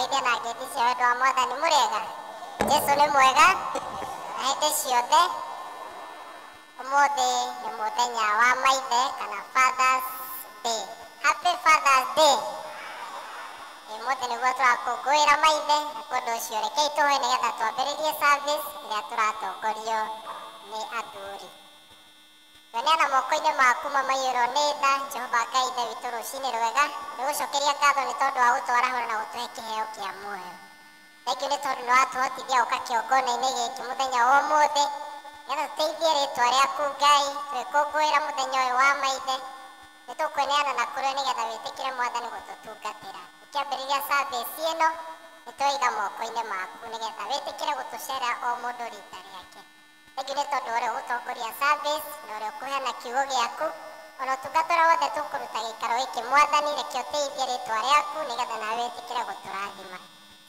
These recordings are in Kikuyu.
Ndamũgeithia na ngeithi cia wendo wa Mwathani. Mũrĩega? Jesũ nĩ mwega na hĩndĩ ciothe. Ũmũthĩ nĩ mũthenya wa maithe kana Father's Day. Happy Father's Day. Ũmũthĩ nĩguo tũrakũngũĩra maithe, na ũndũ ũcio rekei tũhoe nĩgetha twambĩrĩrie service ĩrĩa tũratongorio nĩ athuri. Tweneana moko-inĩ maku mamaiyũrwo nĩ tha, Jehova Ngai Ithe witũ rũcinĩ rwega, nĩgũcokeria ngatho nĩ tondũ wa gũtwarahũra na gũtũhe kĩheo kĩa muoyo. Thengiũ nĩ tondũ nĩ watũhotithia gũka kĩongona-inĩ gĩkĩ mũthenya wa ũmũthĩ, nĩgetha tũteithie rĩtwa rĩaku Ngai, twĩkũngũĩra mũthenya ũyũ wa maithe, nĩ tũkweneana na kũrĩ nĩgetha wĩtĩkĩre Mwathani gũtũtungatĩra. Ũkĩambĩrĩria service ĩno, nĩ twaiga moko-inĩ maku nĩgetha wĩtĩkĩre gũtũcera o mũndũ rita rĩake. Thengiũ nĩ tondũ ũrĩa ũgũtongoria service na ũrĩa ũkũheana kiugo gĩaku, ona ũtungata ũrĩa wothe tũkũruta gĩikaro gĩkĩ Mwathani, reke ũtĩithie rĩtwa rĩaku nĩgetha nawe wĩtĩkĩre gũtũrathima.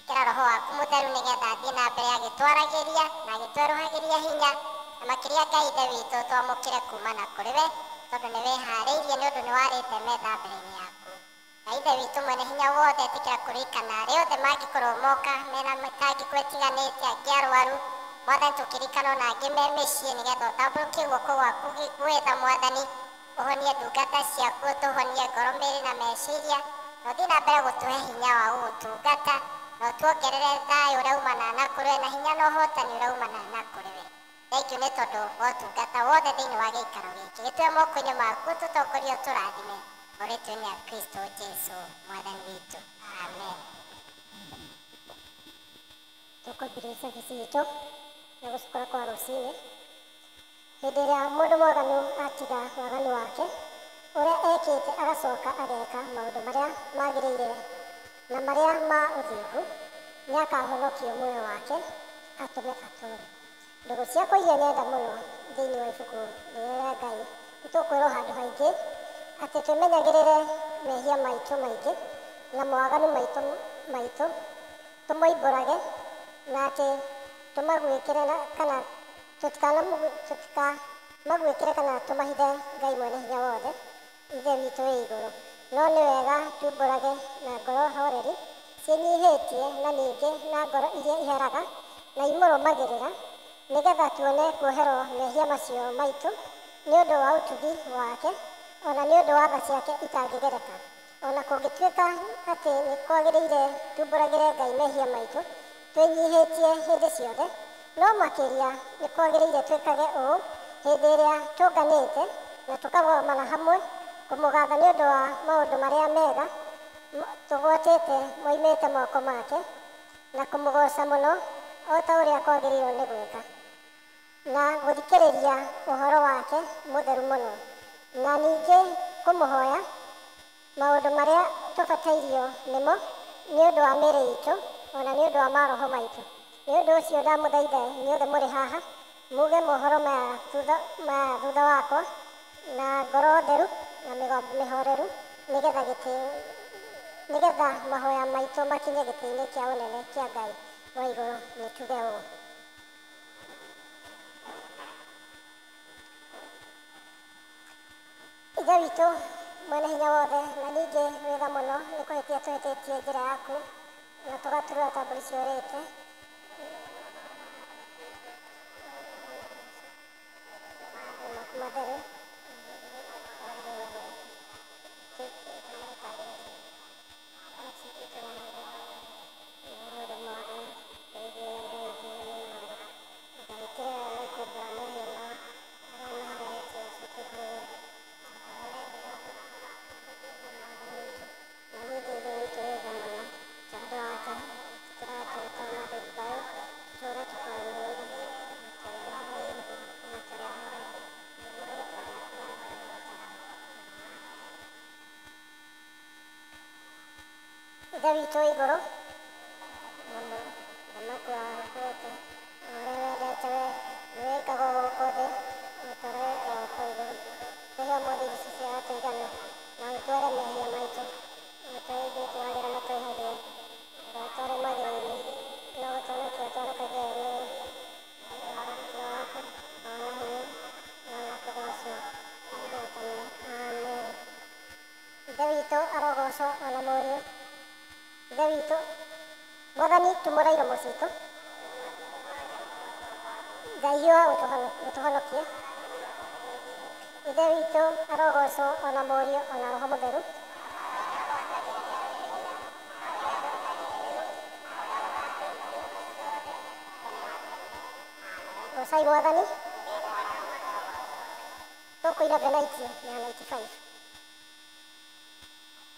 Ĩkĩra roho waku mũtheru nĩgetha athiĩ na mbere agĩtwaragĩria na agĩtwerũhagĩria hinya, na makĩria Ngai Ithe witũ twamũkĩre kuma na kũrĩ we, tondũ nĩ wĩharĩirie nĩ ũndũ nĩ warĩte metha mbere-inĩ yaku. Ngai Ithe witũ mwene hinya wothe, ĩtĩkĩra kũririkana arĩa othe mangĩkorwo moka mena mĩtangĩko ĩtiganĩte, angĩ arwaru, Mwathani tũkĩririkana ona angĩ me mĩciĩ nĩgetha ũtambũrũkie guoko gwaku gwĩtha Mwathani, ũhonie ndungata ciaku, ũtũhonie ngoro, mĩĩrĩ na meciria, na ũthiĩ na mbere gũtũhe hinya wa gũgũtungata, na ũtuongerere thayũ ũrĩa umanaga na kũrĩ we, na hinya na ũhotani ũrĩa umanaga na kũrĩ we. Thengiũ nĩ tondũ wa ũtungata wothe thĩinĩ wa gĩikaro gĩkĩ. Gĩtue moko-inĩ maku, tũtongorie ũtũrathime, o rĩtwa-inĩ rĩa Kristo Jesu Mwathani witũ. Amen. Tũkwambĩrĩria service itũ na gũcukũra kwa rũcinĩ. Hĩndĩ ĩrĩa mũndũ mwaganu atiga waganu wake ũrĩa ekĩte agacoka ageka maũndũ marĩa magĩrĩire na marĩa ma ũthingu, nĩakahonokio muoyo wake atũme atũũre. Ndũgũ ciakwa iria nyenda mũno thĩinĩ wa ibuku rĩrĩa rĩa Ngai, nĩtũkwĩrwo handũ haingĩ atĩ twĩmenyagĩrĩre mehia maitũ maingĩ na mawaganu maitũ, tũmoimbũrage na atĩ tũmaguĩkĩre kana tũtikamaguĩkĩre kana tũmahithe Ngai mwene hinya wothe, Ithe witũ wĩ igũrũ. No nĩ wega tumbũrage na ngoro horeri ciĩnyihĩtie na ningĩ na ngoro iria iheraga na imũrũmagĩrĩra, nĩgetha tuone kuoherwo mehia macio maitũ nĩ ũndũ wa ũtugi wake, ona nĩ ũndũ wa tha ciake itangĩgereka. Ona kũngĩtuĩka atĩ nĩ kwagĩrĩire tumbũragĩre Ngai mehia maitũ twĩnyihĩtie hĩndĩ ciothe, no makĩria nĩ kwagĩrĩire twĩkage ũũ hĩndĩ ĩrĩa tũnganĩte na tũkagomana hamwe kũmũgatha nĩ ũndũ wa maũndũ marĩa mega tũgwatĩte moimĩte moko make, na kũmũgoca mũno o ta ũrĩa kwagĩrĩirwo nĩ gwĩka, na gũthikĩrĩria ũhoro wake mũtheru mũno, na ningĩ kũmũhoya maũndũ marĩa tũbatairio nĩmo nĩ ũndũ wa mĩĩrĩ itũ ona nĩ ũndũ wa maroho maitũ. Nĩ ũndũ ũcio ndamũthaitha inyuothe mũrĩ haha muge mohoro maya thutha wakwa na ngoro theru na mĩgambo mĩhoreru, nĩgetha mahoya maitũ makinye gĩtĩ-inĩ kĩa ũnene kĩa Ngai wa igũrũ. Nĩ tuge ũũ. Ithe witũ mwene hinya wothe, na ningĩ wĩtha mũno nĩ kũhĩtia tũhĩtĩtie njĩra yaku na tũgaturũra ta mbũri ciũrĩte. Maku matheru. Ithe witũ wĩ igũrũ, mũthamaki wa gũkũ thĩ, ũrĩa wendete we, nĩwĩkagwo gũkũ thĩ o ta ũrĩa wĩkagwo kũu igũrũ. Tũhe ũmũthĩ irio cia tũigana, na ũtuohere mehia maitũ o ta ũrĩa ithuĩ tũragĩra na twĩhagia, ndũgatware magerio-inĩ, no ũtũhonokie ũtũhonokagie ũũru. Waku ona hinya ona kũgocwo. Amen. Ithe witũ arogocwo ona Mũriũ. Ithe witũ Mwathani tumũra iromo citũ, Ngai hiũha gũtũhonokia. Ithe witũ arogocwo ona Mũriũ ona Roho Mũtheru. Gocai Mwathani. Tũkũina Benaiti ya 95.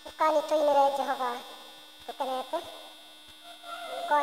Ũkani tũinĩre Jehova tũkenete. Kwa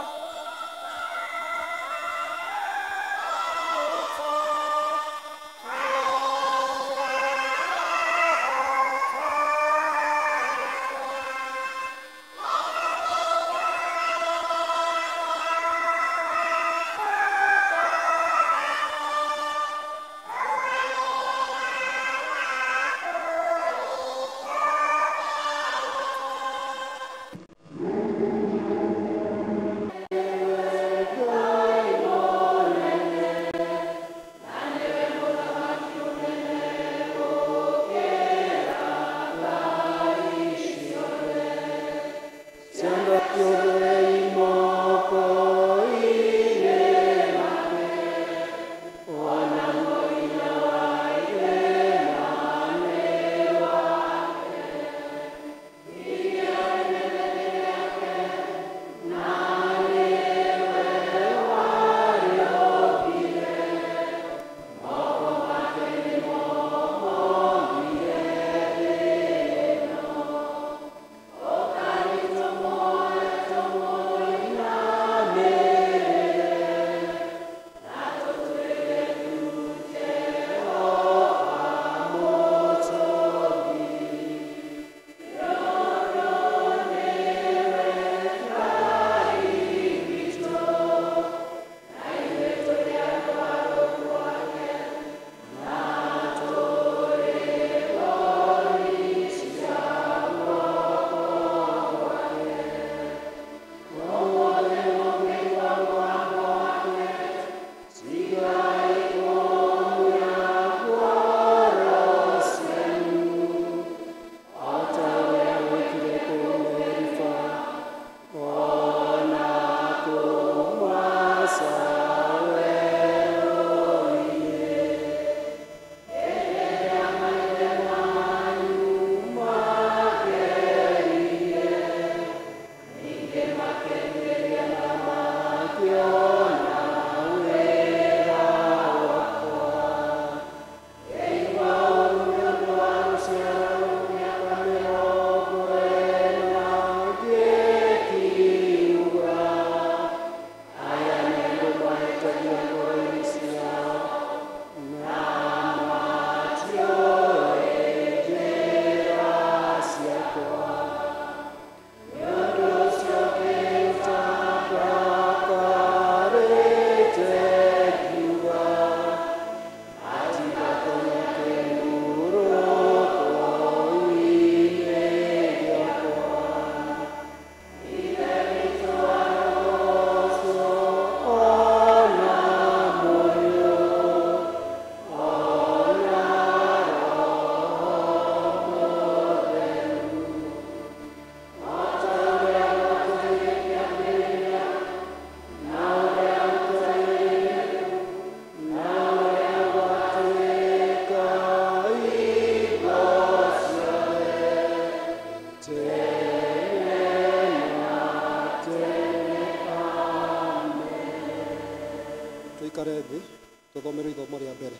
Tuikare thĩ tũthomerwo ithomo rĩa mbere.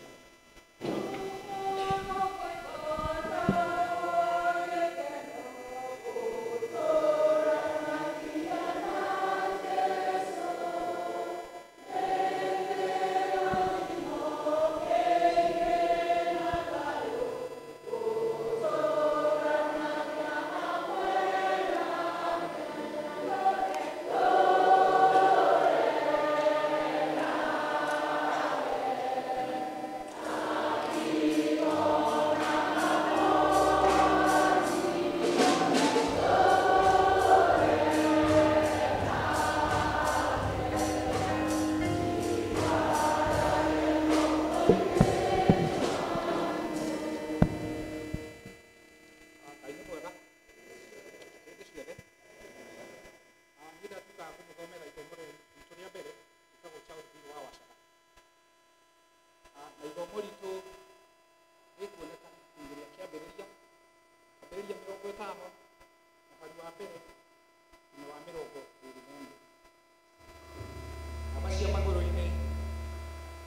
Cia magũrũ-inĩ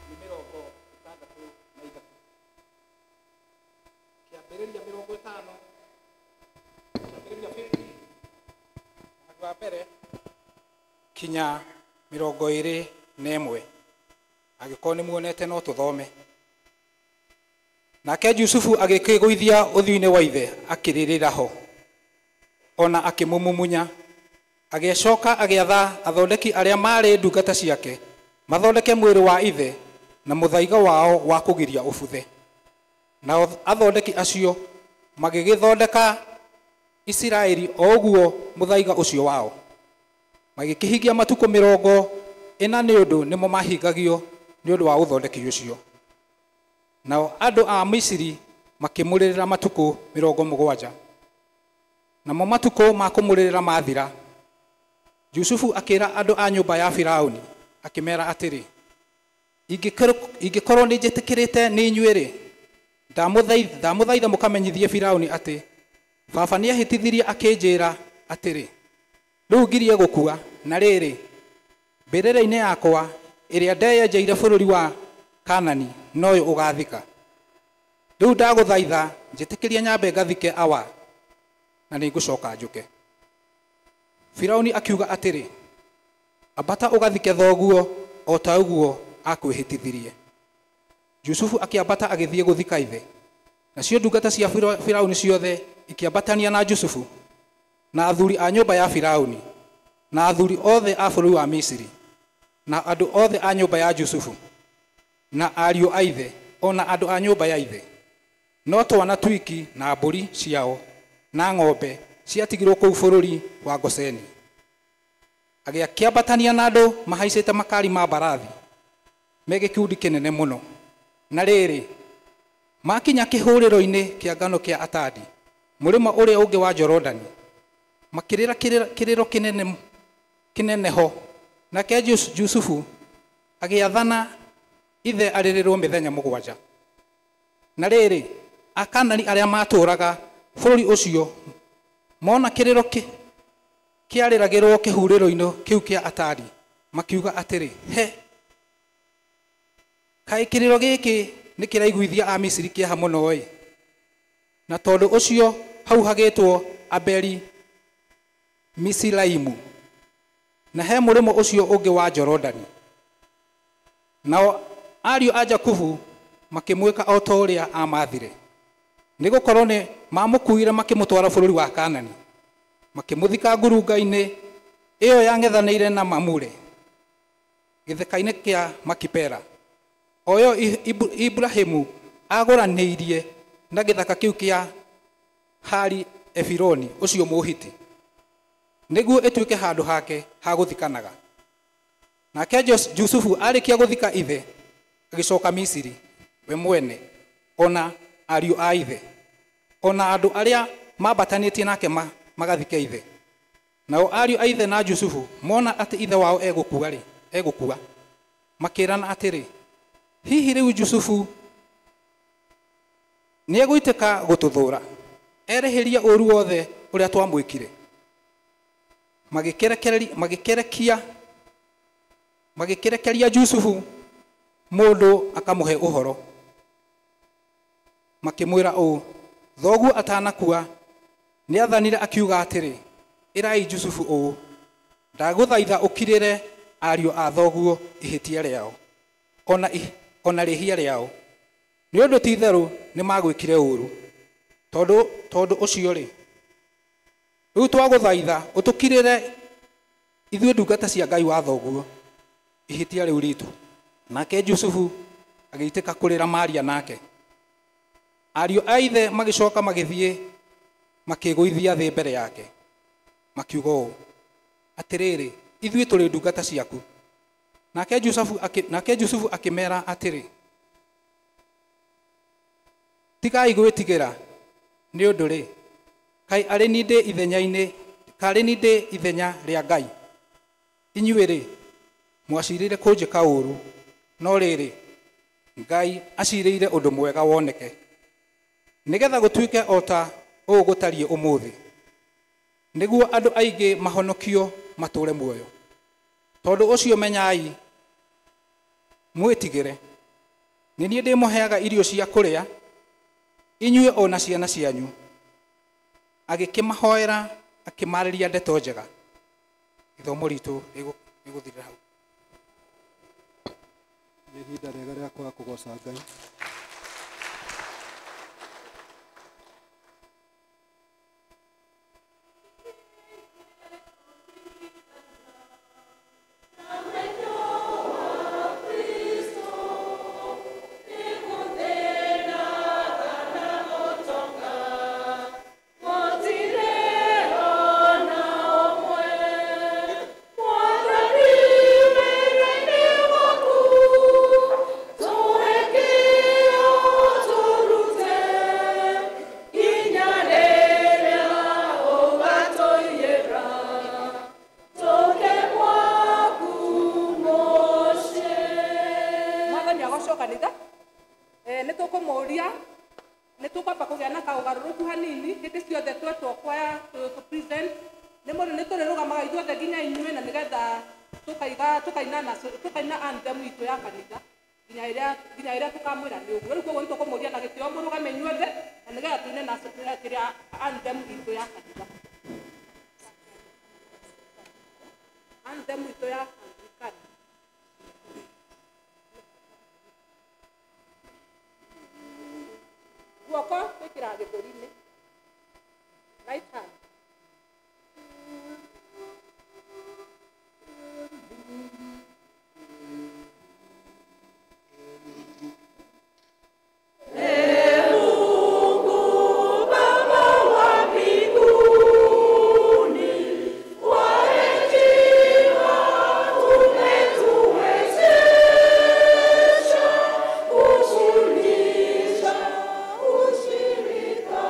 nĩ 63. Kĩambĩrĩria 50, kĩambĩrĩria 50 mũhari wa mbere kinya 21. Angĩkorwo nĩ muonete no tũthome. Nake Jusufu agĩkĩgũithia ũthiũ-inĩ wa ithe akĩrĩrĩra ho, ona akĩmũmumunya. Agĩcoka agĩatha athondeki arĩa maarĩ ndungata ciake mathondeke mwĩrĩ wa ithe na mũthaiga wao wa kũgiria ũbuthe. Nao athondeki acio magĩgĩthondeka Isiraeli o ũguo mũthaiga ũcio wao. Magĩkĩhingia matukũ 40 nĩ ũndũ nĩmo mahingagio nĩ ũndũ wa ũthondeki ũcio. Nao andũ a Misiri makĩmũrĩrĩra matukũ 70. Namo matukũ ma kũmũrĩrĩra mathira, Jusufu akĩra andũ a nyũmba ya Firauni akĩmera atĩrĩ, ingĩkorwo nĩ njĩtĩkĩrĩte nĩ inyuĩ-rĩ, ndamũthaitha mũkamenyithie Firauni atĩ baba nĩahĩtithirie akĩnjĩra atĩrĩ, rĩu ngirie gũkua, na rĩrĩ, mbĩrĩra-inĩ yakwa ĩrĩa ndeyenjeire bũrũri wa Kanani noyo ũgathika. Rĩu ndagũthaitha njĩtĩkĩrie nyambe ngathike awa, na nĩngũcoka njũke. Firauni akiuga atĩrĩ, ambata ũgathike thoguo o ta ũguo akwĩhĩtithirie. Jusufu akĩambata agĩthiĩ gũthika ithe. Nacio ndungata cia Firauni ciothe ikĩambatania na Jusufu, na athuri a nyũmba ya Firauni, na athuri othe a bũrũri wa Misiri, na andũ othe a nyũmba ya Jusufu, na ariũ a ithe, o na andũ a nyũmba ya ithe. No twana twiki na mbũri ciao na ng'ombe ciatigirwo kũu bũrũri wa Goseni. Agĩkĩambatania na andũ mahaicĩte makari ma mbarathi me gĩkundi kĩnene mũno. Na rĩrĩ, makinya kĩhũrĩro-inĩ kĩa ngano kĩa Atadi, mũrĩmo ũrĩa ũngĩ wa Jorodani, makĩrĩra kĩrĩro kĩnene ho. Nake Jusufu agĩathana ithe arĩrĩrwo mĩthenya 7. Na rĩrĩ, Akanani arĩa matũũraga bũrũri ũcio mona kĩrĩro kĩarĩragĩrwo kĩhurĩro-inĩ kĩu kĩa Atadi, makiuga atĩrĩ, he, kaĩ kĩrĩro gĩkĩ nĩ kĩraiguithia a Misiri kĩeha mũno-ĩ. Na tondũ ũcio hau hagĩtwo Abeli Misiraimu, na he mũrĩmo ũcio ũngĩ wa Jorodani. Nao ariũ a Jakubu makĩmwĩka o ta ũrĩa aamathire, nĩgũkorwo nĩ mamũkuire makĩmũtwara bũrũri wa Kanani, makĩmũthika ngurunga-inĩ ĩyo yang'ethanĩire na Mamure, gĩtheka-inĩ kĩa Makipela, o ĩyo Ibrahimu agũranĩirie na gĩthaka kĩu kĩa Hari Efironi ũcio Mũhiti, nĩguo ĩtuĩke handũ hake ha gũthikanaga. Nake Jusufu arĩkia gũthika ithe, agĩcoka Misiri we mwene, ona ariũ a ithe, ona andũ arĩa mambatanĩtie nake magathike ithe. Nao ariũ a ithe na Jusufu mona atĩ ithe wao egũkua, makĩrana atĩrĩ, hihi rĩu Jusufu nĩegũitĩka gũtũthũra, erĩhĩrie ũũru wothe ũrĩa twamwĩkire. Magĩkĩrekeria Jusufu mũndũ akamũhe ũhoro, makĩmwĩra ũũ, thoguo atanakua nĩathanire akiuga atĩrĩ, ĩrai Jusufu ũũ, ndagũthaitha ũkirĩre ariũ a thoguo ihĩtia rĩao, ona rĩhia rĩao, nĩ ũndũ ti-itherũ nĩmagwĩkire ũũru. Tondũ ũcio-rĩ, rĩu twagũthaitha ũtũkirĩre ithuĩ ndungata cia Ngai wa thoguo ihĩtia rĩu ritũ. Nake Jusufu agĩitĩka kũrĩra Maria nake. Ariũ a ithe magĩcoka magĩthiĩ makĩgũithia thĩ mbere yake, makiuga ũũ, atĩrĩrĩ, ithuĩ tũrĩ ndungata ciaku. Nake Jusufu akĩmera atĩrĩ, tigai gwĩtigĩra, nĩ ũndũ rĩ, kaĩ arĩ niĩ ndĩ ithenya rĩa Ngai? Inyuĩ rĩ, mwacirĩire kũnjĩka ũũru, no rĩrĩ, Ngai acirĩire ũndũ mwega woneke, nĩgetha gũtuĩke o ta ũũ gũtariĩ ũmũthĩ, nĩguo andũ aingĩ mahonokio matũũre muoyo. Tondũ ũcio menyai Mwĩtigĩre. Nĩ niĩ ndĩmũheaga irio cia kũrĩa, inyuĩ o na ciana cianyu. Agĩkĩmahoera, akĩmaarĩria ndeto njega. Ithomo ritũ rĩgũthirĩra hau. Nĩ ihinda rĩega rĩa kwaga kũgoca Ngai. Mwathani agocwo kanitha. Nĩ tũkũmũria, nĩ tũkwamba kũgĩa na kaũgarũrũku hanini hĩndĩ ciothe twetwo kwaya tũ present nĩ mũndũ nĩ tũrĩrũgamaga ithuothe nginya inyuĩ, na nĩgetha tũkaiga tũkaina na tũkaina anthem itũ ya kanitha nginya ĩrĩa tũkamwĩra nĩ ũguo. Rĩu koguo nĩ tũkũmũria na gĩtĩo mũrũgame inyuothe na nĩgetha tũine na kĩrĩa anthem itũ ya kanitha, anthem itũ ya Anglikana. Guoko gwĩkĩra gĩthũri-inĩ, right hand. Ushirika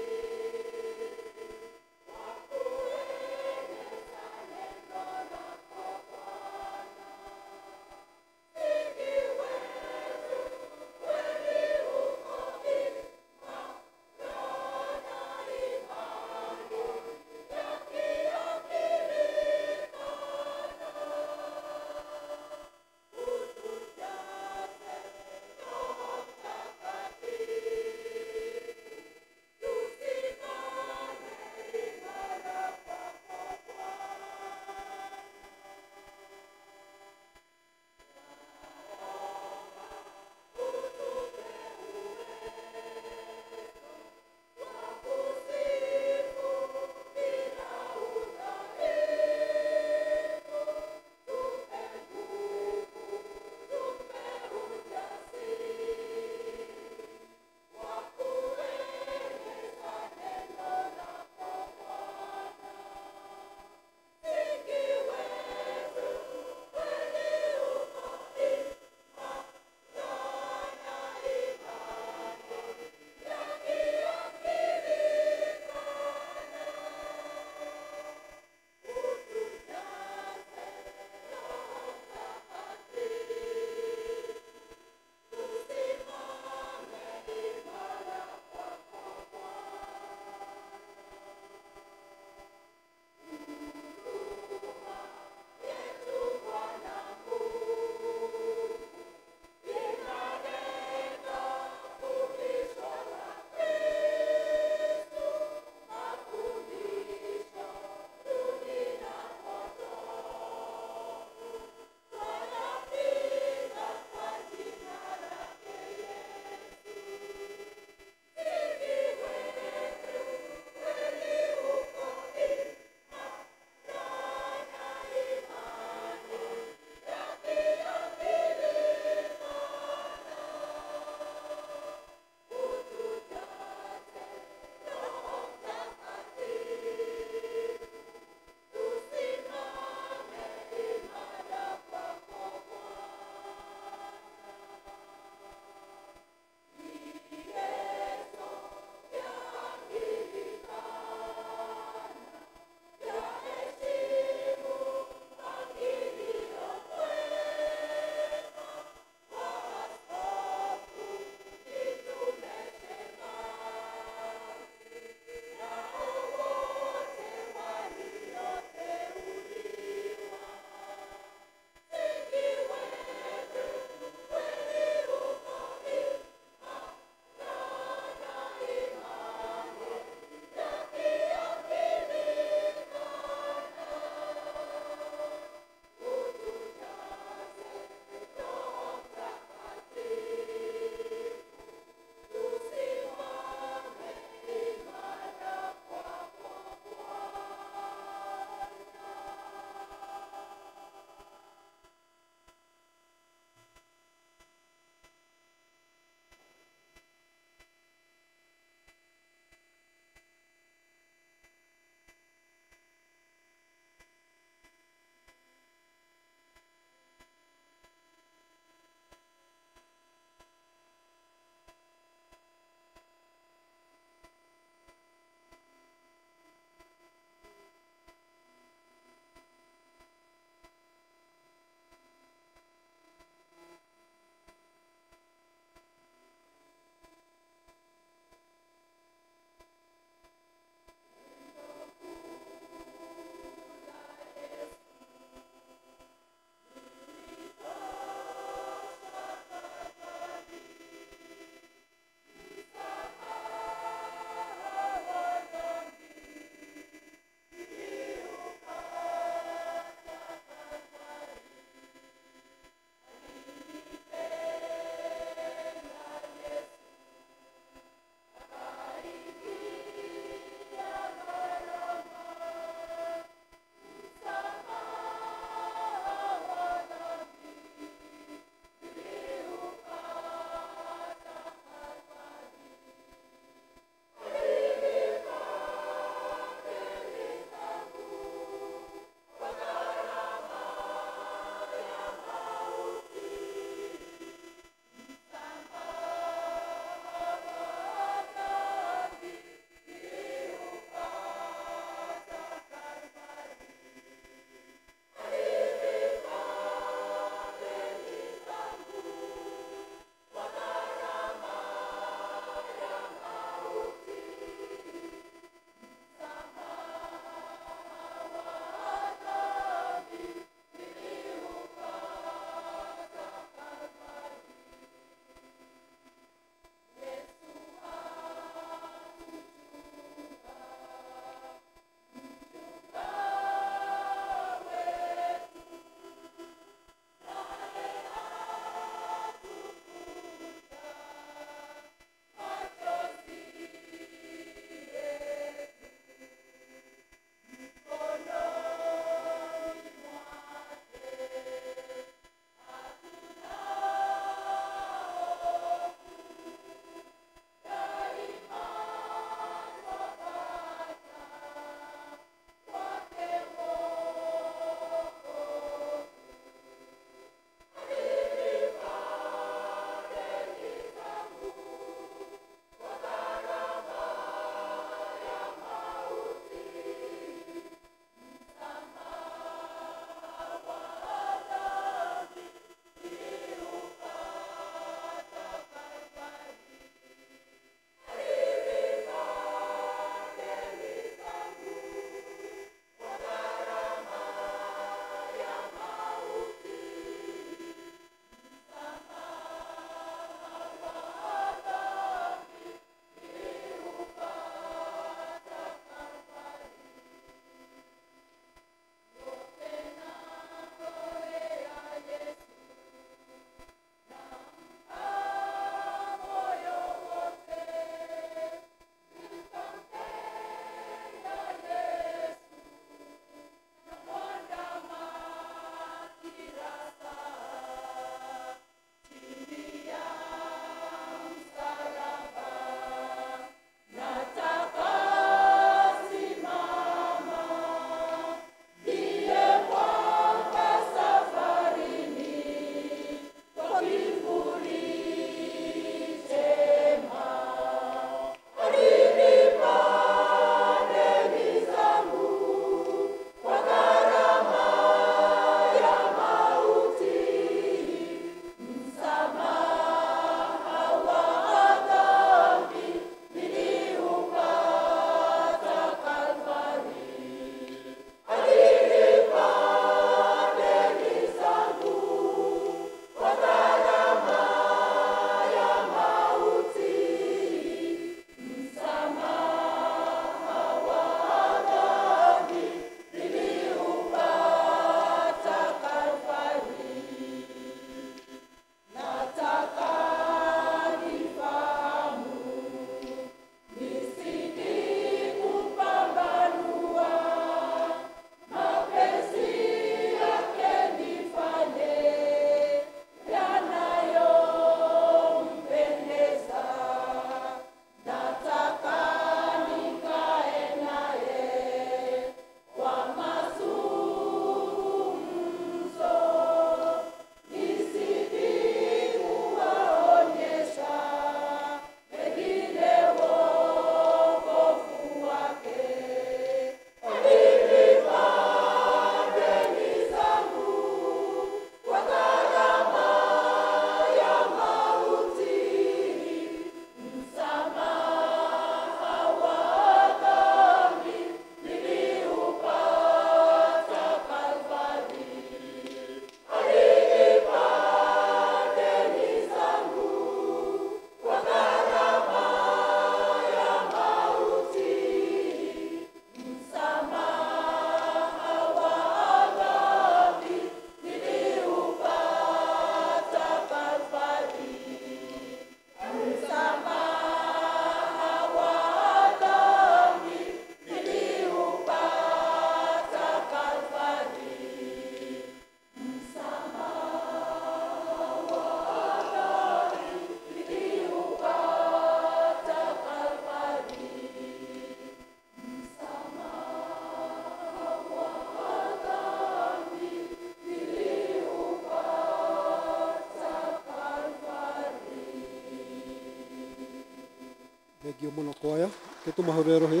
Thengio mũno kwaya gĩtũmahũrĩre rũhĩ.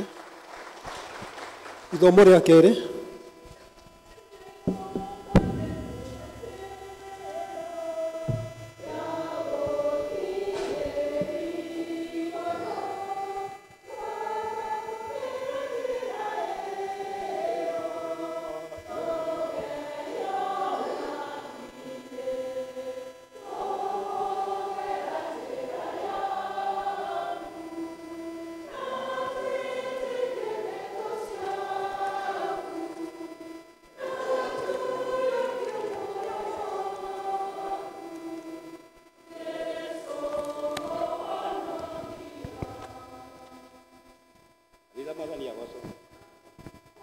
Ithomo rĩa kerĩ.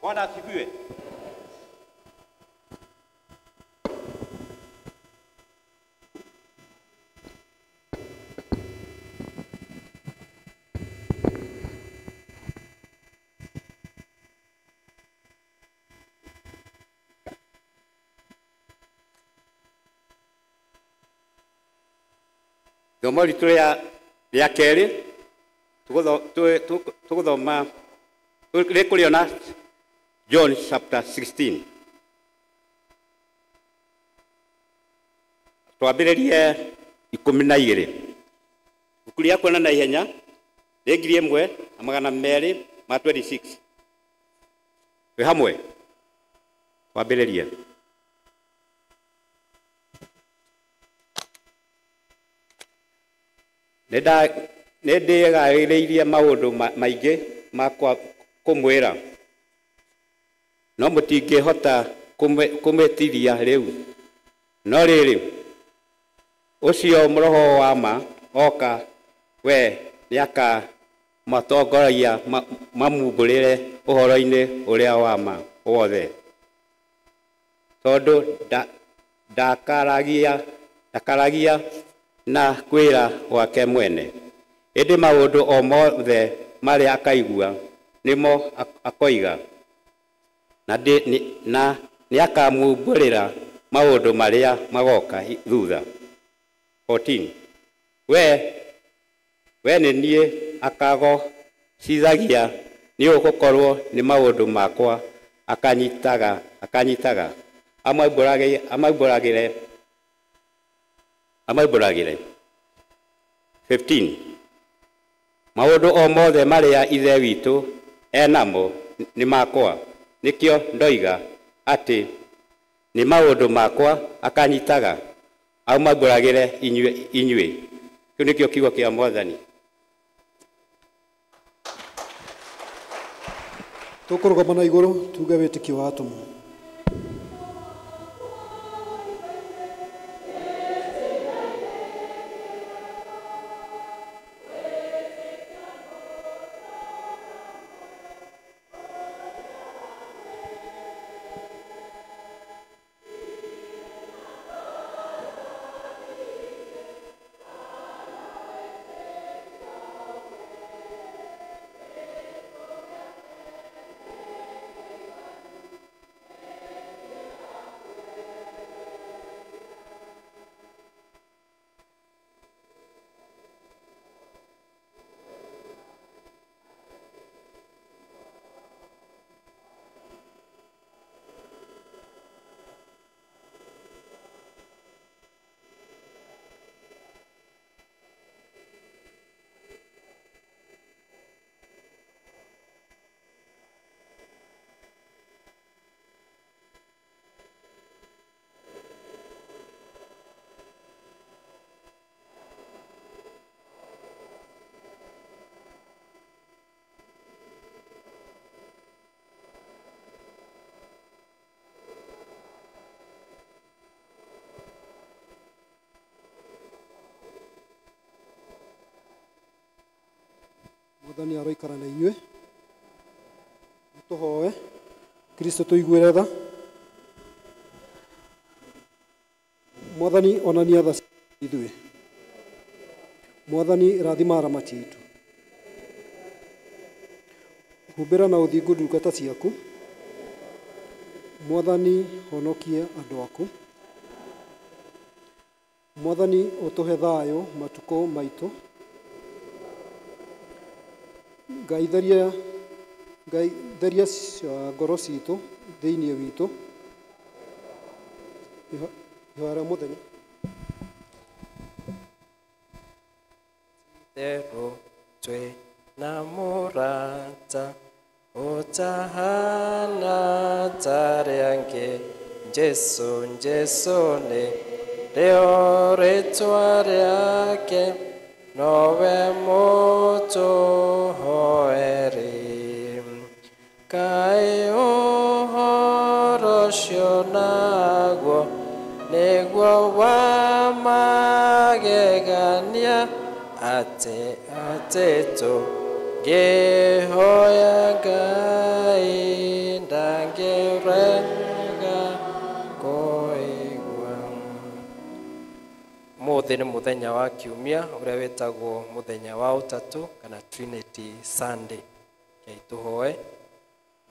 Bwana asifiwe. Ithomo ritũ rĩa kerĩ tũgũthoma rĩkũrĩona John chapter 16. Twambĩrĩrie 12. Ibuku rĩa kuona na ihenya rĩ 1226. Twĩ hamwe twambĩrĩrie. Nĩ ndĩgaĩrĩirie maũndũ maingĩ ma kũmwĩra, no mũtingĩhota kũmĩtiria rĩu. No rĩrĩ, ũcio Roho wa ma oka, we nĩakamatongoria mamumbũrĩre ũhoro-inĩ ũrĩa wa ma wothe, tondũ ndakaragia na kwĩra gwake mwene, ĩndĩ maũndũ o mothe marĩa akaigua nĩmo akoiga, na nĩakamumbũrĩra maũndũ marĩa magoka thutha. 14. We nĩ niĩ akagocithagia, nĩ gũkorwo nĩ maũndũ makwa akanyitaga amaumbũragĩre. 15. Maũndũ o mothe marĩa Ithe witũ enamo nĩ makwa, nĩkĩo ndoiga atĩ nĩ maũndũ makwa akanyitaga aumaumbũragĩre inyuĩ. Kĩu nĩkĩo kiugo kĩa Mwathani. Tũkũrũgama na igũrũ tuge wĩtĩkio wa atũmwo. Mwathani aroikara na inyuĩ. Nĩtũhoe Kristo tũiguĩre tha. Mwathani onania tha ithuĩ. Mwathani rathima aramati aitũ. Humbĩra na ũthingu ndungata ciaku. Mwathani honokie andũ aku. Mwathani ũtũhe thayũ matukũ maitũ. Ngai theria ngoro citũ thĩinĩ witũ. Ihoya rĩa mũthenya. Therũ twĩ na mũrata ũtahana ta arĩa angĩ. Jesũ, Jesũ nĩ rĩo rĩtwa rĩake, nowe mũtũhoeri. Kaĩ ũhoro ũcio naguo nĩguo wa magegania, atĩ tũngĩhoya Ngai ndangĩrega kũigua. Ũmũthĩ nĩ mũthenya wa kiumia ũrĩa wĩtagwo mũthenya wa ũtatũ kana Trinity Sunday. Rekei tũhoe.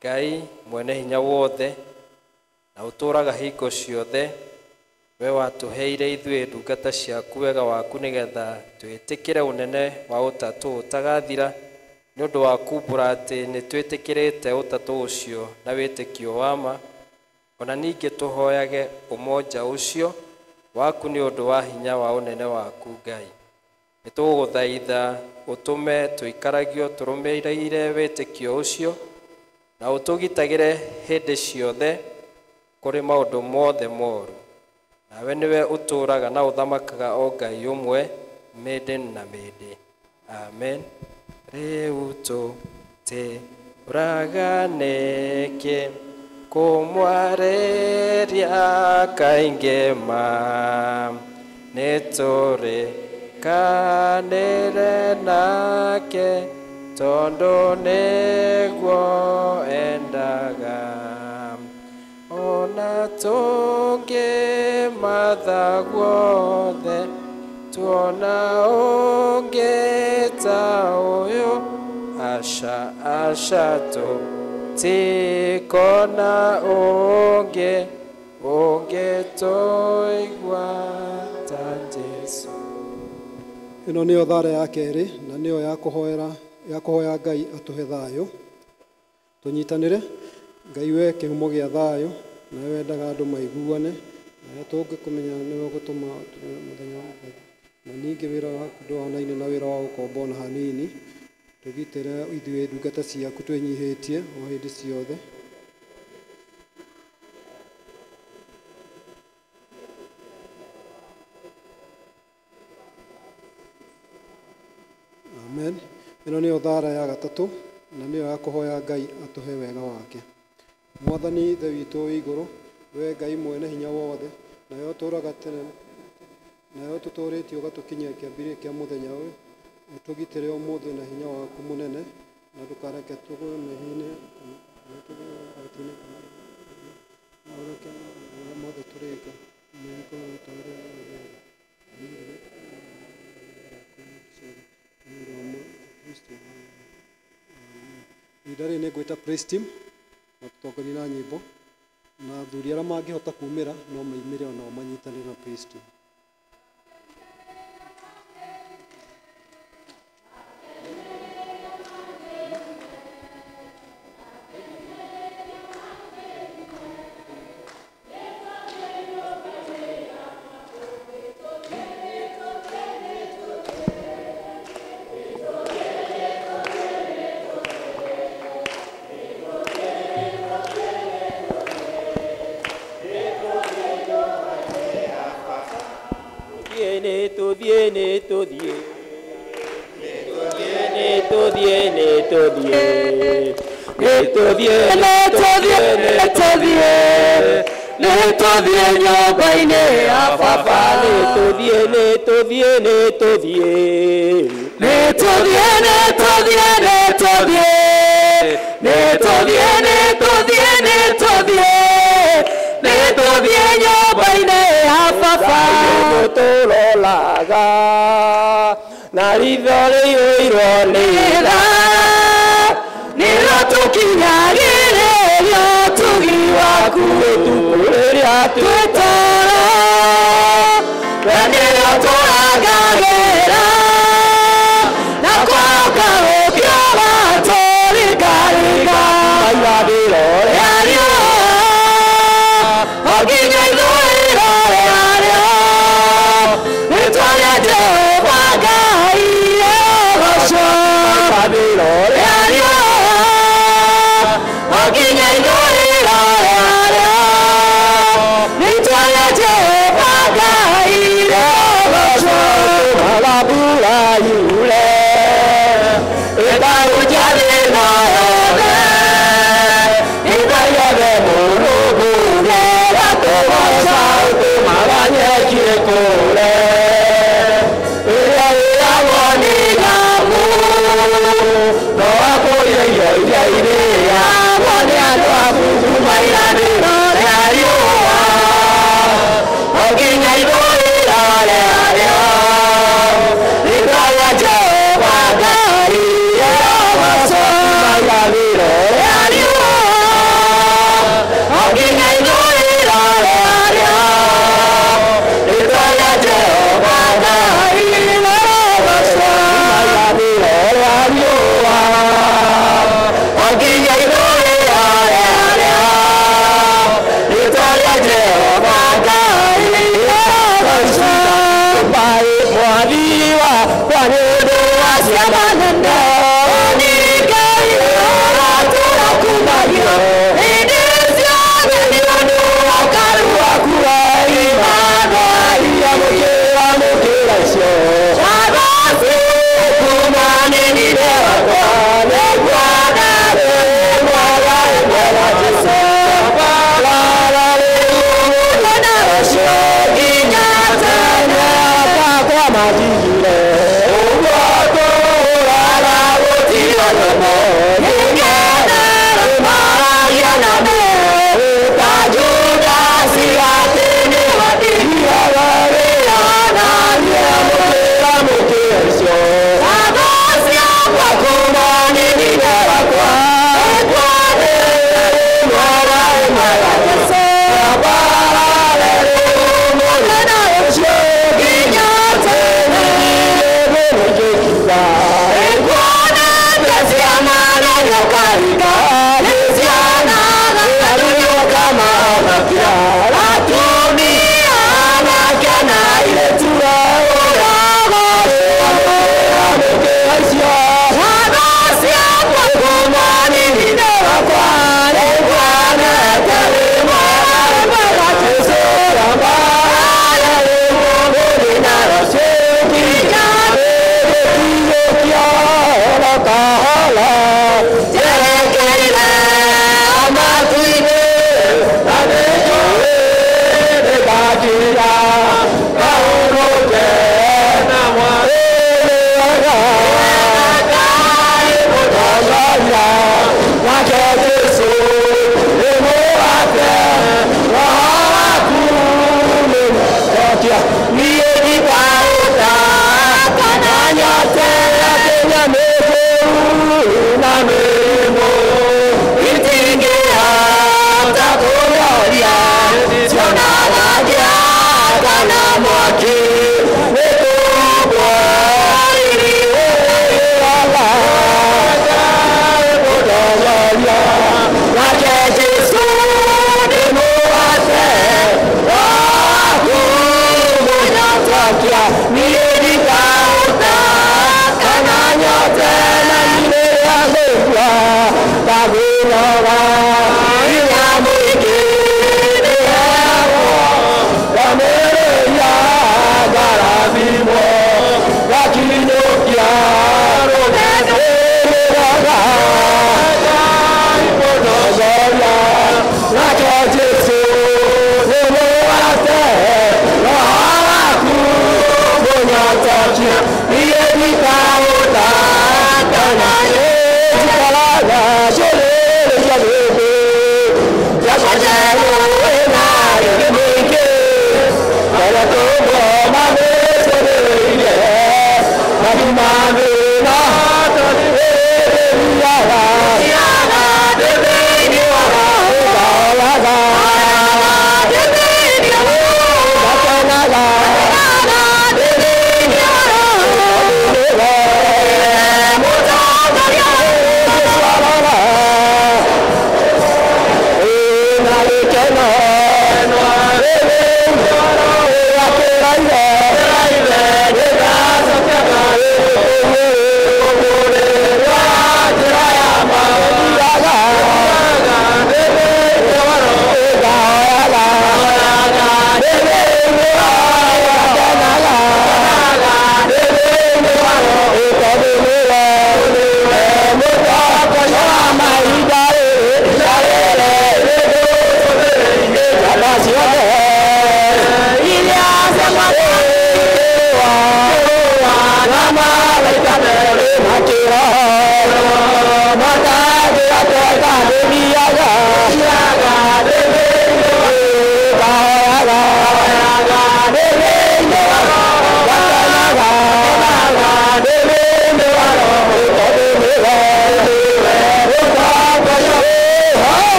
Ngai mwene hinya wothe na ũtũũraga hingo ciothe, we watũheire ithuĩ ndungata ciaku wega waku nĩgetha twĩtĩkĩre ũnene wa ũtatũ ũtagathira, nĩ ũndũ wa kumbũra atĩ nĩ twĩtĩkĩrĩte ũtatũ ũcio na wĩtĩkio wa ma. Ona ningĩ tũhoyage ũmoja ũcio waku nĩ ũndũ wa hinya wa ũnene waku Ngai. Nĩ tũgũgũthaitha ũtũme tũikaragio tũrũmĩrĩire wĩtĩkio ũcio na ũtũgitagĩre hĩndĩ ciothe kũrĩ maũndũ mothe moru. Nawe nĩwe ũtũũraga na ũthamakaga o Ngai ũmwe mĩndĩ na mĩndĩ. Amen. Rĩu tũtĩũraga nĩkĩ kũmwarĩria kaingĩ ma, nĩ tũrĩkanĩre nake tondũ nĩguo endaga. Ona tũngĩmatha guothe tuona ũngĩ ta ũyũ, aca aca tũtikona ũngĩ ũngĩtũigua ta Jesũ. Ĩno nĩyo thara ya kerĩ na nĩyo ya kũhoera ya kũhoya Ngai atũhe thayũ. Tũnyitanĩre. Ngai we kĩhumo gĩa thayũ, nawe wendaga andũ maiguane, na tũngĩkũmenya nĩwe ũgũtũma mũthenya wa ũmũthĩ. Na ningĩ wĩra waku ndũhanaine na wĩra wa gũkomba ona hanini. Tũgitĩre ithuĩ ndungata ciaku twĩnyihĩtie o hĩndĩ ciothe. Amen. Ĩno nĩyo thara ya gatatũ na nĩyo ya kũhoya Ngai atũhe wega wake. Mwathani Ithe witũ wĩ igũrũ, we Ngai mwene hinya wothe, nawe ũtũũraga tene, nawe ũtũtũũrĩtie ũgatũkinyia kĩambĩrĩria kĩa mũthenya ũyũ, ũtũgitĩre ũmũthĩ na hinya waku mũnene, na ndũkareke tũgwe mehia-inĩ kana tũgwe ũgwati-inĩ kana ũreke marĩa mothe tũrĩka ihinda rĩrĩ nĩ ngwĩta praise team matũtongorie na nyĩmbo, na athuri arĩa mangĩhota kumĩra no maimĩre onao manyitanĩre na praise team.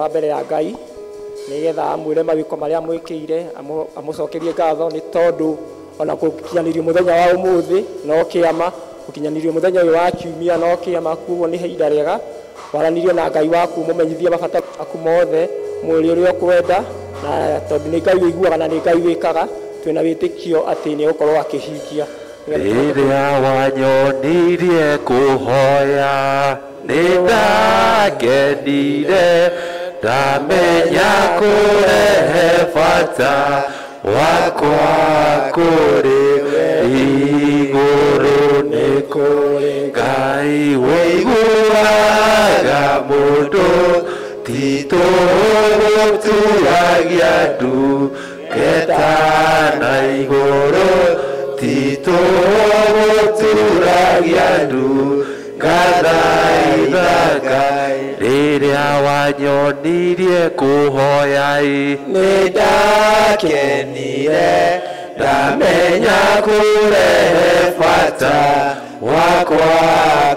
Mbere ya Ngai nigetha amwire mawiko maria mwikire amucokerie ngatho ni tondu ona gukinyanirio muthenya wa umuthi no kiama gukinyanirio muthenya uyu wa kiumia no kiama kuguo ni ihinda riega waranirio na Ngai waku mumenyithie mabata maku mothe mwiri uria ukwenda na tondu ni Ngai wiguaga na ni Ngai wikaga twina witikio ati ni ukorwo akihingia. Rĩrĩa wanyonirie kũhoya nĩndakenire ndamenya kũrehe bata wakwa kũrĩ igũrũ nĩ kũrĩ Ngai wĩiguaga mũndũ ti tũgũturagia ndu ngeta na igũrũ ti tũgũturagia ndu Ngathaitha Ngai rĩrĩa wanyonirie kũhoyai nĩ ndakenire ndamenya kũrehe bata wakwa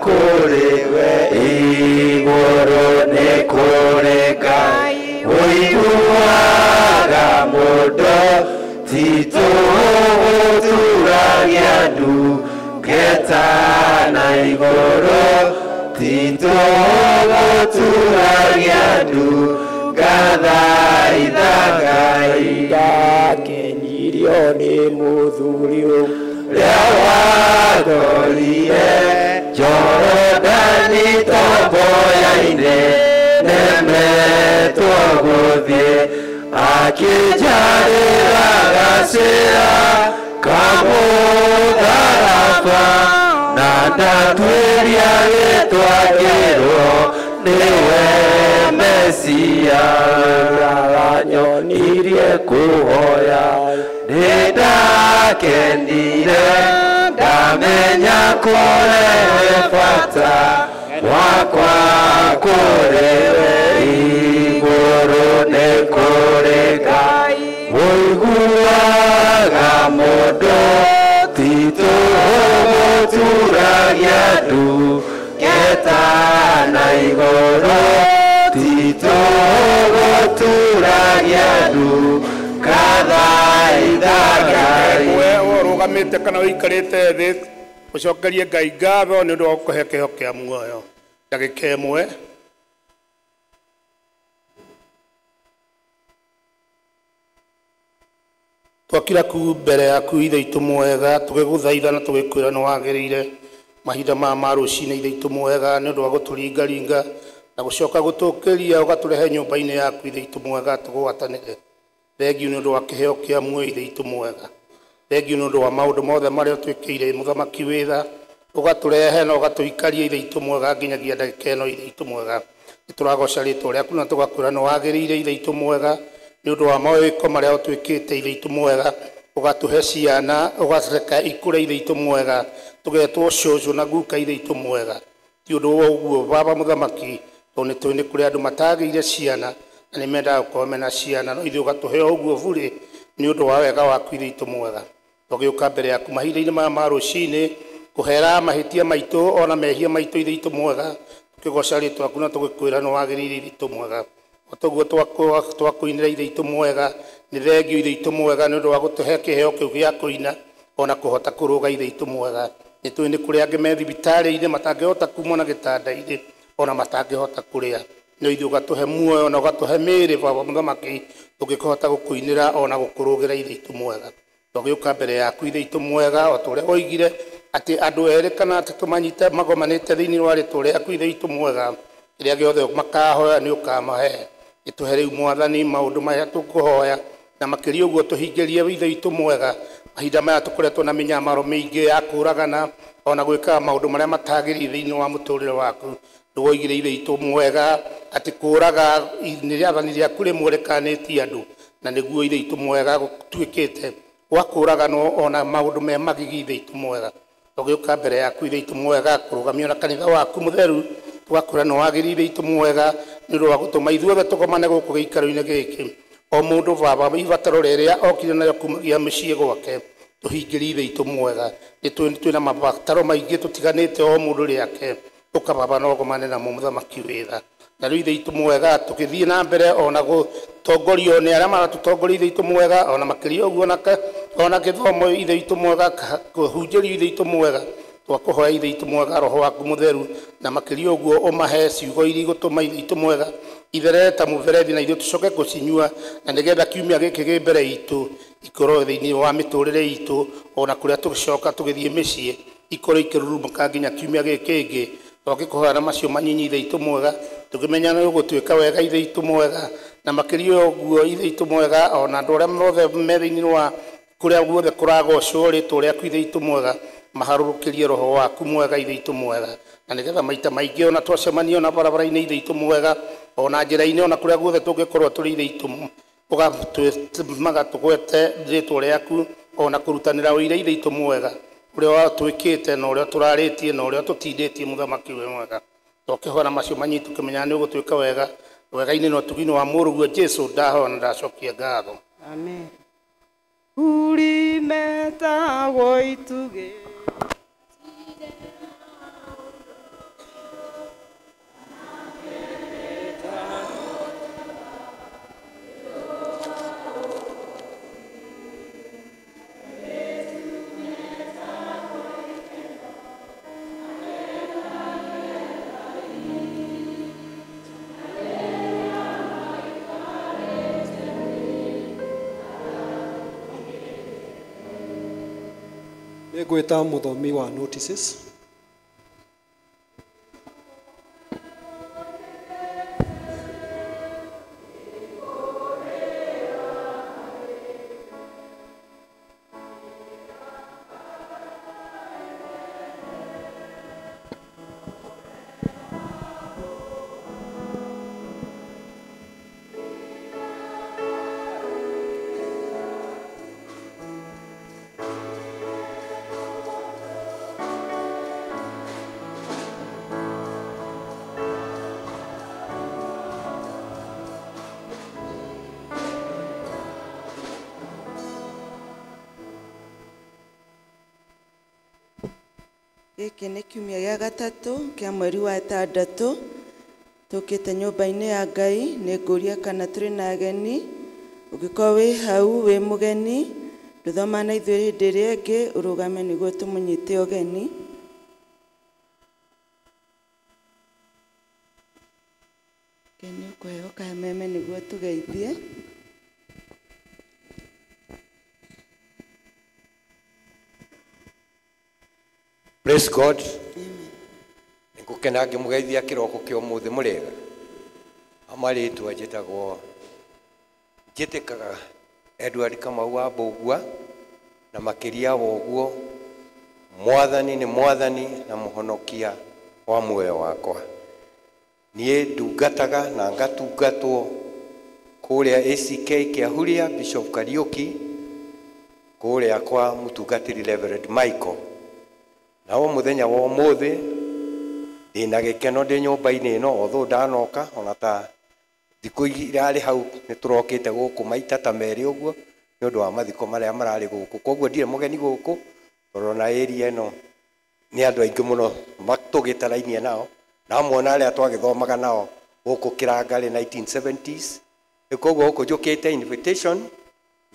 kũrĩ we igũrũ nĩ kũrĩ Ngai ũiguaga mũndũ ti tũgũturagia ndu ngeta na igũrũ ti tũgũturagia ndu ngathaitha Ngai ndakenirio nĩ mũthuri ũrĩa wangorire Jorodani tomboya-inĩ nemetwo gũthiĩ akĩnjarĩra gacĩra ka mũtharaba na ndatuĩria gĩtwa ngĩrwo nĩwe Mesia wanyonirie kũhoya nĩ ndakenire ndamenya kũrehe bata wakwa kũrĩ we igũrũ nĩ kũrĩ Ngai ũiguaga mũndũ ti tũgũturagia ndu ngeta na igũrũ ti tũgũturagia ndu ngathaitha Ngai. We ũrũgamĩte kana ũikarĩte thĩ ũcokerie Ngai ngatho nĩ ũndũ wa gũkũhe kĩheo kĩa muoyo ndagĩka ĩmwe. Twakira ku mbere yaku Ithe witũ mwega tũgĩgũthaitha na tũgĩkwĩra nĩ wagĩrĩire mahinda maya ma rũcinĩ Ithe witũ mwega nĩ ũndũ wa gũtũringaringa na gũcoka gũtũkĩria ũgatũrehe nyũmba-inĩ yaku Ithe witũ mwega tũgwatanĩre. Thengiũ nĩ ũndũ wa kĩheo kĩa muoyo Ithe witũ mwega. Thengiũ nĩ ũndũ wa maũndũ mothe marĩa ũtwĩkĩire mũthamaki wĩra ũgatũrehe na ũgatũikaria Ithe witũ mwega nginyagia ndagĩka ĩno Ithe witũ mwega. Nĩ tũragoca rĩtwa rĩaku na tũgakwĩra nĩ wagĩrĩire Ithe witũ mwega nĩ ũndũ wa mawĩko marĩa ũtwĩkĩte Ithe witũ mwega ũgatũhe ciana ũgacireka ikũre Ithe witũ mwega tũgetwo cũcũ na guka Ithe witũ mwega. Ti ũndũ wa ũguo baba mũthamaki tondũ nĩ tũĩ nĩ kũrĩ andũ matagĩire ciana na nĩ mendaga gũkorwo mena ciana no ithuĩ ũgatũhe ũguo burĩ nĩ ũndũ wa wega waku Ithe witũ mwega. Tũgĩũka mbere yaku mahinda-inĩ maya ma rũcinĩ kũhera mahĩtia maitũ ona mehia maitũ Ithe witũ mwega tũkĩgoca rĩtwa rĩaku na tũgĩkwĩra nĩ wagĩrĩire Ithe witũ mwega. O toguo twakũinĩra Ithe witũ mwega nĩ thengiũ Ithe witũ mwega nĩ ũndũ wa gũtũhe kĩheo kĩu gĩa kũina ona kũhota kũrũga Ithe witũ mwega. Nĩ tũĩ nĩ kũrĩ angĩ me thibitarĩ-inĩ matangĩhota kumwo na gĩtanda-inĩ ona matangĩhota kũrĩa no ithuĩ ũgatũhe muoyo na ũgatũhe mĩĩrĩ baba mũthamaki tũngĩkũhota gũkũinĩra ona gũkũrũgĩra Ithe witũ mwega. Tũgĩũka mbere yaku Ithe witũ mwega o ta ũrĩa woigire atĩ andũ erĩ kana atatũ manyite magomanĩte thĩinĩ wa rĩtwa rĩaku Ithe witũ mwega kĩrĩa gĩothe makahoya nĩ ũkamahe. Gĩtũhe rĩu mwathani maũndũ maya tũkũhoya na makĩria ũguo tũhingĩrie Ithe witũ mwega mahinda maya tũkoretwo na mĩnyamaro mĩingĩ ya kũũragana ona gwĩkaga maũndũ marĩa matagĩrĩire thĩinĩ wa mũtũrĩre waku. Nĩ woigire Ithe witũ mwega atĩ kũũraga nĩ rĩathani rĩaku rĩmwe rĩkanĩtie andũ na nĩguo Ithe witũ mwega gũtuĩkĩte gwa kũũraganwo ona maũndũ me magigi Ithe witũ mwega. Tũgĩũka mbere yaku Ithe witũ mwega kũrũgamio na kanitha waku mũtheru tũgakwĩra nĩ wagĩrĩire Ithe witũ mwega nĩ ũndũ wa gũtũma ithuothe tũgomane gũkũ gĩikaro-inĩ gĩkĩ o mũndũ baba ibataro rĩrĩa okire nayo kumagia mĩciĩ gwake tũhingĩrie Ithe witũ mwega. Nĩ twĩna mabataro maingĩ tũtiganĩte o mũndũ rĩake ũka baba no ũgomane namo mũthamaki wĩra. Na rĩu Ithe witũ mwega tũgĩthiĩ na mbere ona gũtongorio nĩ arĩa maratũtongoria Ithe witũ mwega ona makĩria ũguo ona gĩthomo Ithe witũ mwega kũhunjĩrio Ithe witũ mwega twakũhoya Ithe witũ mwega roho waku mũtheru na makĩria ũguo ũmahe ciugo iria igũtũma Ithe witũ mwega itherere ta mũberethi na ithuĩ tũcoke gũcinyua na nĩgetha kiumia gĩkĩ gĩ mbere itũ ikorwo thĩinĩ wa mĩtũrĩre itũ ona kũrĩa tũgĩcoka tũgĩthiĩ mĩciĩ ikorwo ikĩrurumũka nginya kiumia gĩkĩ kĩngĩ. Twakĩkũhoya na macio manyinyi Ithe witũ mwega tũkĩmenya nĩ ũgũtuĩka wega Ithe witũ mwega na makĩria ũguo Ithe witũ mwega ona andũ arĩa mothe me thĩinĩ wa kũrĩa guothe kũragocwo rĩtwa rĩaku Ithe witũ mwega maharũrũkĩrie roho waku mwega Ithe witũ mwega na nĩgetha maita maingĩ ona twacemania ona barabara-inĩ Ithe witũ mwega ona njĩra-inĩ ona kũrĩa guothe tũngĩkorwo tũrĩ Ithe witũ ũgatũmaga tũgwete rĩtwa rĩaku ona kũrutanĩra ũira Ithe witũ mwega Ũrĩa watwĩkĩte na ũrĩa tũrarĩtie na ũrĩa tũtindĩtie mũthamaki wĩ mwega. Twakĩhoya na macio manyitu kĩmenya nĩ ũgũtwĩka wega wega-inĩ na ũtugi-inĩ wa mũrũguo Jesũ ndahoya na ndacokia ngatho. Amen. Urimetagwo itugĩ. Nĩngwĩta mũthomi wa notices. Gĩkĩ nĩ kiumia gĩa gatatũ kĩa mweri wa ĩtandatũ tũkĩte nyũmba-inĩ ya Ngai. Nĩ ngũria kana tũrĩ na ageni. Ũngĩkorwo wĩ hau wĩ mũgeni ndũthoma na ithuĩ hĩndĩ ĩrĩa ĩngĩ, ũrũgame nĩguo tũmũnyite ũgeni. Nĩ ũkũheo kameme nĩguo tũgeithie. Praise God. Nĩngũkena ngĩmũgeithia kĩroko kĩa ũmũthĩ mũrĩega. Amarĩtwa njĩtagwo njĩtĩkaga Edward Kamau wa Mbũgua, na makĩria wa ũguo Mwathani nĩ Mwathani na mũhonokia wa muoyo wakwa. Niĩ ndungataga na ngatungatwo kũrĩa ACK Kĩahuria Bishop Kariuki, kũrĩa kwa mũtungatĩri Reverend Michael. Nao mũthenya wa ũmũthĩ ndĩna gĩkeno ndĩ nyũmba-inĩ ĩno, although ndanoka ona ta thikũ irarĩ hau nĩ tũrokĩte gũkũ maita ta merĩ ũguo nĩ ũndũ wa mathiko marĩa mararĩ gũkũ. Koguo ndirĩ mũgeni gũkũ tondũ ona area ĩno nĩ andũ aingĩ mũno tũgĩtarainie nao, na amwe ona arĩa twagĩthomaga nao gũkũ Kĩrangarĩ 1970s. Koguo gũkũ njũkĩte invitation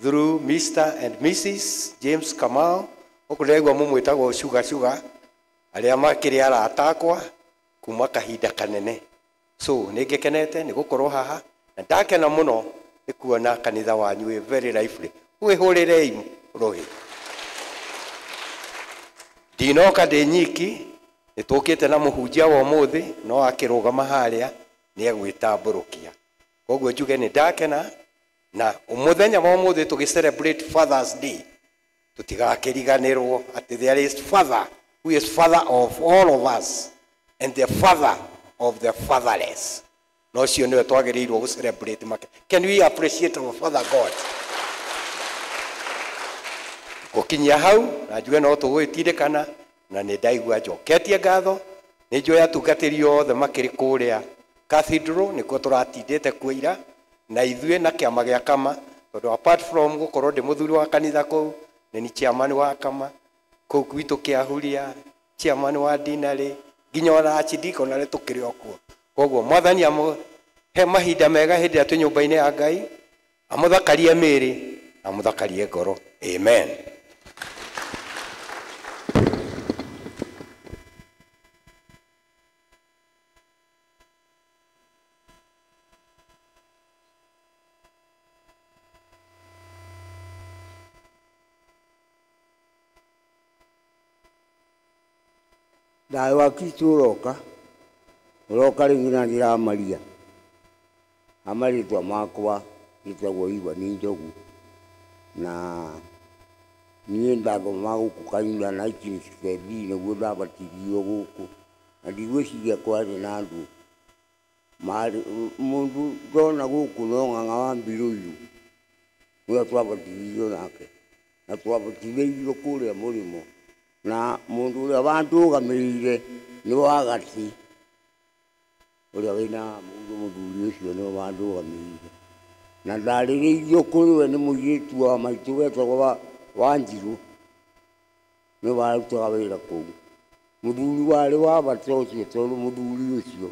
through Mr. and Mrs. James Kamau. Gũkũ ndĩraigua mũmwĩtagwo Sugar Sugar, arĩa makĩrĩ arata akwa kuma kahinda kanene. So nĩ ngĩkenete nĩ gũkorwo haha na ndakena mũno nĩ kuona kanitha wanyu wĩ very lively. Wĩhũrĩrei rũhĩ. Ndinoka ndĩ nyiki, nĩ tũkĩte na mũhunjia wa ũmũthĩ, no akĩrũgama harĩa nĩ egwĩtambũrũkia. Koguo njuge nĩ ndakena na mũthenya wa ũmũthĩ tũgĩ celebrate Father's Day. Tũtigakĩriganĩrwo atĩ there is father who is father of all of us and the father of the fatherless. Na ũcio nĩwe twagĩrĩirwo gũ celebrate make. Can we appreciate our Father God? Gũkinyia hau na njuge no tũgũgĩtindĩkana, na nĩ ndaigua njoketie ngatho. Nĩ njũĩ atungatĩri othe makĩrĩ kũrĩa cathedral nĩkuo tũratindĩte kuo ira na ithuĩ na kĩama gĩa Kama, tondũ apart from gũkorwo ndĩ mũthuri wa kanitha kũu, nĩ ni chairman wa Kama kũu gwitũ Kĩahuria, chairman wa dinarĩ, nginya ona archdeacon arĩa tũkĩrĩ o kuo. Koguo Mwathani amũhe mahinda mega hĩndĩ ĩrĩa twĩ nyũmba-inĩ ya Ngai, amũthakarie mĩĩrĩ, amũthakarie ngoro. Amen. Thayũ wa Kristo ũroka, ũroka rĩngĩ na ndĩramaria. Amarĩtwa makwa njĩtagwo Ivan Njogu, na niĩ ndathoma gũkũ kanitha 1963 nĩguo ndabatithirio gũkũ, na ndigwĩciria kwarĩ na andũ marĩ mũndũ ndona gũkũ no Ng'ang'a wa Mbirũirũ nĩwe twabatithirio nake, na twabatithĩirio kũrĩa mũrĩmo. Na mũndũ ũrĩa wandũgamĩrĩire nĩ Wagati, ũrĩa wĩna mũndũ mũthuri ũcio nĩwe wandũgamĩrĩire. Na ndarĩrĩirio kũrĩ we nĩ mũirĩtu wa maitũ wetagwo Wanjirũ, nĩwe warutaga wĩra kũu. Mũthuri warĩ wa bata ũcio tondũ mũthuri ũcio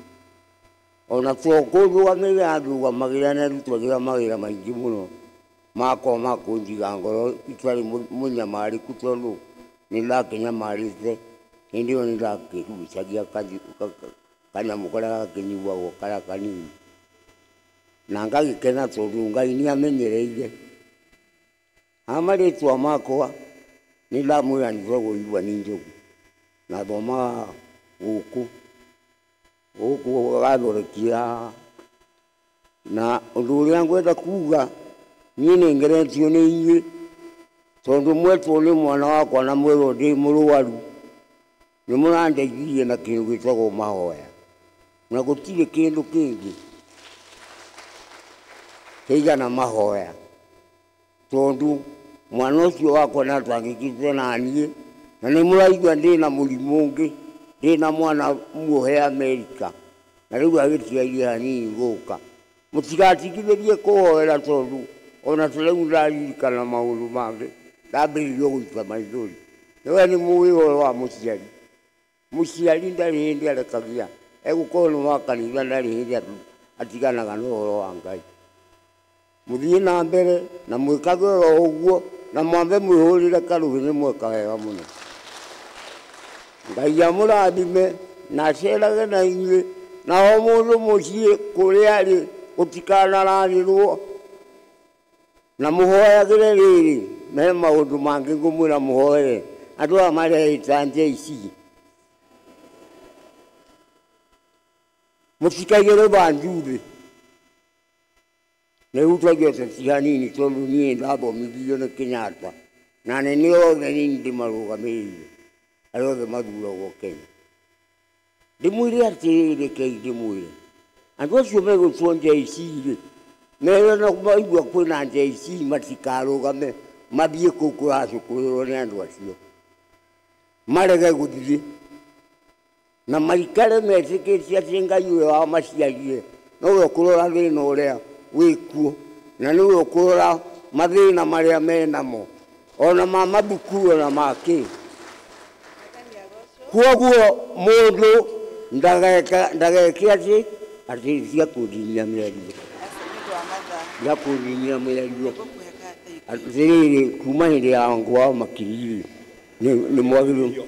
ona to kũndũgamĩrĩra andũgamagĩrĩra nĩ arutagĩra mawĩra maingĩ mũno makwa ma kũnjiga ngoro itarĩ mũnyamarĩku tondũ nĩ ndakĩnyamarĩte. Hĩndĩ ĩyo nĩ ndakĩgucagia kanyamũ karĩa gakĩnyuagwo karĩa kanini, na ngagĩkena tondũ Ngai nĩ amenyereire. Ha marĩtwa makwa nĩ ndamwĩra njĩtagwo Ivan Njogu, na thomaga gũkũ gũkũ Gathoreki. Na ũndũ ũrĩa ngwenda kuga, niĩ nĩ ngeretio nĩ inyuĩ tondũ mwetwo nĩ mwana wakwa na mwerwo ndĩ mũrwaru, nĩ mũrandeithirie na kĩndũ gĩtagwo mahoya, na gũtirĩ kĩndũ kĩngĩ kĩigana mahoya, tondũ mwana ũcio wakwa nĩ atangĩkĩte na niĩ, na nĩ mũraigua ndĩna mũrimũ ũngĩ, ndĩna mwana muohe Amerika, na rĩu agĩtigairie hanini gũka. Mũtigatigithĩrie kũhoera tondũ ona ta rĩu ndaririkana maũndũ mangĩ ndambĩrĩirio gũita maithori. Nĩwe nĩ mũĩ ũhoro wa mũciari. Mũciari ndarĩ hĩndĩ arekagia, egũkorwo nĩ wa kanitha, ndarĩ hĩndĩ atiganaga na ũhoro wa Ngai. Mũthiĩ na mbere na mwĩkage oro ũguo, na mwambe mwĩhũrĩre karũhĩ, nĩ mweka wega mũno. Ngai amũrathime na acerage na inyuĩ, na o mũndũ mũciĩ kũrĩa arĩ gũtikanararĩrwo, na mũhoyagĩre rĩrĩ. Me maũndũ mangĩ ngũmwĩra mũhoere andũ aya mareĩta JC, mũtikaigĩre banju thĩ. Nĩ hutagia ũteti hanini tondũ niĩ ndathomithirio nĩ Kenyatta, na nene othe niĩ ndĩmarũgamĩrĩire arĩa othe mathuragwo Kenya. Ndĩmwĩre atĩrĩrĩ, rekei ndĩmwĩre, andũ acio megũtwo JC rĩ, merwo maigua kwĩna JC matikarũgame mathiĩ kũu kũracũkũrĩrwo nĩ andũ acio, marege gũthiĩ na maikare metĩkĩtie atĩ Ngai ũrĩa wamaciarire nowe ũkũrora thĩna ũrĩa wĩkuo, na nĩwe ũkũrora mathĩna marĩa menamo, ona ma mathukuru ona ma kĩ. Koguo mũndũ ndageke atĩ cia kũndinia mĩario, cia kũndinia mĩario. Atĩrĩrĩ, kuma hĩndĩ ya ngwa makiri nĩ mwagĩrĩirwo.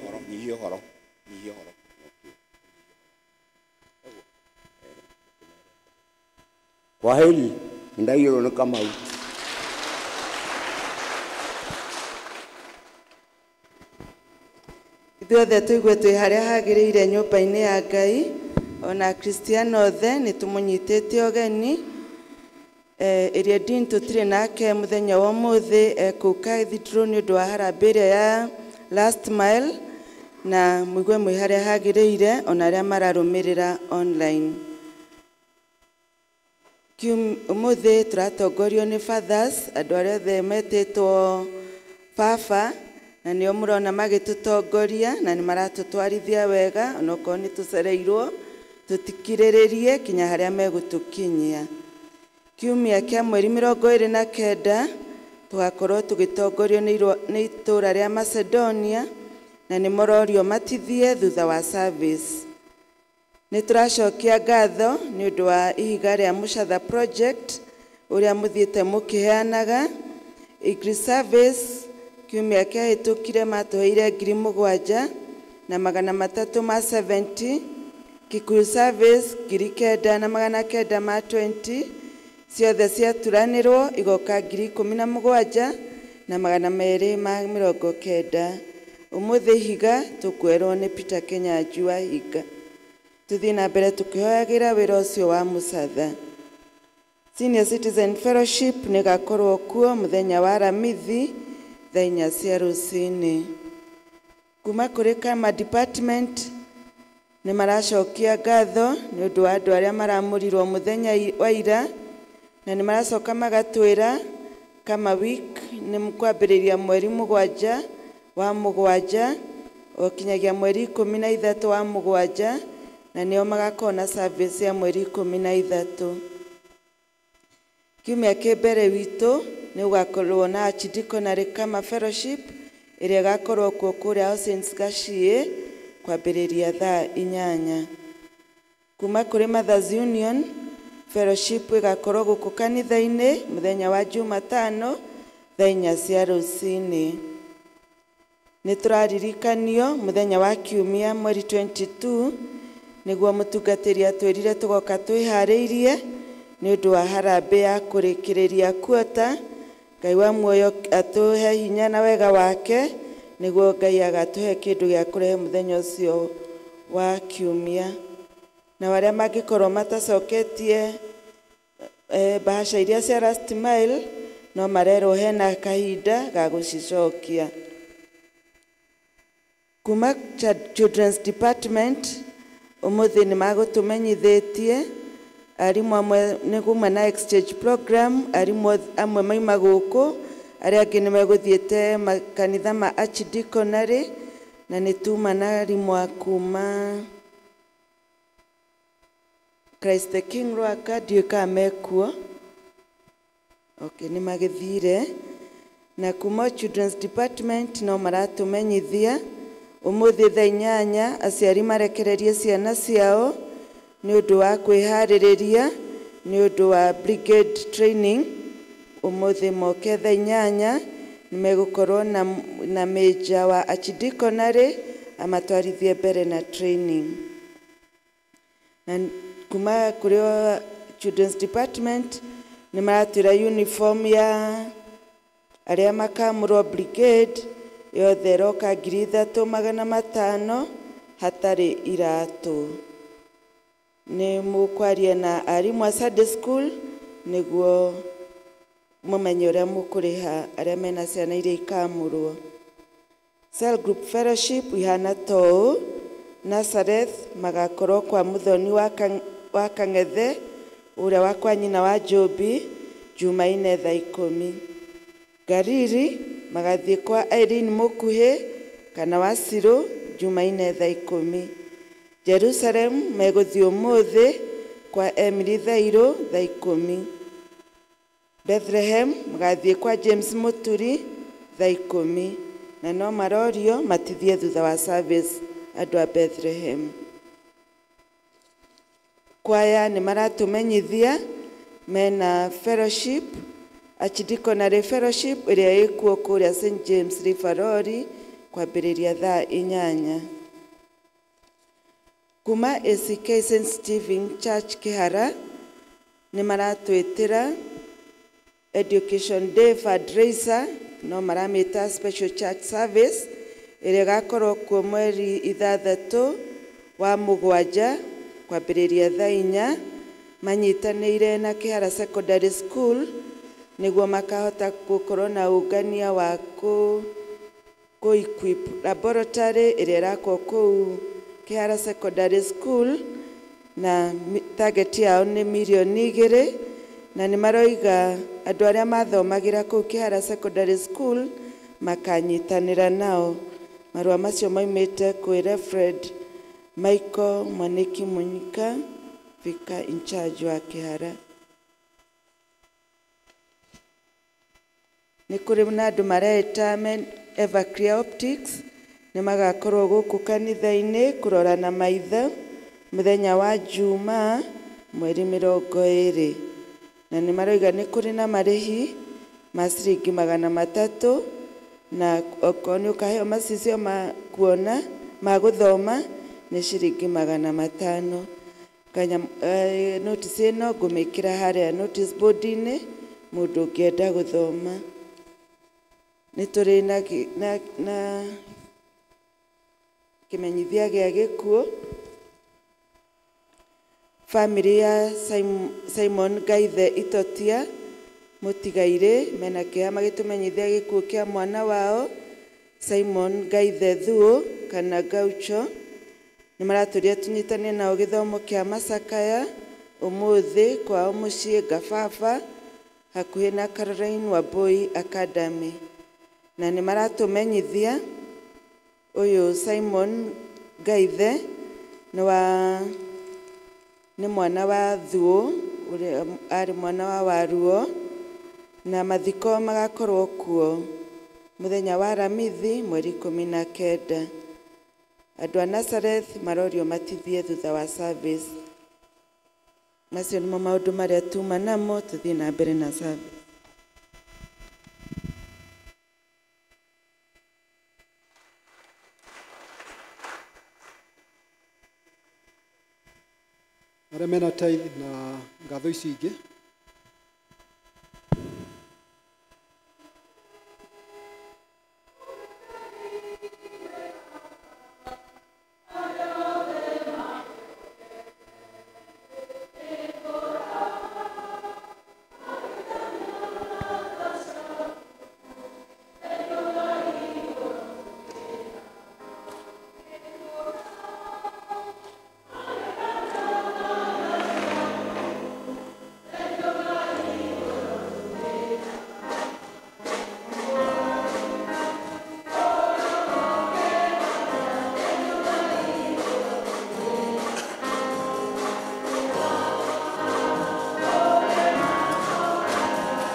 Kwaheri, ndaiyũrwo nĩ Kamau. Ithuothe tũigue twĩ harĩa hagĩrĩire nyũmba-inĩ ya Ngai, ona Akristiano othe nĩ tũmũnyitĩte ũgeni. Ĩrĩa Dean tũtirĩ nake mũthenya wa ũmũthĩ, kũu Cathedral nĩ ũndũ wa harambee ĩrĩa ya last mile, na mũigue mwĩ harĩa hagĩrĩire ona arĩa mararũmĩrĩra online. Ũmũthĩ tũratongorio nĩ fathers, andũ arĩa othe metĩtwo baba, na nĩo mũrona magĩtũtongoria na nĩ maratũtwarithia wega, onokorwo nĩ tũcereirwo tũtikirĩrĩrie kinya harĩa megũtũkinyia. Kiumia kĩa mweri 29 tũgakorwo tũgĩtongorio nĩ itũũra rĩa Macedonia, na nĩ mũrorio matithie thutha wa service. Nĩ tũracokia ngatho nĩ ũndũ wa ihiga rĩa Mũcatha project ũrĩa mũthiĩte mũkĩheanaga. Igri service kiumia kĩahĩtũkire matũheire 7,370. Kikuyu service 9,920. Ciothe ciaturanĩrwo igoka 17,290. Ũmũthĩ ihiga tũkwerwo nĩ Peter Kenyanjui wa Ihiga. Tũthiĩ na mbere tũkĩhoyagĩra wĩra ũcio wa Mũcatha. Senior Citizen Fellowship nĩ ĩgakorwo kuo mũthenya wa Aramithi thaa 4 cia rũcinĩ. Kuma kũrĩ Kama Department nĩ maracokia ngatho nĩ ũndũ wa andũ arĩa maramũrirwo mũthenya wa ira, na nĩ maracoka magatwĩra Kama week nĩ kwambĩrĩria mweri 7 wa 7, o kinyagia mweri 13 wa mũgwanja, na nĩo magakorwo na service ya mweri 13. Kiumia kĩ mbere witũ nĩ gũgakorwo na Archdeaconry Kama Fellowship ĩrĩa ĩgakorwo kuo kũrĩa All Saints Gaciĩ kwambĩrĩria thaa 8. Kuma kũrĩ Mothers Union Fellowship ĩgakorwo gũkũ kanitha-inĩ mũthenya wa Jumatano thaa 4 cia rũcinĩ. Nĩ tũraririkanio mũthenya wa Kiumia mweri 22 nĩguo mũtungatĩri atwĩrire tũgoka twĩharĩirie nĩ ũndũ wa harambĩ ya kũrĩkĩrĩria kuota. Ngai wa muoyo atũhe hinya na wega wake nĩguo Ngai agatũhe kĩndũ gĩa kũrehe mũthenya ũcio wa Kiumia. Na arĩa mangĩkorwo matacoketie bahasha iria cia last mile no marerwo hena kahinda ga gũcicokia. Kuma Children's Department ũmũthĩ nĩ magũtũmenyithĩtie arimũ amwe nĩ kuma na exchange program, arimũ amwe maima gũkũ, arĩa angĩ nĩ megũthiĩte makanitha ma Archdeaconry, na nĩ tuma na arimũ a kuma Christ the King Rwaka, ndiũĩ kana mekuo. Okay, nĩ magĩthire. Na kuma Children's Department no maratũmenyithia ũmũthĩ thaa 8 aciari marekererie ciana ciao nĩ ũndũ wa kwĩharĩrĩria nĩ ũndũ wa brigade training. Ũmũthĩ moke thaa 8 nĩ megũkorwo na major wa Archdeaconry amatwarithie mbere na training. Na kuma kũrĩ Children's Department nĩ maratwĩra uniform ya arĩa makamũrwo brigade yothe ĩroka 3,500 hatarĩ iratũ. Nĩ mũkwaria na arimũ a Sunday school nĩguo mũmenye ũrĩa mũkũrĩha arĩa mena ciana iria ikamũrwo. Cell Group Fellowship ihana ta ũũ: Nazareth magakorwo kwa Mũthoni wa Kang'ethe ũrĩa wa kwa nyina wa Njũmbi Jumaine thaa 10. Gariri magathiĩ kwa Irene Mũkuhĩ kana wa Cirũ Jumaine thaa 10. Jerusalem megũthiĩ ũmũthĩ kwa Emily Thairũ thaa 10. Bethlehem magathiĩ kwa James Mũturi thaa 10, na no marorio matithie thutha wa service andũ a Bethlehem. Kwaya nĩ maratũmenyithia mena fellowship, Archdeaconry Fellowship ĩrĩa ĩkuo kũrĩa St James Riveroli kwambĩrĩria thaa 8. Kuma ACK St Stephen Church Kĩhara nĩ maratwĩtĩra Education Day fundraiser, no maramĩta special church service ĩrĩa ĩgakorwo kuo mweri 6 wa mũgwanja kwambĩrĩria thaa 4, manyitanĩire na Kĩhara Secondary School nĩguo makahota gũkorwo na ũngania wa kũ equip laboratory ĩrĩa ĩrakwo kũu Kĩhara Secondary School, na target yao nĩ mirioni 2, na nĩ maroiga andũ arĩa mathomagĩra kũu Kĩhara Secondary School makanyitanĩra nao. Marũa macio maumĩte kwĩ Reverend Michael Mwaniki Munyika, vicar in charge wa Kĩhara. Nĩ kũrĩ na andũ mareita Everclear Optics nĩ magakorwo gũkũ kanitha-inĩ kũrora na maitho mũthenya wa Jumaa mweri 20, na nĩ maroiga nĩ kũrĩ na marĩhi ma ciringi 300, na okorwo nĩ ũkaheo macicio ma kuona ma gũthoma nĩ ciringi 500. Kanya notice ĩno ngũmĩkĩra harĩa notice board-inĩ mũndũ ũngĩenda gũthoma. Nĩ tũrĩ na kĩmenyithia gĩa gĩkuũ. Family ya Simon Gaithe Itotia Mũtigairĩ mena kĩeha magĩtũmenyithia gĩkuũ kĩa mwana wao Simon Gaithe Thuo kana Gaucho. Nĩ maratũria tũnyitane nao gĩthomo kĩa macakaya ũmũthĩ kwao mũciĩ Ngababa hakuhĩ na Caroline Wambui Academy. Na nĩ maratũmenyithia Ũyũ Simon Gaithe nĩ wa nĩ mwana wa Thuũ, ũrĩa arĩ mwana wa Waruo, na mathiko magakorwo kuo mũthenya wa Aramithi mweri 19. Andũ a Nazareth marorio matithie thutha wa service. Macio nĩmo maũndũ marĩa tuma namo, tũthiĩ na mbere na service. Arĩa mena tithe na ngatho ici ingĩ.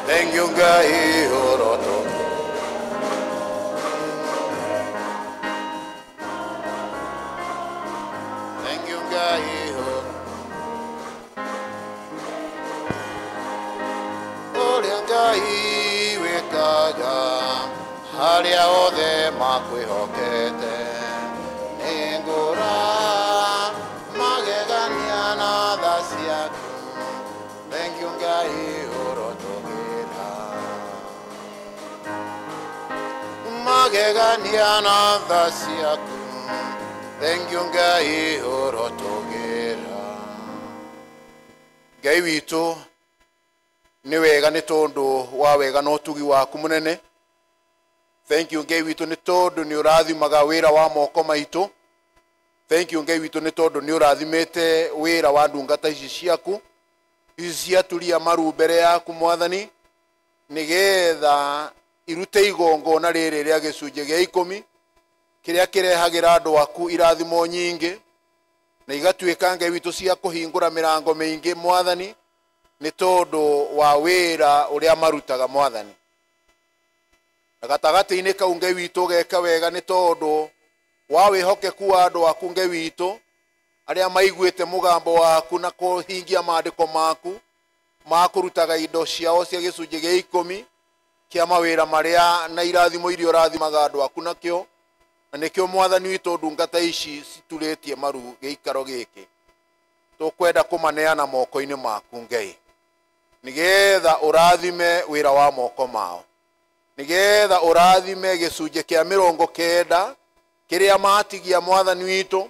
Thank you, Ngai oroto. Thank you, Ngai oroto. Ũrĩa Ngai wĩkaga harĩa othe makwĩhokete, nĩngũra magegania na tha ciaku. Thank you, Ngai ũrotũgĩra. Magegania na tha ciaku. Thank you, Ngai ũrotũgĩra. Ngai witũ nĩ wega nĩ tondũ wa wega na ũtugi waku mũnene. Thank you, Ngai witũ, nĩ tondũ nĩ ũrathimaga wĩra wa moko maitũ. Thank you, Ngai witũ, nĩ tondũ nĩ ũrathimĩte wĩra wa ndungata ici ciaku, ici ciaturia maru mbere yaku Mwathani, nĩgetha irute igongona rĩrĩ rĩa gĩcunjĩ gĩa 10 kĩrĩa kĩrehagĩra andũ aku irathimo nyingĩ, na igatuĩka Ngai witũ cia kũhingũra mĩrango mĩingĩ Mwathani, nĩ tondũ wa wĩra ũrĩa marutaga Mwathani. Na gatagatĩ-inĩ kau Ngai witũ ũgeka wega nĩ tondũ wa wĩhokeku wa andũ aku Ngai witũ, arĩa maiguĩte mũgambo waku na kũhingia maandĩko maku ma kũrutaga indo ciao cia gĩcunjĩ gĩa 10 kĩa mawĩra marĩa na irathimo iria ũrathimaga andũ aku nakĩo. Na nĩkĩo Mwathani witũ ndungata ici citurĩtie maru gĩikaro gĩkĩ, tũkwenda kũmaneana moko-inĩ maku Ngai, nĩgetha ũrathime wĩra wa moko mao, nĩgetha ũrathime gĩcunjĩ kĩa 90 kĩrĩa matigia Mwathani witũ,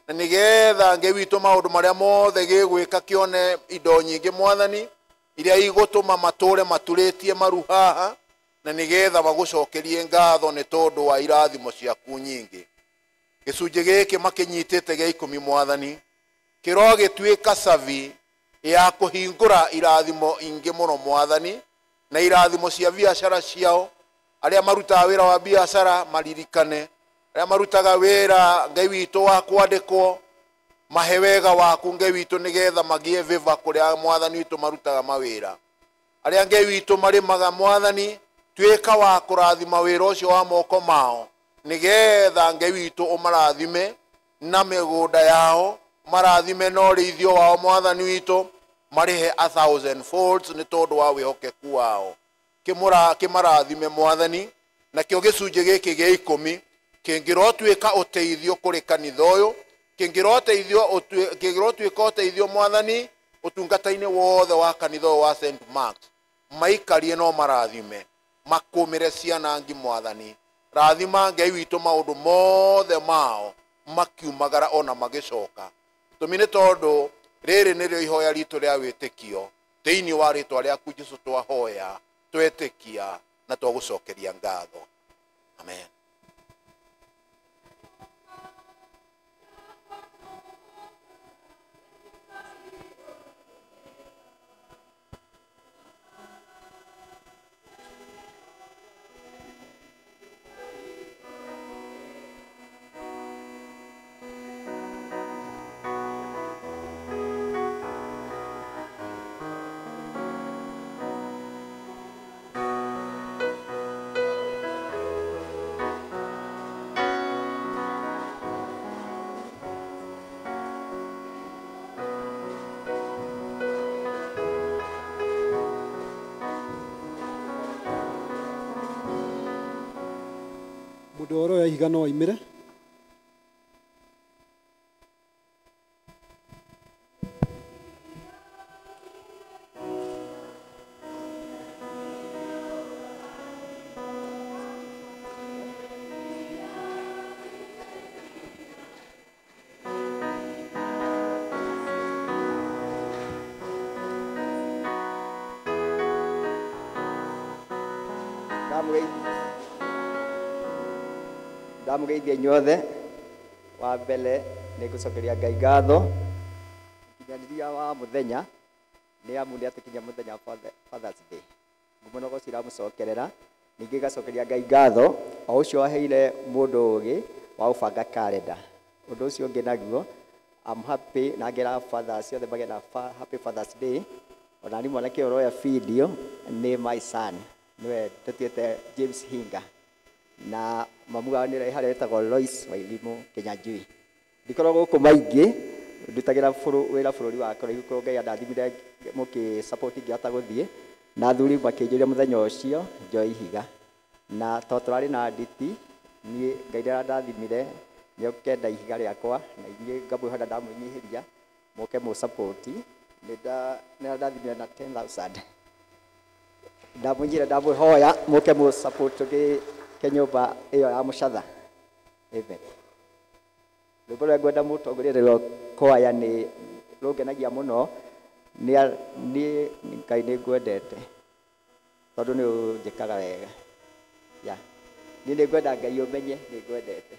na nĩgetha Ngai witũ maũndũ marĩa mothe gĩgwĩka kĩone indo nyingĩ Mwathani iria igũtũma matũre maturĩtie maru haha, na nĩgetha magũcokerie ngatho nĩ tondũ wa irathimo ciaku nyingĩ. Gĩcunjĩ gĩkĩ makĩnyitĩte gĩa 10 Mwathani kĩro gĩtuĩka cabi ya kũhingũra irathimo ingĩ mũno Mwathani, na irathimo cia biacara ciao. Arĩa marutaga wĩra wa biacara maririkane, arĩa marutaga wĩra Ngai witũ wa kwandĩkwo mahe wega waku Ngai witũ, nĩgetha magĩe favor kũrĩa Mwathani witũ marutaga mawĩra. Arĩa Ngai witũ marĩmaga Mwathani, tuĩka wa kũrathima wĩra ũcio wa moko mao, nĩgetha Ngai witũ ũmarathime na mĩgũnda yao, marathime na ũrĩithio wao Mwathani witũ, marĩhe 1,000 folds nĩ tondũ wa wĩhokeku wao. Kĩmarathime Mwathani. Nakĩo gĩcunjĩ gĩkĩ gĩa 10 kĩngĩrotuĩka ũteithio kũrĩ kanitha ũyũ, kĩngĩrotuĩka ũteithio Mwathani ũtungata-inĩ wothe wa kanitha ũyũ wa St. Marks, maikarie no marathime, makũmĩre ciana ngi Mwathani. Rathima Ngai witũ maũndũ mothe mao makiumagara ona magĩcoka. Gĩtũmi nĩ tondũ rĩrĩ nĩrĩo ihoya ritũ rĩa wĩtĩkio, thĩinĩ wa rĩtwa rĩaku Jesũ twahoya, twetĩkia na twagũcokeria ngatho. Amen. Mũndũ ũroya ihiga no aimĩre. Ndamũgeithia inyuothe. Wa mbere nĩ ngũcokeria Ngai ngatho nginyanĩria wa mũthenya nĩ amu nĩ atũkinyia mũthenya wa Father's Day. Ngumo na ũgoci iramũcokerera. Ningĩ ngacokeria Ngai ngatho o ũcio waheire mũndũ ũgĩ wa gũbanga kalenda. Ũndũ ũcio ũngĩ naguo, I'm happy na ngera fathers ciothe magĩe na happy Father's Day. Ona niĩ mwanake ũroya video nĩ my son, nĩwe tũtuĩte James Hinga, na mamu wao nĩ harĩa wĩtagwo Lois Wairimu Kinyanjui. Ndikoragwo gũkũ maingĩ, ndutagĩra wĩra bũrũri wa kũraihu kũrĩa Ngai andathimire mũkĩ support ngĩhota gũthiĩ, na athuri makĩnjũria mũthenya ũcio njoe ihiga, na tondũ tũrarĩ na nditi, niĩ Ngai nĩarandathimire nĩũkenda ihiga rĩakwa, na inyuĩ ngamwĩhoda ndamwĩnyihĩria mũke mũ support. Nĩarandathimire na 10,000. Ndamwĩnyihĩria ndamwĩhoya mũke mũ support tũgĩke nyũmba ĩyo ya mũcatha. Amen. Rwĩmbo rũrĩa ngwenda mũtongorie rũrĩa kwaya nĩ rũngenagia mũno nĩ Ngai nĩ ngwendete tondũ nĩ ũnjĩkaga wega. Yeah. Niĩ nĩ ngwenda Ngai ũmenye nĩ ngwendete.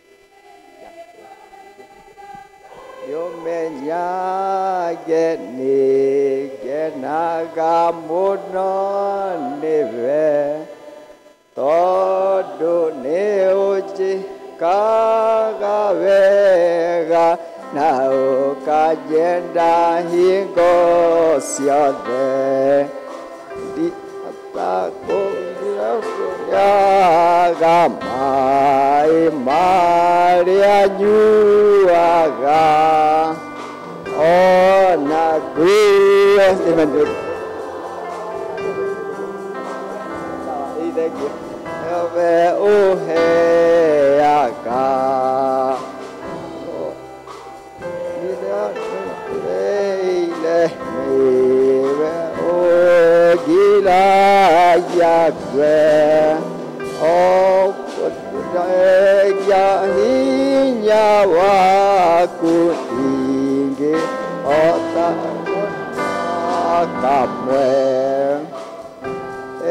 Nĩ ũmenyage nĩ ngenaga mũno nĩwe tondũ nĩ ũnjĩkaga wega na ũkanjenda hingo ciothe. Ndiaga maĩ marĩa nyuaga ona nguo. Amen. Thank you. Nĩwe ũheaga nĩwe ũngiragia ngwe ũkũndegia hinya waku ingĩhota kamwe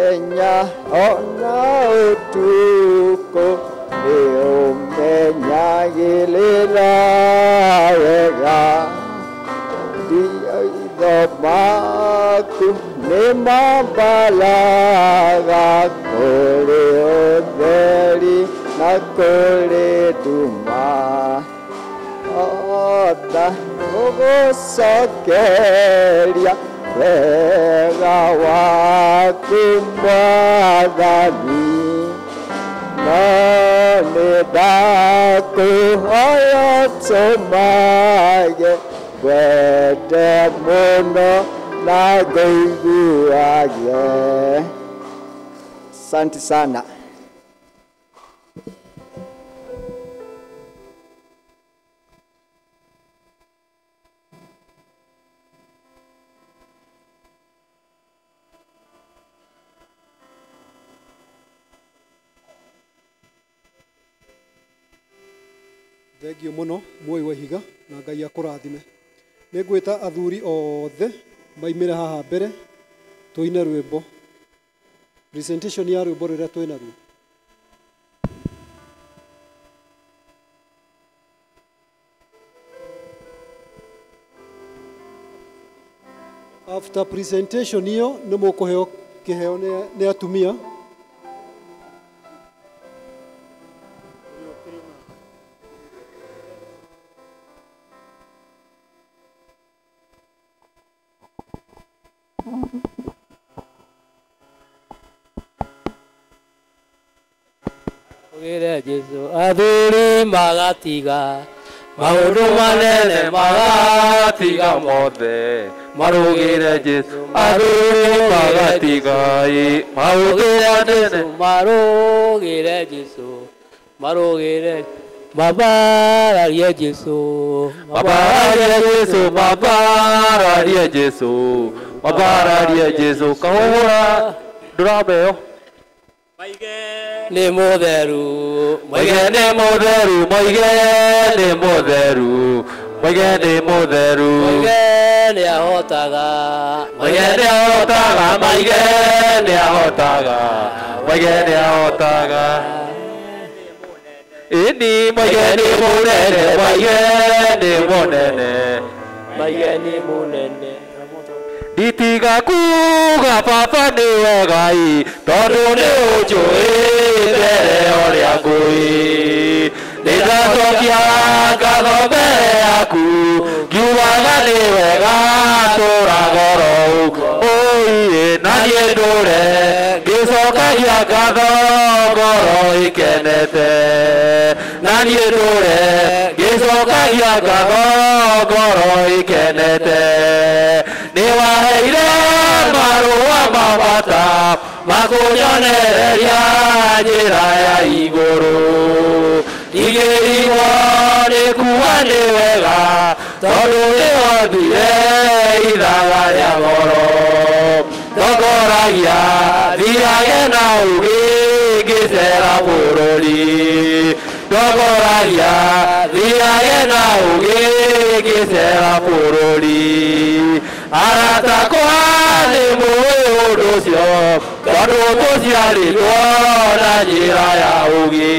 enya ona ũtukũ nĩ ũmenyagĩrĩra wega. Maitho maku nĩ mambaraga kũrĩ ũtheri na kũrĩ nduma. Ota gũgũcokeria wega waku Mwathani, no nĩ ndakũhoya ũtũmage ngwende mũno na ngũiguage. Asante sana. Thengio mũno muoi wa ihiga na Ngai akũrathime. Nĩ ngwĩta athuri othe maimĩre haha mbere tũine rwĩmbo. Presentation ya rwĩmbo rũrĩa twĩnaruo. After presentation iyo nĩ mũkũheo kĩheo nĩ atumia. Jesu athuri magatiga maũndũ manene magatiga mothe marũgĩre Jesu athuri magatiga maũndũ manene marũgĩre Jesu Marũgĩre mabararie Jesu. Mabararie Jesu, mabararie Jesu, mabararie Jesu. Kahũra ndũrameo. Nĩ mũtheru. Moige nĩ mũtheru, moige nĩ mũtheru, moige nĩ mũtheru. Moige nĩ ahotaga. Moige nĩ ahotaga, moige nĩ ahotaga, moige nĩ ahotaga. Ĩni moige nĩ mũnene, moige nĩ mũnene, moige nĩ mũnene. Nditiga kuga baba nĩwe Ngai, tondũ nĩ ũnjũĩ mbere ũrĩa ngũĩ. Nĩndacokia ngatho mbere yaku, ngiugaga nĩ wega tũraga oro ũguo. Ũiĩ na niĩ ndũre ngĩcokagia ngatho ngoro ĩkenete. Na niĩ ndũre ngĩcokagia ngatho ngoro ĩkenete. Nĩ waheire marũa ma bata makũnyonereria njĩra ya igũrũ. Ndigĩrĩirwo nĩ kuga nĩ wega tondũ nĩ wathire ithaga rĩa goro. Tongoragia thiage na ũũgĩ ngĩcera bũrũri. Tongoragia thiage na ũũgĩ ngĩcera bũrũri. Arata akwa nĩ mũĩ ũndũ ũcio tondũ tũciarĩtwo na njĩra ya ũũgĩ.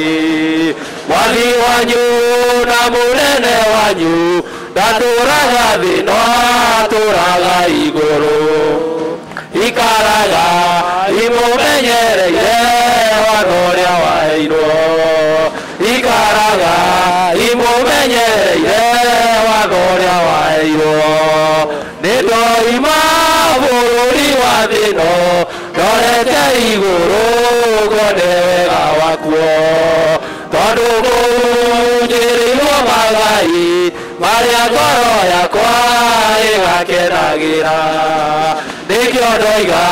Mwathi wanyu na mũnene wanyu ndatũraga thĩ no atũraga igũrũ. Ikaraga imũmenyereire watho ũrĩa waheirwo. Ikaraga imũmenyereire watho ũrĩa waheirwo. Nĩ ndoima bũrũri wa thĩ ĩno ndorete igũrũ ngone wega wakuo. Tondũ kũnjĩrĩirwo magai marĩa ngoro yakwa ĩgakenagĩra. Nĩkĩo ndoiga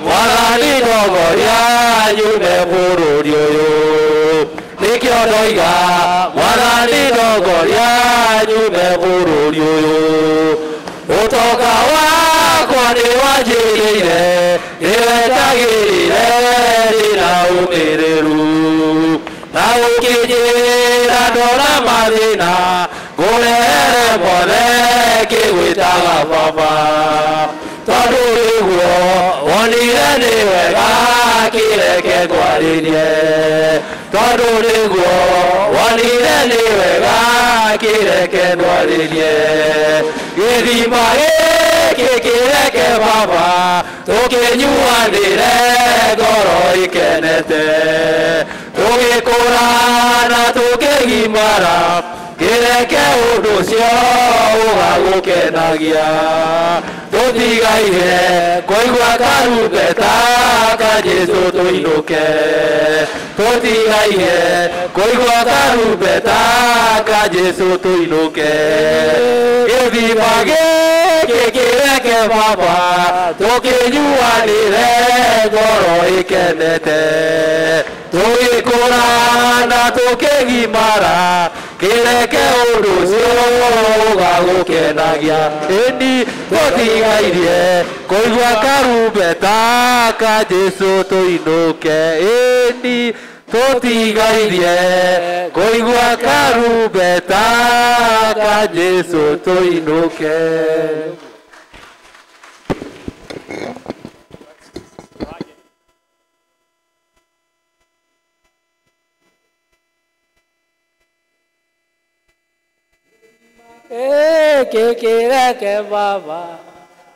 Mwathani ndongoria nyume bũrũri ũyũ. Nĩkĩo ndoiga Mwathani ndongoria nyume bũrũri ũyũ. Ũtonga wakwa nĩ wanjĩrĩire, nĩwetagĩrĩre ndĩna ũmĩrĩru. Na ũkĩnjĩra ndona mathĩna, ngũrehere mothe ngĩgwĩtaga baba. Tondũ nĩguo wonire nĩ wega kĩreke ngwarĩrie. Tondũ nĩguo wonire nĩ wega kĩreke ngwarĩrie. Gĩthima gĩkĩ kĩreke baba tũkĩnyuanĩre ngoro ĩkenete. Tũgĩkũra na tũkĩgimara kĩreke ũndũ ũcio ũgagũkenagia. Tũtigaire kũigua karumbeta ka Jesũ tũinũke. Tũtigaire kũigua karumbeta ka Jesũ tũinũke. Gĩthima gĩkĩ kĩreke baba tũkĩnyuanĩre ngoro ĩkenete. Tũgĩkũra na tũkĩgimara kĩreke ũndũ ũcio ũgagũkenagia. Ĩni tũtigairie kũigua karumbeta ka Jesũ tũinũke. Ĩni tũtigairie kũigua karumbeta ka Jesũ tũinũke. Kĩkĩreke baba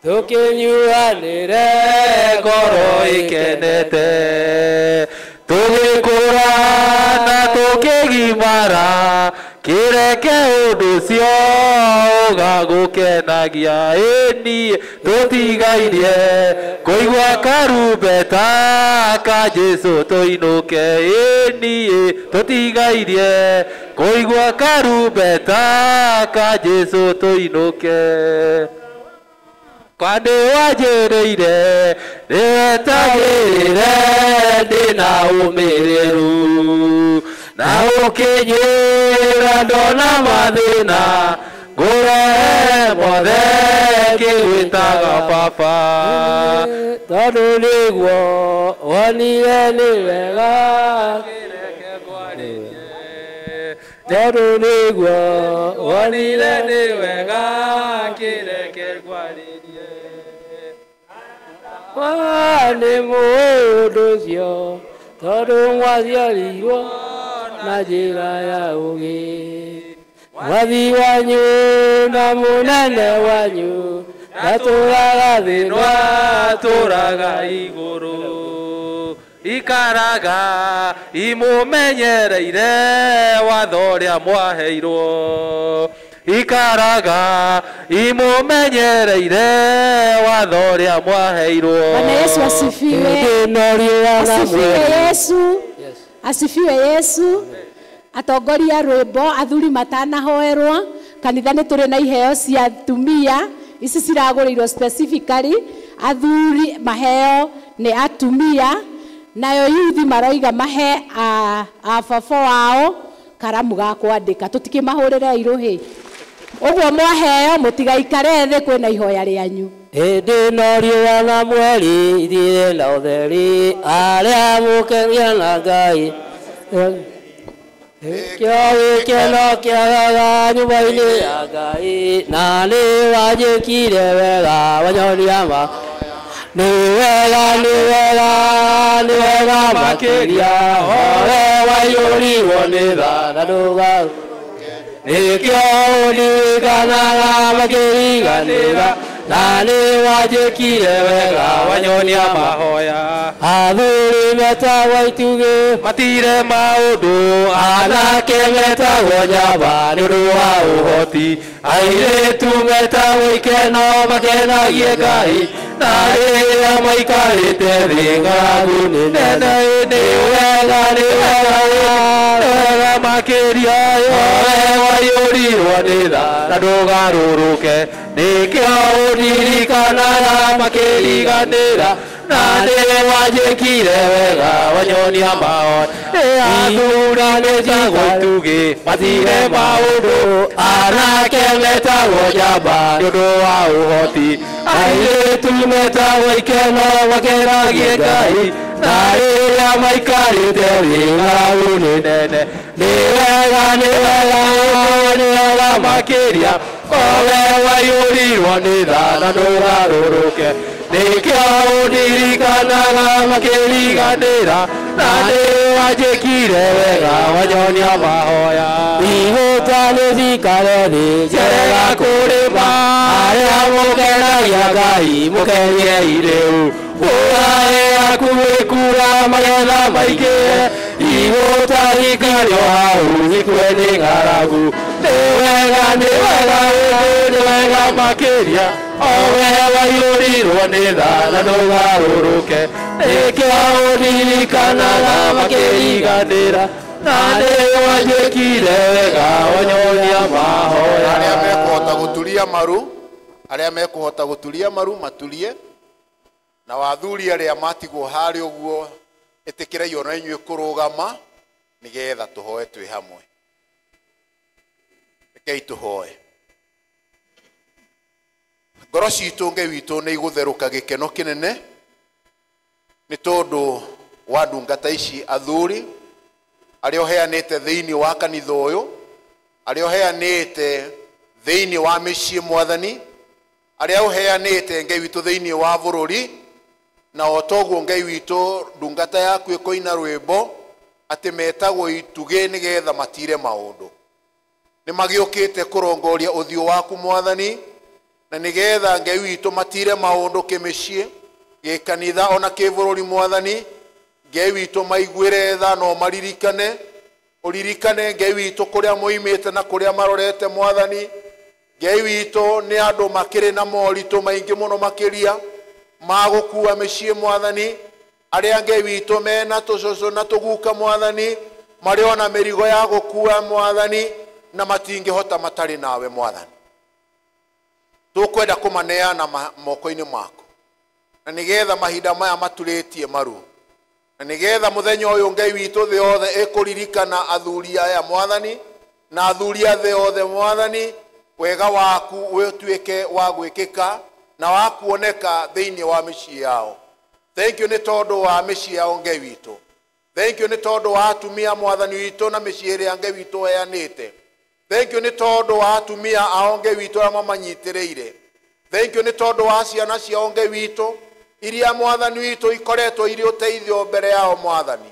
tũkĩnyuanĩre ngoro ĩkenete. Tũgĩkũra na tũkĩgimara kĩreke ũndũ ũcio ũgagũkenagia. Ĩni tũtigairie kũigua karumbeta ka Jesũ tũinũke. Ĩni tũtigairie kũigua karumbeta ka Jesũ tũinũke. Kwa nĩ wanjĩrĩire nĩwetagĩrĩre ndĩna ũmĩrĩru. Na ũkĩnjĩra ndona mathĩna ngũrehe mothe ngĩgwĩtaga baba. Tondũ nĩguo wonire nĩ wega tondũ nĩguo wonire nĩ wega kĩreke ngwarĩrie. Nĩ mũndũ ũcio tondũ mwaciarirwo na njĩra ya ũgĩ. Mwathi wanyu na mũnene wanyu ndatũraga thĩ Twatũraga igũrũ ikaraga imũmenyereire watho ũrĩa mwaheirwo ikaraga imũmenyereire watho ũrĩa mwaheirwo. Bwana Yesu asifiwe. Asifiwe Yesu. Asifiwe Yesu. Atongoria rwĩmbo athuri matanahoerwo kanitha nĩ tũrĩ na iheo cia atumia ici ciragũrĩirwo specifically athuri maheo nĩ atumia nayo yuthi maroiga mahe a baba wao karamu ga kwandĩka tũtikĩmahũrĩre irũhĩ ũguo mwaheo mũtigaikare thĩ kwĩna ihoya rĩanyu. Hĩndĩ ĩno riũa na mweri ithire na ũtheri arĩa mũkenia na Ngai kĩo gĩkeno kĩagaga nyũmba-inĩ ya Ngai na nĩ wanjĩkire wega wanyonia ma nĩ wega nĩ wega nĩ wega makĩria owe waiyũrirwo nĩ tha na ndũga nĩkĩo ũririkanaga makĩriganĩra na nĩ wanjĩkire wega wanyonia mahoya. Athuri metagwo itugĩ matire maũndũ anake metagwo njamba nĩ ũndũ wa ũhoti airĩtu metagwo ikeno makenagie Ngai na rĩrĩa maikarĩte thĩ ng'aragu nĩ nene nĩ wega nĩ wega nĩ wega makĩria owe waiyũrirwo nĩ tha na ndũgarũrũke nĩkĩo ũririkanaga makĩriganĩra na nĩ wanjĩkire wega wanyonia mahoya. Athuri metagwo itugĩ matire maũndũ anake metagwo njamba nĩ ũndũ wa ũhoti airĩtu metagwo ikeno makenagie Ngai na rĩrĩa maikarĩte thĩ ng'aragu nĩ nene nĩ wega nĩ wega nĩ wega makĩria owe waiyũrirwo nĩ tha na ndũgarũrũke nĩkĩo ũririkanaga makĩriganĩra na nĩ wanjĩkire wega wanyonia mahoya. Igũta nĩ cikare thĩ Njerega kũrĩma arĩa mũkenagia Ngai mũkeniei rĩu ũrae hakuhĩ kura magetha maingĩhe igũta rikario hau ikue nĩ ng'aragu nĩ wega nĩ wega nĩ wega makĩria owe waiyũrirwo nĩ tha na ndũgarũrũke nĩkĩo ũririkanaga makĩriganĩra na nĩ wanjĩkire wega wanyonia mahoya. Arĩa mekũhota gũturia maru arĩa mekũhota gũturia maru maturie na wathuri arĩa matigwo harĩa ũguo ĩtĩkĩrai ona inyuĩ kũrũgama nĩgetha tũhoe twĩ hamwe. Rekei tũhoe. Ngoro citũ Ngai witũ nĩ igũtherũka gĩkeno kĩnene nĩ tondũ wa ndungata ici athuri arĩa ũheanĩte thĩinĩ wa kanitha ũyũ arĩa ũheanĩte thĩinĩ wa mĩciĩ mwathani arĩa ũheanĩte Ngai witũ thĩinĩ wa bũrũri na o toguo Ngai witũ ndungata yaku ĩkoina rwĩmbo atĩ metagwo itugĩ nĩgetha matire maũndũ nĩ magĩũkĩte kũrongoria ũthiũ waku mwathani na nĩgetha Ngai witũ matire maũndũ kĩmĩciĩ gĩkanitha ona kĩbũrũri mwathani Ngai witũ maiguĩre tha no maririkane ũririkane Ngai witũ kũrĩa moimĩte na kũrĩa marorete mwathani Ngai witũ nĩ andũ makĩrĩ na moritũ maingĩ mũno makĩria ma gũkua mĩciĩ mwathani arĩa Ngai witũ mena tũcũcũ na tũguka mwathani marĩ ona mĩrigo ya gũkua mwathani na matingĩhota matarĩ nawe mwathani tũkwenda kũmaneana moko-inĩ maku na nĩgetha mahinda maya maturĩtie maru na Na nĩgetha mũthenya ũyũ Ngai witũ thĩ yothe ĩkũririkana athuri aya mwathani, na athuri a thĩ yothe mwathani, wega waku ũtuĩke wa gwĩkĩka na wa kuoneka thĩinĩ wa mĩciĩ yao. Thank you nĩ tondũ wa mĩciĩ yao Ngai witũ. Thank you nĩ tondũ wa atumia mwathani witũ na mĩciĩ ĩrĩa Ngai witũ ũheanĩte. Thank you nĩ tondũ wa atumia ao Ngai witũ arĩa mamanyitĩrĩire. Thank you nĩ tondũ wa ciana ciao Ngai witũ iria mwathani witũ ikoretwo irĩ ũteithio mbere yao mwathani.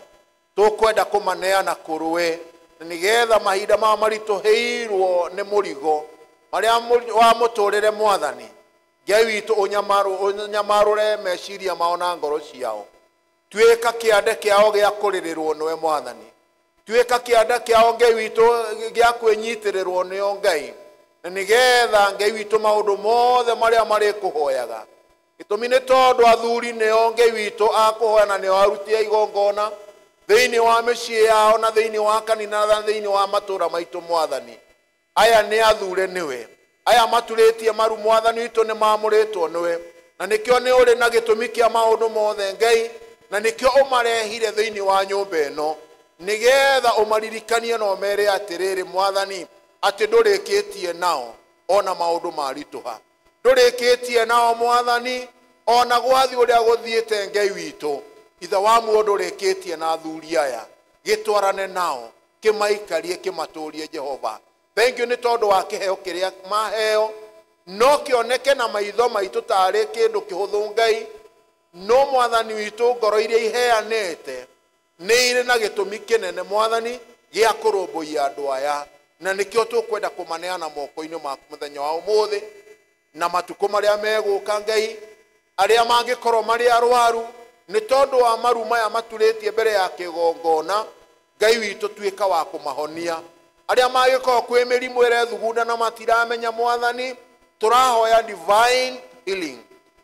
Tũkwenda kũmaneana kũrĩ na nĩgetha mahinda mao maritũhĩirwo nĩ mũrigo marĩa wa mũtũrĩre mwathani, Ngai witũ ũnyamarũre meciria mao na ngoro ciao. Tuĩka kĩande kĩao gĩa kũrĩrĩrwo nĩwe mwathani. Tuĩka kĩande kĩao Ngai witũ gĩa kwĩnyitĩrĩrwo nĩo Ngai, na nĩgetha Ngai witũ maũndũ mothe marĩa marĩkũhoyaga. Gĩtũmi nĩ tondũ athuri nĩo Ngai witũ akũhoya na nĩo aruti a igongona thĩinĩ wa mĩciĩ yao na thĩinĩ wa kanitha na thĩinĩ wa matũũra maitũ mwathani. Aya nĩ athure nĩwe, aya maturĩtie maru mwathani witũ nĩ mamũrĩtwo nĩwe, na nĩkĩo nĩ ũrĩ na gĩtũmi kĩa maũndũ mothe Ngai, na nĩkĩo ũmarehire thĩinĩ wa nyũmba ĩno nĩgetha ũmaririkanie na ũmere atĩrĩrĩ mwathani, atĩ ndũrĩkĩtie nao ona maũndũ maritũha, ndũrĩkĩtie nao mwathani ona gwathi ũrĩa gũthiĩte Ngai witũ. Ithe wa muoyo ndũrĩkĩtie na athuri aya, gĩtwarane nao, kĩmaikarie, kĩmatũrie Jehova. Thank you nĩ tondũ wa kĩheo kĩrĩa maheo, no kĩoneke na maitho maitũ tarĩ kĩndũ kĩhũthũ Ngai, no mwathani witũ ngoro iria iheanĩte nĩ irĩ na gĩtũmi kĩnene mwathani gĩa kũrũmbũiya andũ aya, na nĩkĩo tũkwenda kũmaneana moko-inĩ maku mũthenya wa ũmũthĩ na matukũ marĩa megũka Ngai. Arĩa mangĩkorwo marĩ arwaru nĩ tondũ wa maru maya maturĩtie mbere ya kĩgongona, Ngai witũ tuĩka wa kũmahonia. Arĩa mangĩkorwo kwĩ mĩrimũ ĩrethugunda na matiramenya mwathani, tũrahoya divine healing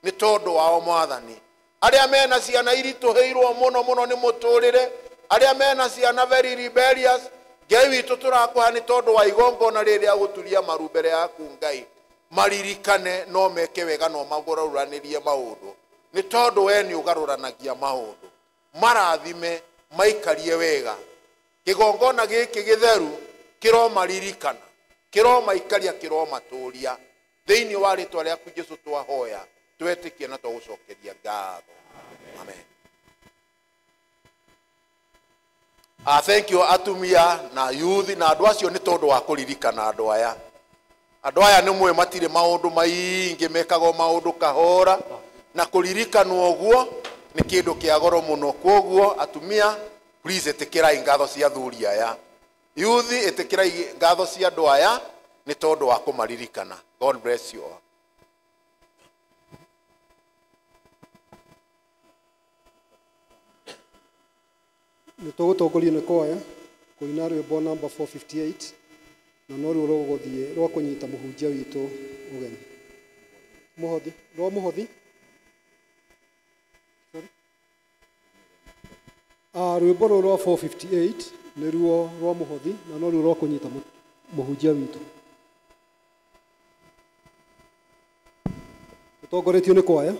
nĩ tondũ wao mwathani. Arĩa mena ciana iritũhĩirwo mũno mũno nĩ mũtũrĩre, arĩa mena ciana very rebellious, Ngai witũ tũrakũha nĩ tondũ wa igongona rĩrĩa gũturia maru mbere yaku Ngai, maririkane no meke wega no magũrũranĩrie maũndũ, nĩ tondũ we nĩ ũgarũranagia maũndũ. Marathime, maikarie wega. Kĩgongona gĩkĩ gĩtheru kĩromaririkana, kĩromaikaria, kĩromatũria. Thĩinĩ wa rĩtwa rĩaku Jesũ twahoya, twetĩkie na twagũcokeria ngatho. Amen. Thank you atumia na youth na andũ acio nĩ tondũ wa kũririkana andũ aya. Andũ aya nĩ mũĩ matirĩ maũndũ maingĩ, mekagwo maũndũ kahora, na kũririkanwo ũguo nĩ kĩndũ kĩa goro mũno. Kwoguo atumia, please ĩtĩkĩrai ngatho cia athuri aya. Youth, ĩtĩkĩrai ngatho cia andũ aya nĩ tondũ wa kũmaririkana. God bless you all. Nĩ tũgũtongorio nĩ kwaya kũina rwĩmbo namba 458 na noruo rũgũthiĩ rwa kũnyita mũhunjia witũ ũgeni. Mũhothi, rwa mũhothi. Sorry. Rwĩmbo rũrũ rwa 458 nĩruo rwa mũhothi na noruo rwa kũnyita mũhunjia witũ. Rũtongoretio nĩ kwaya.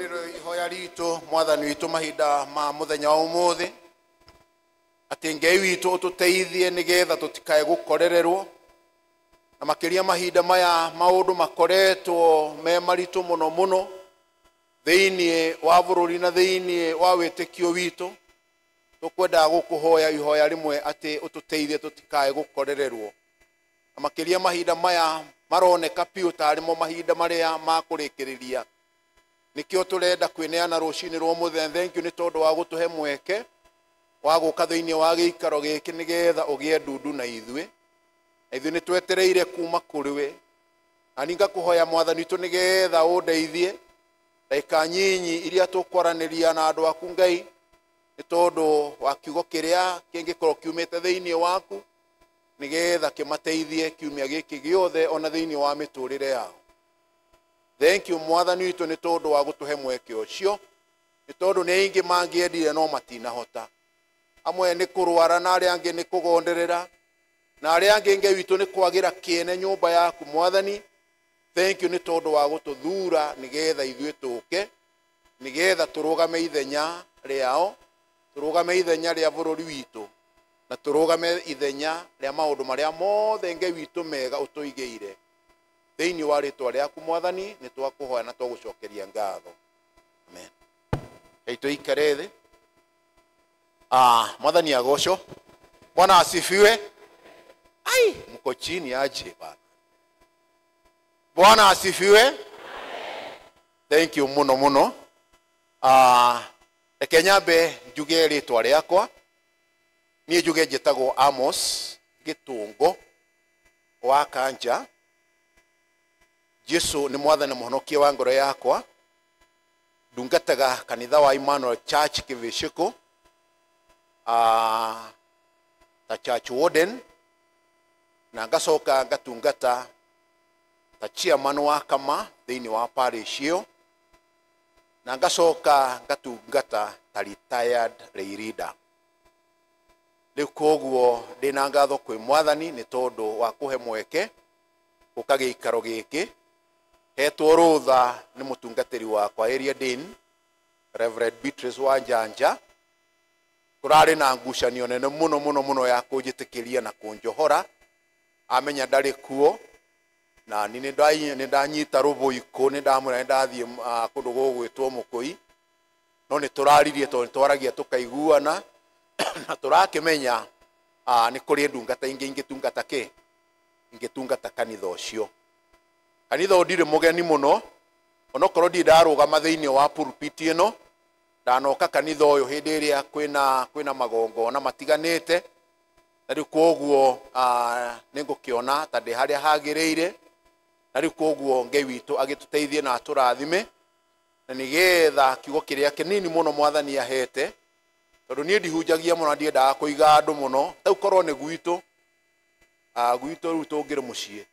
Rĩu nĩrĩo ihoya ritũ mwathani witũ mahinda ma mũthenya wa ũmũthĩ atĩ Ngai witũ ũtũteithie nĩgetha tũtikae gũkorererwo na makĩria mahinda maya maũndũ makoretwo me maritũ mũno mũno thĩinĩ wa bũrũri na thĩinĩ wa wĩtĩkio witũ. Tũkwendaga gũkũhoya ihoya rĩmwe atĩ ũtũteithie tũtikae gũkorererwo na makĩria mahinda maya maroneka piũ tarĩ mo mahinda marĩa ma kũrĩkĩrĩria. Nĩkĩo tũrenda kwĩneana rũcinĩ rwa mũthenya. Thank you nĩ tondũ wa gũtũhe mweke wa gũka thĩinĩ wa gĩikaro gĩkĩ nĩgetha ũgĩe ndundu na ithuĩ, na ithuĩ nĩ twetereire kuma kũrĩ we. Na niĩ ngakũhoya mwathani witũ nĩgetha ũndeithie ndagĩka nyinyi iria tũkwaranĩria na andũ aku Ngai, nĩ tondũ wa kiugo kĩrĩa kĩngĩkorwo kiumĩte thĩinĩ waku nĩgetha kĩmateithie kiumia gĩkĩ gĩothe ona thĩinĩ wa mĩtũrĩre yao. Thank you mwathani witũ nĩ tondũ wa gũtũhe mweke ũcio, nĩ tondũ nĩ aingĩ mangĩendire no matinahota. Amwe nĩ kũrwara na arĩa angĩ nĩ kũgonderera na arĩa angĩ Ngai witũ nĩ kwagĩra kĩene nyũmba yaku mwathani. Thank you nĩ tondũ wa gũtũthura nĩgetha ithuĩ tũke nĩgetha tũrũgame ithenya rĩao, tũrũgame ithenya rĩa bũrũri witũ na tũrũgame ithenya rĩa maũndũ marĩa mothe Ngai witũ mega ũtũigĩire. Thĩinĩ wa rĩtwa rĩaku mwathani nĩ twakũhoya na twagũcokeria ngatho. Amen. Ngai tũikare thĩ. Mwathani agocwo. Bwana asifiwe. Ai, mko chini aje bana. Bwana asifiwe. Thank you muno muno. Reke nyambe njuge rĩtwa rĩakwa. Niĩ njuge njĩtagwo Amos Gĩtũngo wa Kanja. Jesu nĩ mwathani mũhonokia wa ngoro yakwa. Ndungataga kanitha wa Emmanuel Church Kĩvĩcĩkũ, ta church warden, na ngacoka ngatungata ta chairman wa kama thĩinĩ wa parish ĩyo, na ngacoka ngatungata ta retired lay leader. Rĩu koguo ndĩna ngatho kwĩ mwathani nĩ tondũ wa kũhe mweke gũka gĩikaro gĩkĩ. Hetwo rũtha nĩ mũtungatĩri wakwa area dean Reverend Beatrice Wanjanja. Kũrarĩ na ngucanio nene mũno mũno mũno ya kũnjĩtĩkĩria na kũnjohora. Amenya ndarĩ kuo na ni nĩ ndanyita rũbũikũ, nĩ ndamwĩra nĩ ndathiĩ kũndũ gũgwĩtwo Mũkũi, no nĩ tũraririe tondũ nĩ twaragia tũkaiguana na tũrakĩmenya nĩ kũrĩ ndungata ingĩ ingĩtungata kĩ ingĩtungata kanitha ũcio. Kanitha ũyũ ndirĩ mũgeni mũno, onokorwo ndirĩ ndarũgama thĩinĩ wa pulpit ĩno. Ndanoka kanitha ũyũ hĩndĩ ĩrĩa kwĩna magongona matiganĩte, na rĩu koguo nĩ ngũkĩona ta ndĩ harĩa hagĩrĩire, na rĩu koguo Ngai witũ agĩtũteithie na atũrathime na nĩgetha kiugo kĩrĩa kĩnini mũno mwathani ahete, tondũ niĩ ndihunjagia mũno, ndiendaga kũiga andũ mũno. Tau korwo nĩ gwitũ, gwitũ rĩu tũngĩrĩ mũciĩ,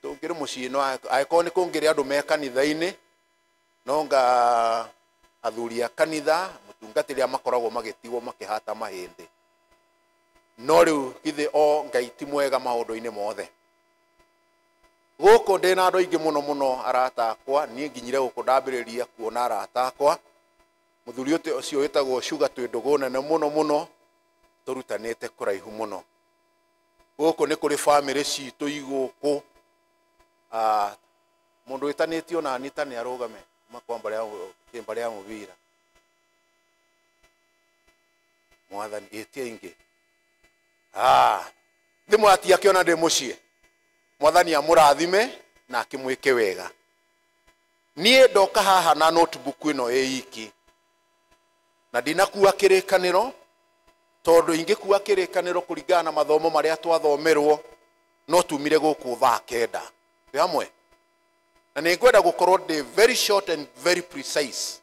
tũngĩrĩ mũciĩ, no angĩkorwo nĩ kũngĩrĩ andũ me kanitha-inĩ, no nga athuri a kanitha mũtungatĩri arĩa makoragwo magĩtigwo makĩhata mahĩndĩ. No rĩu githĩ o Ngai ti mwega maũndũ-inĩ mothe. Gũkũ ndĩna andũ aingĩ mũno mũno arata akwa. Niĩ nginyire gũkũ ndambĩrĩria kuona arata akwa. Mũthuri ũcio wĩtagwo Sugar twĩ ndũgũ nene mũno mũno, tũrutanĩte kũraihu mũno. Gũkũ nĩ kũrĩ bamĩrĩ citũ igũkũ. Mũndũ wĩtanĩtio na Anita nĩ arũgame kuma kwa mbarĩ ya mũbira. Mwathani ĩtie ingĩ. Thimũ atiakĩona ndĩ mũciĩ. Mwathani amũrathime na akĩmwĩke wega. Niĩ ndoka haha na notebook ĩno ĩ iki, na ndinakua kĩrĩkanĩro, tondũ ingĩkua kĩrĩkanĩro kũringana na mathomo marĩa twathomerwo no tumire gũkũ thaa 9. Twĩ hamwe? Na nĩ ngwenda gũkorwo ndĩ very short and very precise.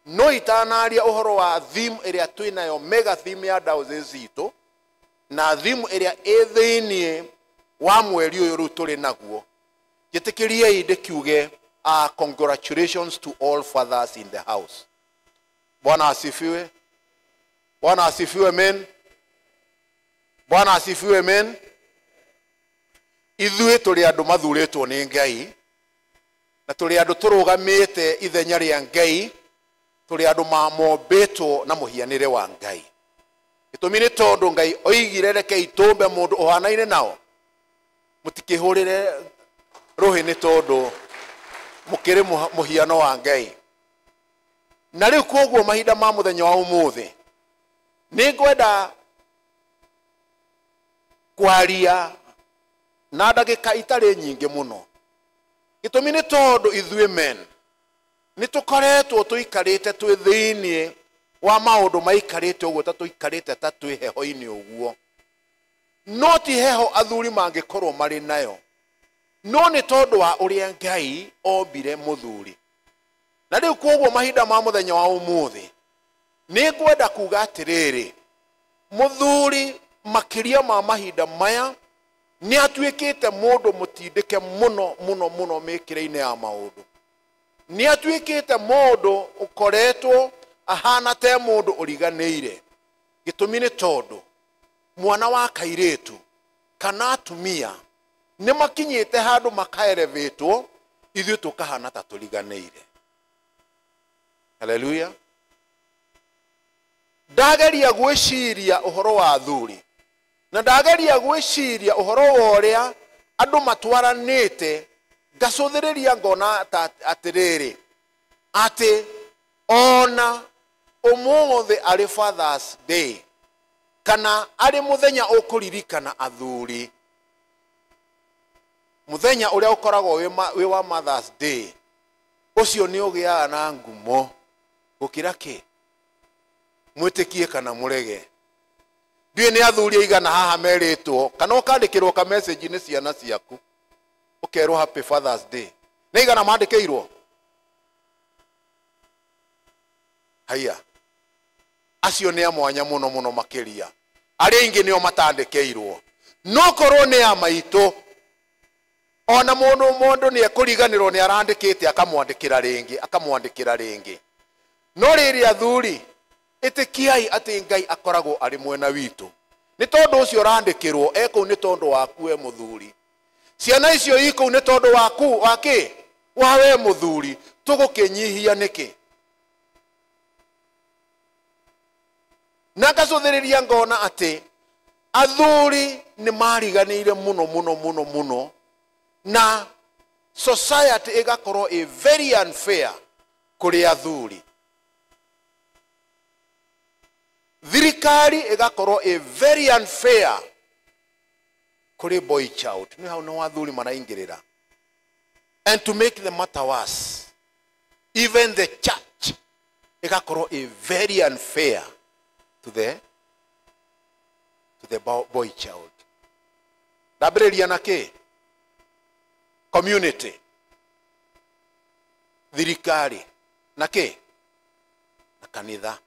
No itanaria ũhoro wa theme ĩrĩa twĩnayo, mega theme ya diocese itũ, na theme ĩrĩa ĩ thĩinĩ wa mweri ũyũ rĩu tũrĩ naguo, njĩtĩkĩriei ndĩkiuge, congratulations to all fathers in the house. Bwana asifiwe. Bwana asifiwe, men. Bwana asifiwe, men. Ithuĩ tũrĩ andũ mathurĩtwo nĩ Ngai Na tũrĩ andũ tũrũgamĩte ithenya rĩa Ngai, tũrĩ andũ mamombĩtwo na mũhianĩre wa Ngai. Gĩtũmi nĩ tondũ Ngai oigire rekei tũmbe mũndũ ũhanaine nao. Mũtikĩhũrĩre rũhĩ nĩ tondũ mũkĩrĩ mũhiano wa Ngai. Na rĩu koguo mahinda ma mũthenya wa ũmũthĩ nĩ ngwenda kwaria na ndagĩka itarĩ nyingĩ mũno. Gĩtũmi nĩ tondũ ithuĩ men nĩ tũkoretwo tũikarĩte twĩ thĩiniĩ wa maũndũ maikarĩte ũguo ta tũikarĩte ta twĩ heho-inĩ ũguo. No ti heho athuri mangĩkorwo marĩ nayo, no nĩ tondũ wa ũrĩa Ngai ombire mũthuri. Na rĩu koguo mahinda ma mũthenya wa ũmũthĩ nĩ ngwenda kuga atĩrĩrĩ, mũthuri makĩria ma mahinda maya nĩ atuĩkĩte mũndũ mũtindĩke mũno mũno mũno mĩkĩre-inĩ ya maũndũ. Nĩ atuĩkĩte mũndũ ũkoretwo ahana te mũndũ ũriganĩire. Gĩtũmi nĩ tondũ mwana wa kairĩtu kana atumia nĩ makinyĩte handũ makaerevetwo, ithuĩ tũkahana ta tũriganĩire. Haleluya. Ndageria gwĩciria ũhoro wa athuri na ndageria gwĩciria ũhoro wa ũrĩa andũ matwaranĩte, ngacũthĩrĩria ngona ta atĩrĩrĩ, atĩ ona ũmũthĩ arĩ Father's Day kana arĩ mũthenya ũkũririkana athuri, mũthenya ũrĩa ũkoragwo wĩ wa Mother's Day, ũcio nĩ ũgĩaga na ngumo gũkĩra kĩ? Mwĩtĩkie kana mũrege. Ndiũĩ nĩ athuri aigana haha merĩtwo kana ũkandĩkĩrwo ka message nĩ ciana ciaku ũkerwo happy Father's Day. Nĩ aigana mandĩkĩirwo? Haiya, acio nĩ a mwanya mũno mũno makĩria. Arĩa aingĩ nĩo matandĩkĩirwo. No korwo nĩ a maitũ, ona mũndũ nĩ ekũriganĩrwo nĩ arandĩkĩte akamwandĩkĩra rĩngĩ, akamwandĩkĩra rĩngĩ. No rĩrĩ athuri, ĩtĩkiai atĩ Ngai akoragwo arĩ mwena witũ. Nĩ tondũ ũcio ũrandĩkĩrwo e kũu nĩ tondũ waku we mũthuri. Ciana icio i kũu nĩ tondũ waku wa kĩ? Wa we mũthuri. Tũgũkĩnyihia nĩkĩ? Na ngacũthĩrĩria ngona atĩ athuri nĩ mariganĩire mũno mũno mũno mũno, na society ĩgakorwo ĩ very unfair kũrĩ athuri. Thirikari ĩgakorwo ĩ very unfair kũrĩ boy child. Nĩ hau nĩ athuri maraingĩrĩra. And to make the matter worse, even the church ĩgakorwo ĩ very unfair to the boy child. Ndambĩrĩria na kĩ? Community, thirikari, na kĩ? Na kanitha.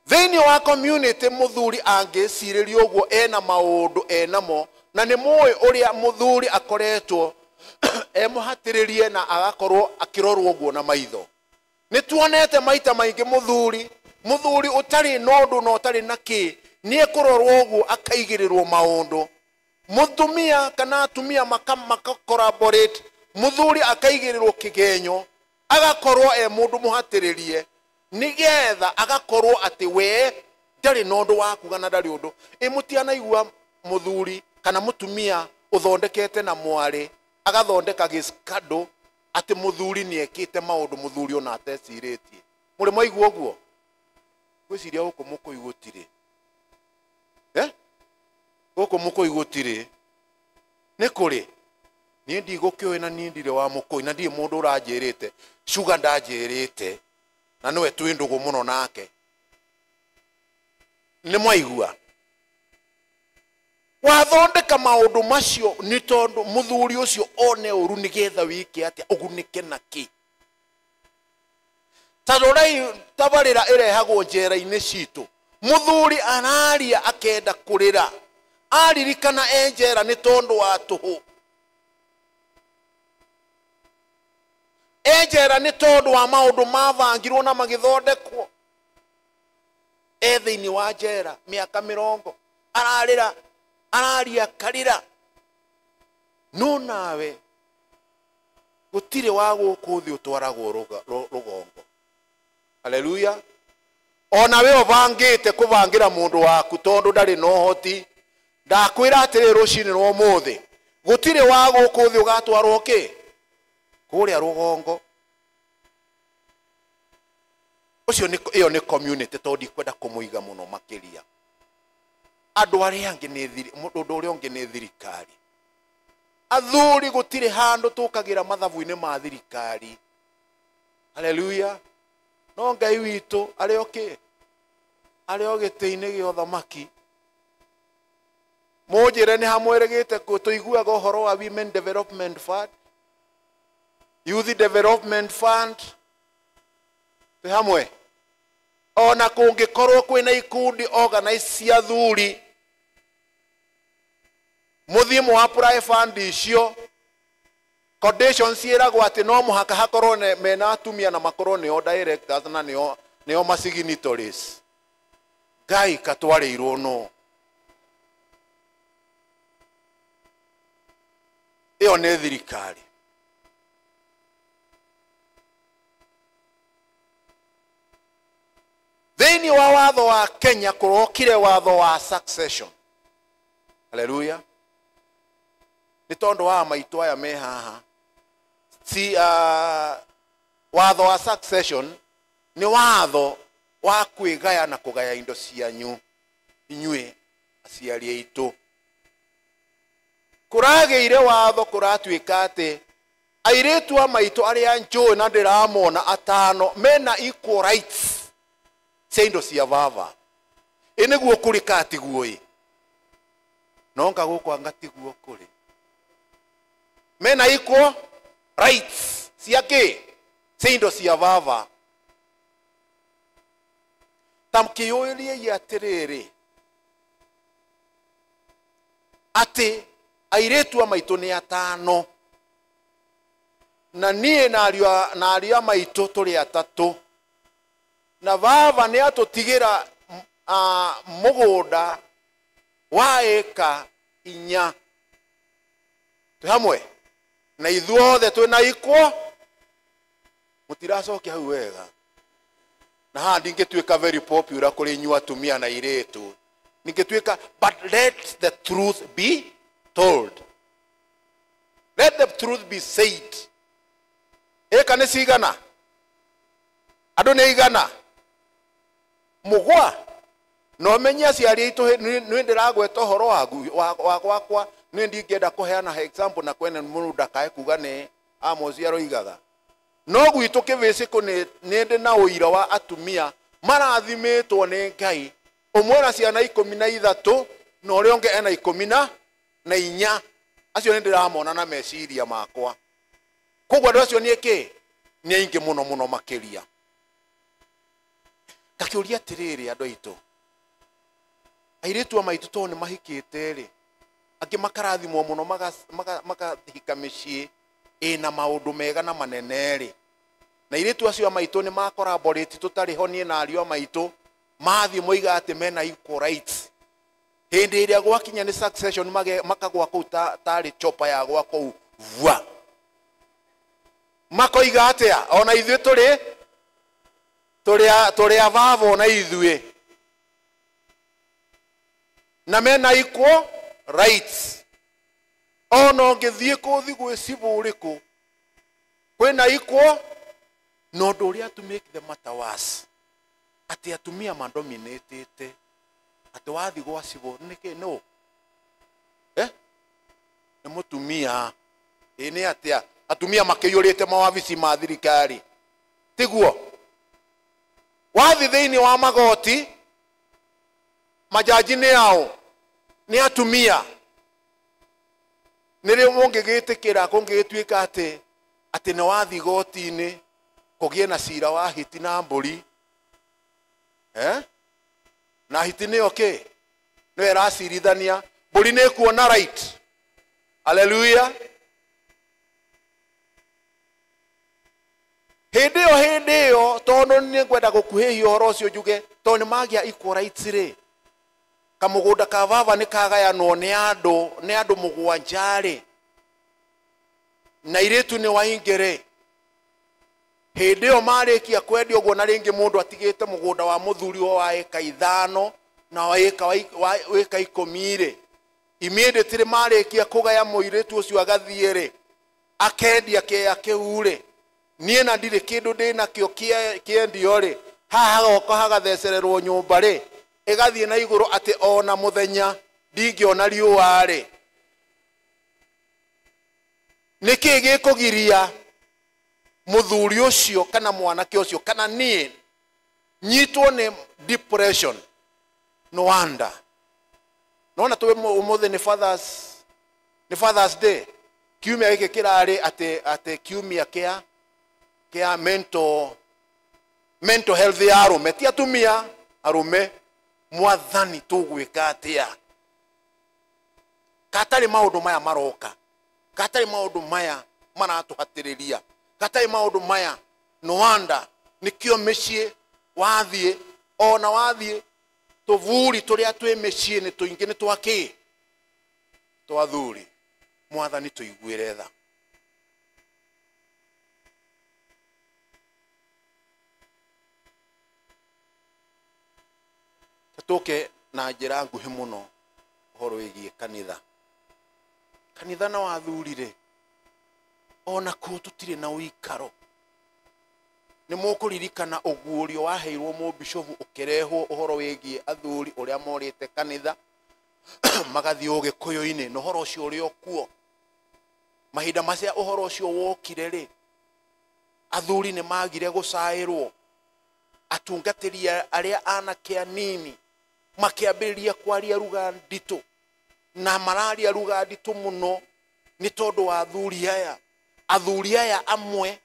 Thĩinĩ wa community mũthuri angĩcirĩria ũguo ena maũndũ enamo, na nĩ mũĩ ũrĩa mũthuri akoretwo emũhatĩrĩrie na agakorwo akĩrorwo ũguo na maitho. Nĩ tuonete maita maingĩ mũthuri ũtarĩ na ũndũ na ũtarĩ na kĩ, nĩ ekũrorwo ũguo akaigĩrĩrwo maũndũ. Mũtumia kana atumia maka collaborate, mũthuri akaigĩrĩrwo kĩgenyo, agakorwo e mũndũ mũhatĩrĩrie, nĩgetha agakorwo atĩ we ndarĩ na ũndũ wa kuga na ndarĩ ũndũ. Ĩ mũtianaigua mũthuri kana mũtumia ũthondekete na mwarĩ agathondeka gĩcikandũ atĩ mũthuri nĩ ekĩte maũndũ mũthuri ona atecirĩtie. Mũrĩ mwaigua ũguo? Ngwĩciria gũkũ mũkũi gũtirĩ. Gũkũ mũkũi gũtirĩ. Nĩ kũrĩ? Niĩ ndigũkĩũĩ na niĩ ndirĩ wa mũkũi na ndirĩ mũndũ ũranjĩrĩte. Sugar ndanjĩrĩte na nĩwe twĩ ndũgũ mũno nake. Nĩ mwaigua? Wathondeka maũndũ macio nĩ tondũ mũthuri ũcio one ũru nĩgetha wĩke atĩa, ũgunĩke na kĩ? Ta rorai tabarĩra ĩrehagwo njera-inĩ citũ. Mũthuri araria akenda kũrĩra, aririkana e njera nĩ tondũ wa tũhũ. E njera nĩ tondũ wa maũndũ mabangirwo na magĩthondekwo. E thĩinĩ wa njera mĩaka mĩrongo ararĩra, araria akarĩra. No nawe gũtirĩ wa gũkũ thĩ ũtwaragwo rũgongo. Haleluya. Ona we ũbangĩte kũbangĩra mũndũ waku tondũ ndarĩ na ũhoti, ndakwĩra atĩrĩ rũcinĩ rwa ũmũthĩ gũtirĩ wa gũkũ thĩ ũgatwarwo kĩ kũrĩa rũgongo. Ũcio nĩ ĩyo nĩ community tondũ ndikwenda kũmũiga mũno makĩria. Andũ arĩa angĩ nĩ mũndũ ũrĩa ũngĩ nĩ thirikari. Athuri gũtirĩ handũ tũkagĩra mathabu-inĩ ma thirikari. Haleluya. No Ngai witũ arĩ o kĩ? Arĩ o gĩtĩ-inĩ gĩa ũthamaki. Mũnjĩre nĩ hamwĩrĩgĩte tũiguaga ũhoro wa Women Development Fund, Youth Development Fund, twĩ hamwe. Ona kũngĩkorwo kwĩna ikundi organize cia athuri, mũthiĩ mũ apply fund icio, conditions ciĩragwo atĩ no mũhaka hakorwo mena atumia na makorwo nĩo directors na nĩo ma-signatories. Ngai katwarĩirwo no. Ĩyo nĩ thirikari. Thĩinĩ wa watho wa Kenya kũrokire watho wa succession. Haleluya. Nĩ tondũ wa maitũ aya me haha. Si, watho wa succession nĩ watho wa kwĩgaya na kũgaya indo cianyu inyuĩ aciari aitũ. Kũragĩire watho kũratuĩka atĩ airĩtu a maitũ arĩa njũĩ na ndĩramona atano mena equal rights cia indo cia baba. Ĩ nĩguo kũrĩ ka tiguo ĩ? No nga gũkũ anga tiguo kũrĩ. Mena equal rights cia kĩ? Cia indo cia baba. Ta kĩyũriei atĩrĩrĩ atĩ airĩtu a maitũ nĩ atano na niĩ na ariũ a maitũ tũrĩ atatũ, na baba nĩ atũtigĩra mũgũnda wa ĩka 4. Twĩ hamwe na ithuothe twĩna equal. Mũtiracokia hau wega. Na haha ndingĩtuĩka very popular kũrĩ inyuĩ atumia na airĩtu. Ningĩtuĩka, but let the truth be told. Let the truth be said. Ĩka nĩ cigana? Andũ nĩ igana? Mũgwa? No menye aciari aitũ nĩ ndĩragweta ũhoro wa gwakwa, nĩ ndingĩenda kũheana example na kwene mũndũ ndakae kuga nĩ Amos aroigaga. No gwitũ kĩbĩcĩkũ nĩ ndĩ na ũira wa atumia marathimĩtwo nĩ Ngai. Ũmwe na ciana 13 na ũrĩa ũngĩ ena 14. Acio nĩ ndĩramona na meciria makwa. Koguo andũ acio nĩ kĩ? Nĩ aingĩ mũno mũno makĩria. Ngakĩũria atĩrĩrĩ andũ aitũ, airĩtu a maitũ tondũ nĩ mahikĩte rĩ, angĩ makarathimwo mũno makahika mĩciĩ ĩna maũndũ mega na manene rĩ, na airĩtu acio a maitũ nĩ makoraborate tũtarĩ ho niĩ na ariũ a maitũ, mathiĩ moiga atĩ mena equal rights. Hĩndĩ ĩrĩa gwakinya nĩ succession makagwa kũu tarĩ chopa ya gwa kũu vua. Makoiga atĩa? Ona ithuĩ tũrĩ a baba ona ithuĩ. Na mena equal rights. Ona ũngĩthiĩ kũthi gwĩ cibũ ũrĩkũ, kwĩna equal. Na ũndũ ũrĩa to make the matter worse, atĩ atumia madominatĩte, atĩ wathiĩ gwa cibũ nĩkĩ no? Nĩ mũtumia. Ĩ nĩ atĩa? Atumia makĩiyũrĩte mawabici ma thirikari. Tiguo? Wathiĩ thĩinĩ wa magoti, majaji nĩ ao? Nĩ atumia. Nĩ rĩ mũngĩgĩtĩkĩra kũngĩgĩtuĩka atĩ nĩ wathiĩ igoti-inĩ kũgĩe na cira wa hiti na mbũri? Na hiti nĩyo kĩ? Nĩyo ĩracirithania. Mbũri nĩ ĩkuona right. Haleluya. Hĩndĩ ĩyo tondũ nĩ ngwenda gũkuhĩhia ũhoro ũcio njuge, tondũ nĩ magĩa equal rights rĩ, kamũgũnda ka baba nĩ kagayanwo nĩ andũ 7 rĩ, Na airĩtu nĩ waingĩ rĩ, hĩndĩ ĩyo marĩkia kwendia ũguo, na rĩngĩ mũndũ atigĩte mũgũnda wa mũthuri wa ĩka 5 na wa ĩka 10 rĩ, immediately marĩkia kũgaya mũirĩtu ũcio agathiĩ rĩ, akendia kĩea kĩu rĩ, niĩ na ndirĩ kĩndũ ndĩ nakĩo kĩendio rĩ, haha hagoka hagathecererwo nyũmba rĩ, ĩgathiĩ na igũrũ atĩ ona mũthenya ndingĩona riũa rĩ. Nĩkĩ gĩkũgiria mũthuri ũcio kana mwanake ũcio kana niĩ nyitwo nĩ depression? No wonder. Nona tũĩ ũmũthĩ nĩ Father's Day. Kiumia gĩkĩ kĩrarĩ atĩ kiumia kĩa mental health ya arũme, ti atumia, arũme. Mwathani tũgwĩka atĩa? Katarĩ maũndũ maya maroka, katarĩ maũndũ maya maratũhatĩrĩria, katarĩ maũndũ maya. No wonder nĩkĩo mĩciĩ wathiĩ, ona wathiĩ tũburi tũrĩa twĩ mĩciĩ nĩ tũingĩ, nĩ twa kĩ? Twa thuri. Mwathani tũiguĩre tha. Tũke na njĩra nguhĩ mũno ũhoro wĩgiĩ kanitha. Kanitha na wathuri rĩ, ona kũu tũtirĩ na ũikaro. Nĩ mũkũririkana ũguũrio waheirwo mũbishobu ũkĩrehwo ũhoro wĩgiĩ athuri ũrĩa morĩte kanitha magathiĩ ũgĩkũyũ-inĩ, na ũhoro ũcio ũrĩ o kuo. Mahinda macio ũhoro ũcio wokire rĩ, athuri nĩ magire gũcaĩrwo. Atungatĩri arĩa anake anini makĩambĩrĩria kwaria ruga nditũ, na mararia ruga nditũ mũno nĩ tondũ wa athuri aya. Athuri aya amwe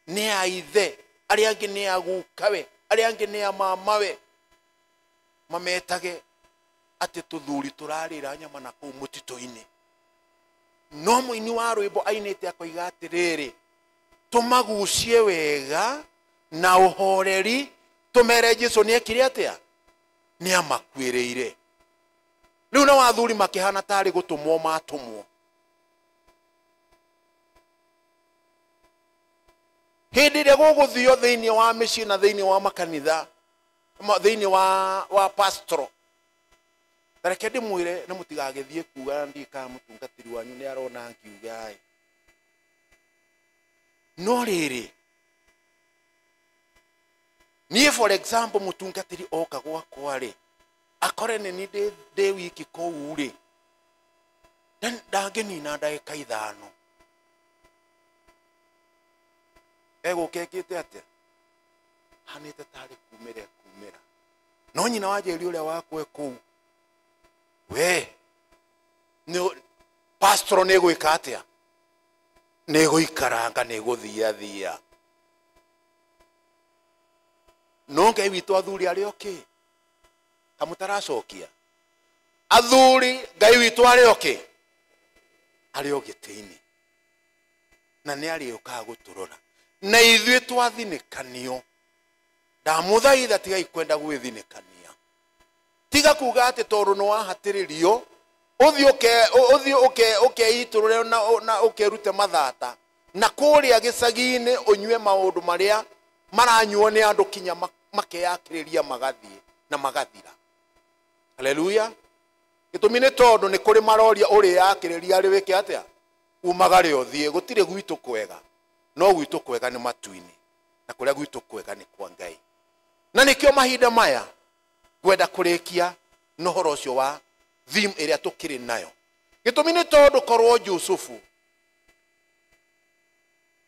nĩ a ithe, arĩa angĩ nĩ a gukawe, arĩa angĩ nĩ a mamawe. Mametage atĩ tũthuri tũrarĩra nyama na kũu mũtitũ-inĩ. No mũini wa rwĩmbo ainĩte akoiga atĩrĩrĩ, tũmagucie wega na ũhoreri, tũmere Jesũ nĩ ekire atĩa? Nĩ amakuĩrĩire. Rĩu nao athuri makĩhana tarĩ gũtũmwo matũmwo. Hĩndĩ ĩrĩa gũgũthio thĩinĩ wa mĩciĩ na thĩinĩ wa makanitha, thĩinĩ wa pastoral, ta reke ndĩmwĩre na mũtigagĩthiĩ kuga ndiĩ kana mũtungatĩri wanyu nĩ arona ngiuga ĩ. No rĩrĩ, niĩ for example mũtungatĩri oka gwakwa rĩ, akore nĩ niĩ ndĩ wiki kũu rĩ, ndangĩnina ndagĩka 5. Egũka ekĩte atĩa? Hanĩte tarĩ kumĩra ekumĩra. No nyina wa Njeri ũrĩa wakwa e kũu, we nĩ pastor nĩ gwĩka atĩa? Nĩ gũikaranga, nĩ gũthiathia. No Ngai witũ athuri arĩ okĩ? Kamũtaracokia. Athuri Ngai witũ arĩ okĩ? Arĩ o gĩtĩ-inĩ. Na nĩ arĩũkaga gũtũrora. Na ithuĩ twathinĩkanio. Ndamũthaitha tigai kwenda gwĩthinĩkania. Tiga kuga atĩ tondũ nĩ wahatĩrĩrio, ũthiĩ ũkeitũrũre na ũkerute mathata. Na kũrĩa gĩcagi-inĩ ũnyue maũndũ marĩa maranyuo nĩ andũ kinya makeyakĩrĩria magathiĩ na magathira. Haleluya. Gĩtũmi nĩ tondũ nĩ kũrĩ maroria ũrĩyakĩrĩria arĩ wĩke atĩa? Umagare ũthiĩ. Gũtirĩ gwitũ kwega, no gwitũ kwega nĩ matu-inĩ, na kũrĩa gwitũ kwega nĩ kwa Ngai. Na nĩkĩo mahinda maya ngwenda kũrĩkia na ũhoro ũcio wa theme ĩrĩa tũkĩrĩ nayo. Gĩtũmi nĩ tondũ korwo Jusufu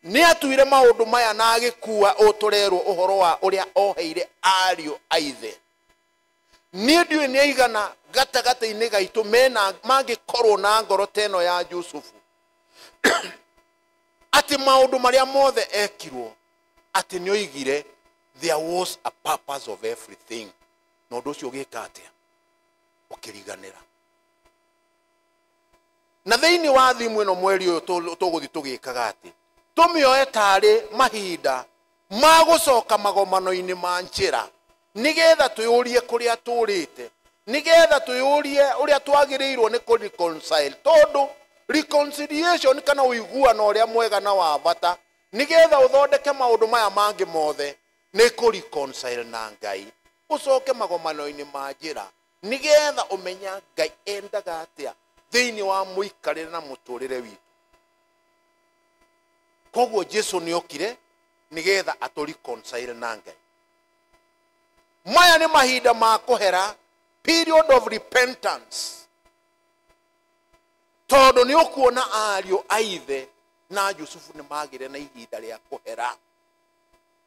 nĩ atuire maũndũ maya na agĩkua ũtũrerwo ũhoro wa ũrĩa oheire ariũ a ithe. Niĩ ndiũĩ nĩ aigana gatagatĩ-inĩ gaitũ mena mangĩkorwo na ngoro ta ĩno ya Jusufu, atĩ maũndũ marĩa mothe ekirwo, atĩ nĩ oigire there was a purpose of everything. Na ũndũ ũcio ũgĩka atĩa? Ũkĩriganĩra. Na thĩinĩ wa thimũ ĩno mweri ũyũ tũgũthiĩ tũgĩkaga atĩ tũmĩoe tarĩ mahinda ma gũcoka magomano-inĩ ma njĩra, nĩgetha twĩyũrie kũrĩa tũrĩte, nĩgetha twĩyũrie ũrĩa twagĩrĩirwo nĩ kũ-reconcile, tondũ Reconciliation kana ũiguano ũrĩa mwega na wa bata nĩgetha ũthondeke maũndũ maya mangĩ mothe nĩ kũ reconcile na Ngai, ũcoke magomano-inĩ ma njĩra nĩgetha ũmenya Ngai endaga atĩa thĩinĩ wa mũikarĩre na mũtũrĩre witũ. Koguo Jesu nĩ okire nĩgetha atũ reconcile na Ngai. Maya nĩ mahinda ma kũhera, period of repentance, tondũ nĩ ũkuona ariũ a ithe na Jusufu nĩ magĩre na ihinda rĩa kũhera.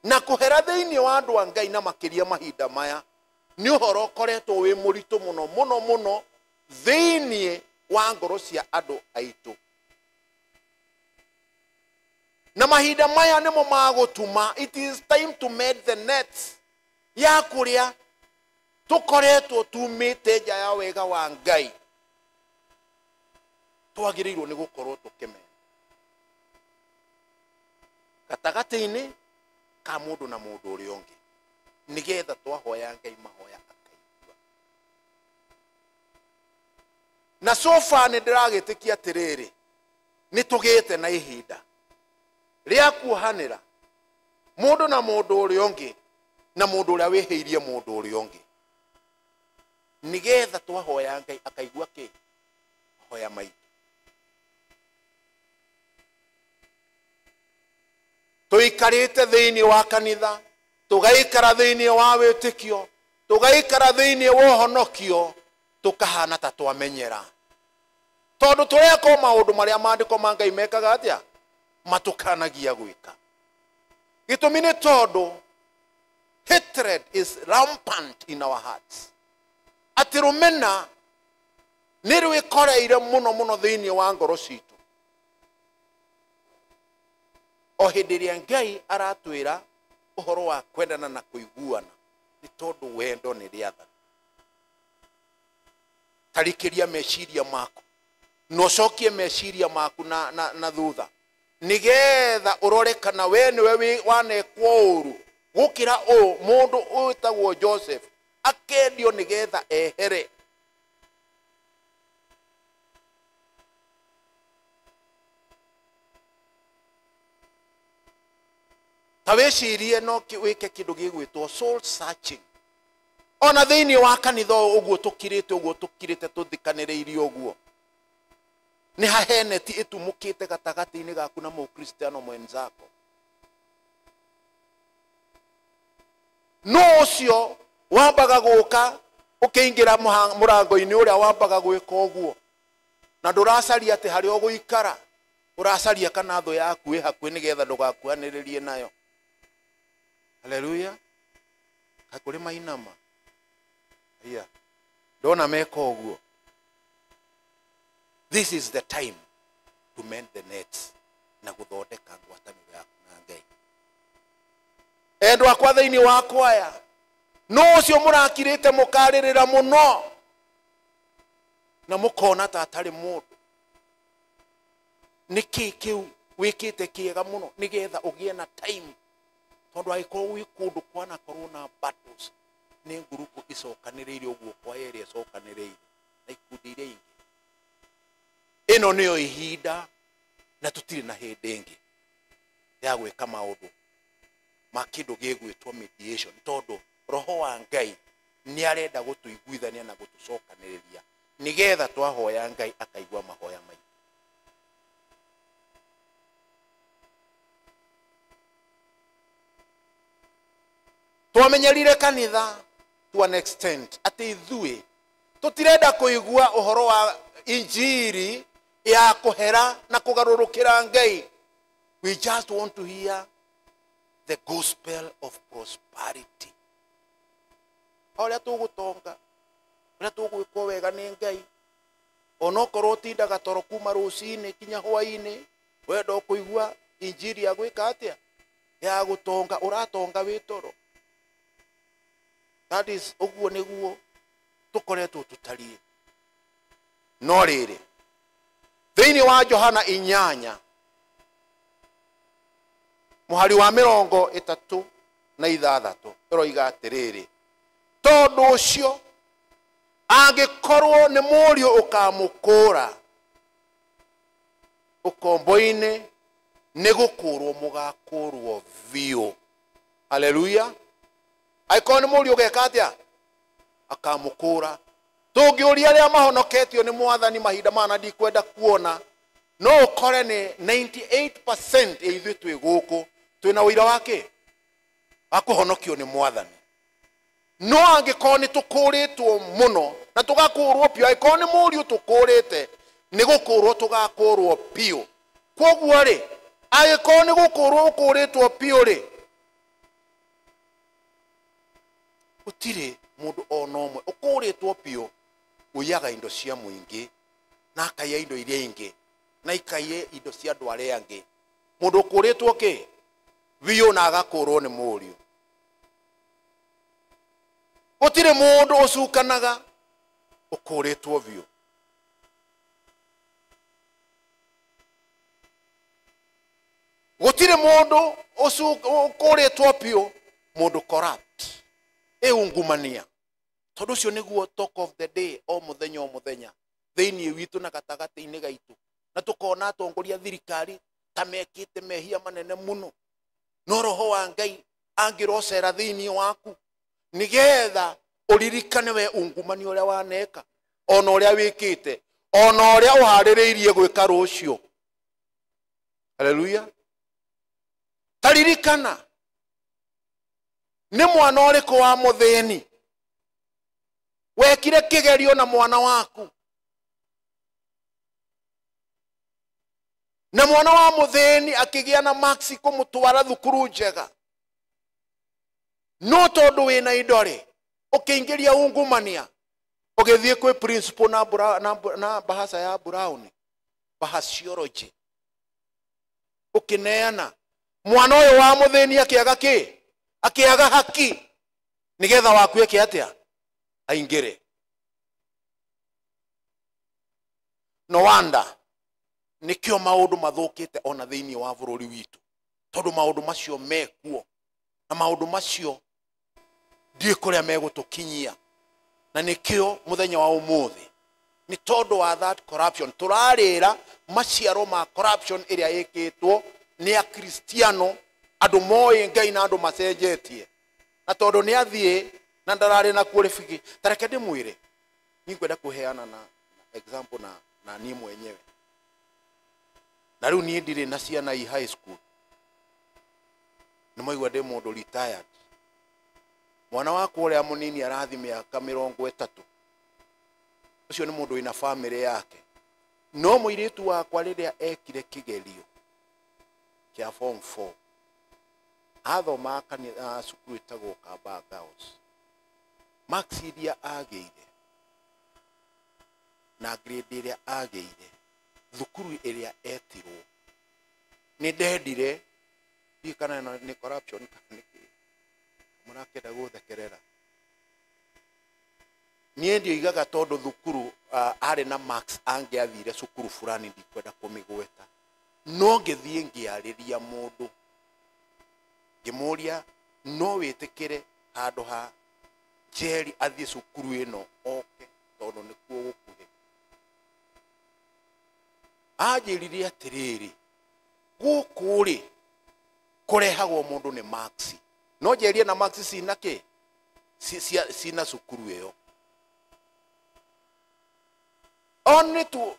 Na kũhera thĩinĩ wa andũ a Ngai na makĩria mahinda maya nĩ ũhoro ũkoretwo wĩ mũritũ mũno mũno mũno thĩinĩ wa ngoro cia andũ aitũ. Na mahinda maya nĩmo magũtuma, it is time to mend the nets ya kũrĩa tũkoretwo tumĩte nja ya wega wa Ngai. Twagĩrĩirwo nĩ gũkorwo tũkĩmenya gatagatĩ-inĩ ka mũndũ na mũndũ ũrĩa ũngĩ, nĩgetha twahoya Ngai mahoya akaigua. Na so far nĩ ndĩragĩtĩkia atĩrĩrĩ, nĩ tũgĩte na ihinda rĩa kuohanĩra mũndũ na mũndũ ũrĩa ũngĩ na mũndũ ũrĩa wĩhĩirie mũndũ ũrĩa ũngĩ, nĩgetha twahoya Ngai akaigua kĩ mahoya maitũ. Tũikarĩte thĩinĩ wa kanitha, tũgaikara thĩinĩ wa wĩtĩkio, tũgaikara thĩinĩ wa ũhonokio, tũkahana ta twamenyera, tondũ tũreka o maũndũ marĩa maandĩko ma Ngai mekaga atĩa, matũkanagia gwĩka. Gĩtũmi nĩ tondũ hatred is rampant in our hearts, atĩ rũmena nĩ rwĩkoreire mũno mũno thĩinĩ wa ngoro citũ. O hĩndĩ ĩrĩa Ngai aratwĩra ũhoro wa kwendana na kũiguana, nĩ tondũ wendo nĩ rĩathani. Tarikĩria meciria maku na ũcokie meciria maku na thutha, nĩgetha ũrore kana we nĩwe wanekwo ũru gũkĩra ũũ mũndũ wĩtagwo Joseph akendio nĩgetha ehere. Ta wĩcirie no wĩke kĩndũ gĩgwĩtwo soul searching. Ona thĩinĩ wa kanitha ũguo tũkirĩte ũguo tũkirĩte tũthikanĩrĩirie ũguo, nĩ haheneti ĩtumũkĩte gatagatĩ-inĩ gaku na mũkristiano mwenzako. No ũcio wambaga gũka ũkĩingĩra mũrango-inĩ ũrĩa wambaga gwĩka ũguo, na ndũracaria atĩ harĩa ũgũikara, ũracaria kana thũ yaku ĩ hakuhĩ nĩgetha ndũgakuhanĩrĩrie nayo. Haleluya. Hakũrĩ mainama. Haya. Ndona meka ũguo. This is the time to mend the nets na gũthondeka ngwatanĩro yaku na Ngai. Endwa akwa thĩinĩ wa kwaya, no ũcio mũrakirĩte mũkarĩrĩra mũno na mũkona ta atarĩ mũndũ. Nĩkĩ kĩu wĩkĩte kĩega mũno nĩgetha ũgĩe na time, tondũ angĩkorwo wĩ kũndũ kwanakorwo na battles, nĩ ngurubu icokanĩrĩire ũguo kwaya ĩrĩa ĩcokanĩrĩire na ikundi iria ingĩ. Ĩno nĩyo ihinda na tũtirĩ na hĩndĩ ĩngĩ ya gwĩka maũndũ ma kĩndũ gĩgwĩtwo mediation, tondũ roho wa Ngai nĩ arenda gũtũiguithania na gũtũcokanĩrĩria nĩgetha twahoya Ngai akaigua mahoya maitũ. Twamenyerire kanitha to an extent atĩ ithuĩ tũtirenda kũigua ũhoro wa injiri ya kũhera na kũgarũrũkĩra Ngai. We just want to hear the gospel of prosperity. Ũrĩa tũgũtonga, ũrĩa tũgwĩkwo wega nĩ Ngai, onokorwo ũtindaga toro kuma rũcinĩ kinya hwainĩ, wenda ũkũigua injiri ya gwĩka atĩa, ya gũtonga, ũratonga wĩ toro. That is ũguo nĩguo tũkoretwo tũtariĩ. No rĩrĩ, thĩinĩ wa Johana 8 mũhari wa 36 ĩroiga atĩrĩrĩ, tondũ ũcio angĩkorwo nĩ mũriũ ũkamũkũra Ũkombo-inĩ nĩ gũkũrwo mũgakũrwo biũ. Haleluya. Angĩkorwo nĩ mũriũ ũgeka atĩa? Akamũkũra. Tũngĩũria arĩa mahonoketio nĩ mwathani mahinda maya na ndikwenda kuona, no ũkore nĩ 98% ya ithuĩ twĩ gũkũ twĩna ũira wake wa kũhonokio nĩ mwathani. No angĩkorwo nĩ tũkũrĩtwo mũno na tũgakũrwo biũ, angĩkorwo nĩ mũriũ tũkũrĩte nĩ gũkũrwo tũgakũrwo biũ. Kwoguo rĩ, angĩkorwo nĩ gũkũrwo ũkũrĩtwo biũ rĩ, gũtirĩ mũndũ ona ũmwe ũkũrĩtwo biũ ũiyaga indo cia mũingĩ na akaiya indo iria ingĩ na ikaiye indo cia andũ arĩa angĩ. Mũndũ ũkũrĩtwo kĩ biũ na agakũrwo nĩ mũriũ. Gũtirĩ mũndũ ũcukanaga ũkũrĩtwo biũ. Gũtirĩ mũndũ ũkũrĩtwo biũ mũndũ corrupt ĩungumania. Tondũ ũcio nĩguo talk of the day o mũthenya o mũthenya thĩinĩ witũ na gatagatĩ-inĩ gaitũ, na tũkona atongoria thirikari ta mekĩte mehia manene mũno, no roho wa Ngai angĩrocera thĩinĩ waku nĩgetha ũririkane we ungumania ũrĩa waneka, ona ũrĩa wĩkĩte, ona ũrĩa ũharĩrĩirie gwĩka rũciũ. Haleluya. Taririkana nĩ mwana ũrĩkũ wa mũthĩni wekire kĩgerio na mwana waku, na mwana wa mũthĩni akĩgĩa na marks kũmũtwara thukuru njega, no tondũ wĩna indo rĩ ũkĩingĩria ungumania ũgĩthiĩ kwĩ principal na bahasa ya Brown bahasiology ũkĩneana mwana ũyũ wa mũthĩni akĩaga kĩ? Akĩaga haki nĩgetha waku eke atĩa? Aingĩre. No wonder nĩkĩo maũndũ mathũkĩte ona thĩinĩ wa bũrũri witũ, tondũ maũndũ macio mekuo na maũndũ macio ndiĩ kũrĩa megũtũkinyia. Na nĩkĩo mũthenya wa ũmũthĩ nĩ tondũ wa that corruption tũrarĩra maciaro ma corruption ĩrĩa ĩkĩtwo nĩ akristiano, andũ moĩ Ngai na andũ macenjetie, na tondũ nĩ athiĩ na ndararĩ na qualification. Ta reke ndĩmwĩre, niĩ ngwenda kũheana na example na niĩ mwenyewe. Na rĩu niĩ ndirĩ na ciana i high school, nĩ mwaigua ndĩ mũndũ retired. Mwana wakwa ũrĩa mũnini arathi mĩaka 30, ũcio nĩ mũndũ wĩna family yake. No mũirĩtu wakwa rĩrĩa ekire kĩgerio kĩa form 4 athomaga kanitha cukuru ĩtagwo Kamba Girls, marks iria agĩire na grade ĩrĩa agĩire thukuru ĩrĩa etirwo, nĩ ndendire ndiũĩ kana ĩno nĩ corruption kana nĩ kĩ, mũrakĩenda gũthekerera. Niĩ ndioigaga tondũ thukuru arĩ na marks angĩathire cukuru fulani ndikwenda kũmĩgweta, no ngĩthiĩ ngĩarĩria mũndũ ngĩmũria no wĩtĩkĩre handũ ha Njeri athiĩ cukuru ĩno oke tondũ nĩkuo gũkuhĩ. Anjĩrire atĩrĩrĩ, gũkũ rĩ kũrehagwo mũndũ nĩ marks, no Njeri na marks cina kĩ? Cina cukuru ĩyo. Only to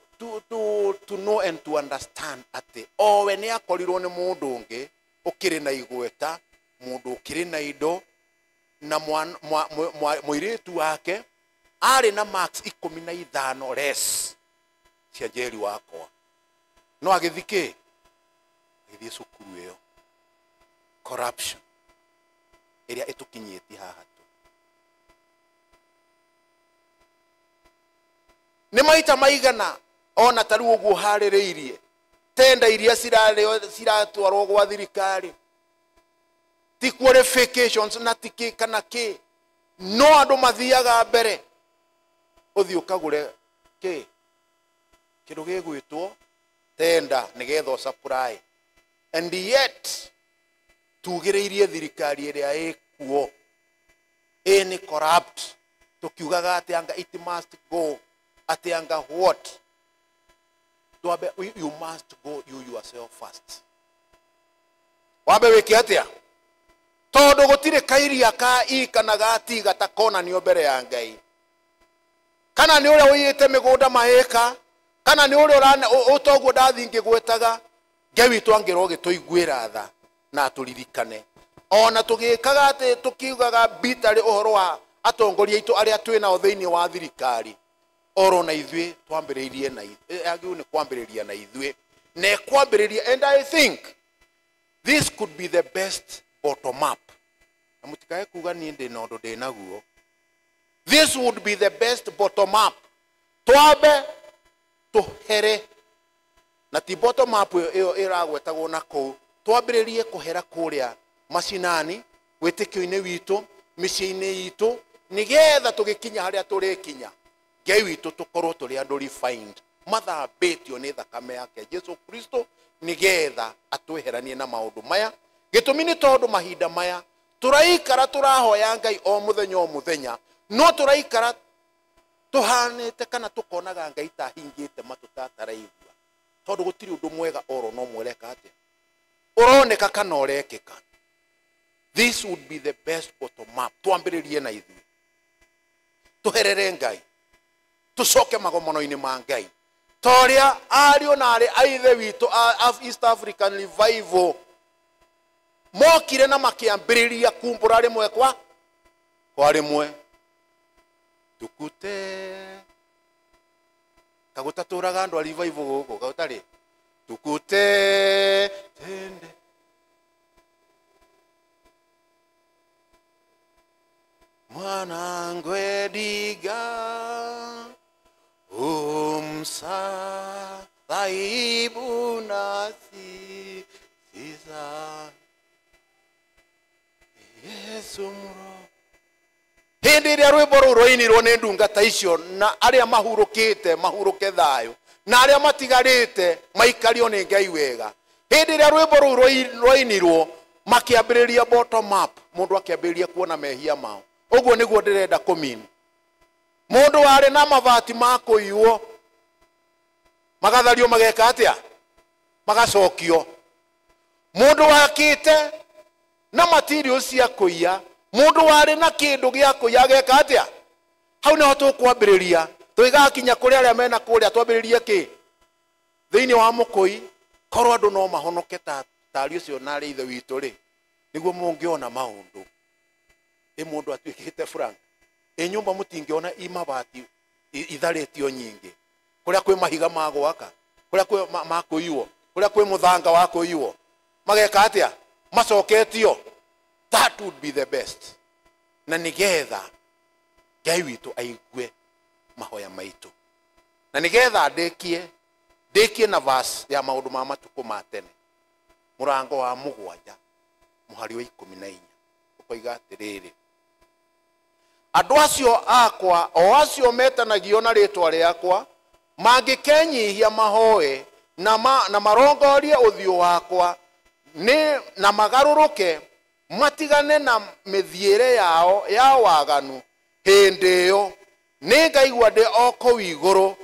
know and to understand atĩ owe nĩ akorirwo nĩ mũndũ ũngĩ ũkĩrĩ na igweta, mũndũ ũkĩrĩ na indo, na mũirĩtu wake arĩ na marks 15 less cia Njeri wakwa, no agĩthiĩ kĩ? Agĩthiĩ cukuru ĩyo. Corruption ĩrĩa ĩtũkinyĩtie haha tu. Nĩ maita maigana ona ta rĩu ũguo harĩrĩirie tenda iria ciratwarwo gwa thirikari ti qualifications na ti kĩ kana kĩ, no andũ mathiaga mbere ũthiĩ ũkagũre kĩ kĩndũ gĩgwĩtwo tenda nĩgetha ũsupply, and yet tugĩrĩirie thirikari ĩrĩa ĩkuo ĩ nĩ corrupt, tũkiugaga atĩ anga it must go, atĩ anga what. Twambe, you must go you yourself first. Wambe wĩke atĩa? Tondũ gũtirĩ kairia ka i kana ga ti gatakonanio mbere ya Ngai. Kana nĩ ũrĩa ũiyĩte mĩgũnda maĩka, kana nĩ ũrĩa ũtoguo ndathiĩ ngĩgwetaga, Ngai witũ angĩrwo gĩtũiguĩra tha na atũririkane. Ona tũgĩkaga atĩ tũkiugaga bitarĩ ũhoro wa atongoria aitũ arĩa twĩ nao thĩinĩ wa thirikari, oro na ithuĩ twambĩrĩirie na ithuĩ, nĩ kwambĩrĩria na ithuĩ, na ĩkwambĩrĩria. And I think this could be the best bottom up. Na mũtikae kuga niĩ ndĩ na ũndũ ndĩ naguo. This would be the best bottom up. Twambe tũhere, na ti bottom up ĩyo ĩragwetagwo na kũu, twambĩrĩrie kũhera kũrĩa macinani, wĩtĩkio-inĩ witũ, mĩciĩ-inĩ itũ, nĩgetha tũgĩkinya harĩa tũrĩkinya, Ngai witũ tũkorwo tũrĩ andũ refined, mathambĩtio nĩ thakame yake Jesu Kristo, nĩgetha atweheranie na maũndũ maya. Gĩtũmi nĩ tondũ mahinda maya tũraikara tũrahoya Ngai o mũthenya o mũthenya, no tũraikara tũhanĩte kana tũkonaga Ngai ta ahingĩte matũ ta ataraigua, tondũ gũtirĩ ũndũ mwega oro no mwereka atĩa ũroneka kana ũrekĩka. This would be the best bottom up. Twambĩrĩrie na ithuĩ, tũherere Ngai, tũcoke magomano-inĩ ma Ngai, ta ũrĩa ariũ na arĩ a ithe witũ a East African Revival mokire na makĩambĩrĩria kumbũra rĩmwe kwa rĩmwe. Tukute kagũtatũraga andũ a revival gũkũ kagũtarĩ tukute tende mwanangu ediga umsa dhaibu nasi sisa Yesu mro. Hĩndĩ ĩrĩa rwĩmbo rũu rwainirwo nĩ ndungata icio, na arĩa mahurũkĩte mahurũke thayũ, na arĩa matigarĩte maikario nĩ Ngai wega. Hĩndĩ ĩrĩa rwĩmbo rũu rwainirwo makĩambĩrĩria bottom up, mũndũ akĩambĩrĩria kuona mehia mao. Ũguo nĩguo ndĩrenda kũmini. Mũndũ warĩ na mabati ma kũiywo magathario mageka atĩa? Magacokio. Mũndũ wakĩte na materials cia kũiya, mũndũ warĩ na kĩndũ gĩa kũiya ageka atĩa? Hau nĩho tũkwambĩrĩria. Tũgĩgakinya kũrĩ arĩa mena kũrĩa, twambĩrĩrie kĩ? Thĩinĩ wa mũkũi, korwo andũ no mahonoke ta ariũ ũcio na arĩ ithe witũ rĩ, nĩguo mũngĩona maũndũ. Ĩ mũndũ atuĩkĩte Frank, ĩ nyũmba mũtingĩona i mabati itharĩtio nyingĩ, kũrĩa kwĩ mahiga ma gwaka, kũrĩa kwĩ ma kũiywo, kũrĩa kwĩ mũthanga wa kũiywo, mageka atĩa? Macoketio. That would be the best. Na nĩgetha Ngai witũ aigue mahoya maitũ, na nĩgetha ndĩkie na verse ya maũndũ ma matukũ ma tene, mũrango wa 7 mũhari wa 14, ũkoiga atĩrĩrĩ, andũ acio akwa o acio metanagio na rĩtwa rĩakwa mangĩkenyihia mahoe na marongorie ũthiũ wakwa na magarũrũke matigane na mĩthiĩre yao ya waganu, hĩndĩ ĩyo nĩngaigua ndĩ o kũu igũrũ,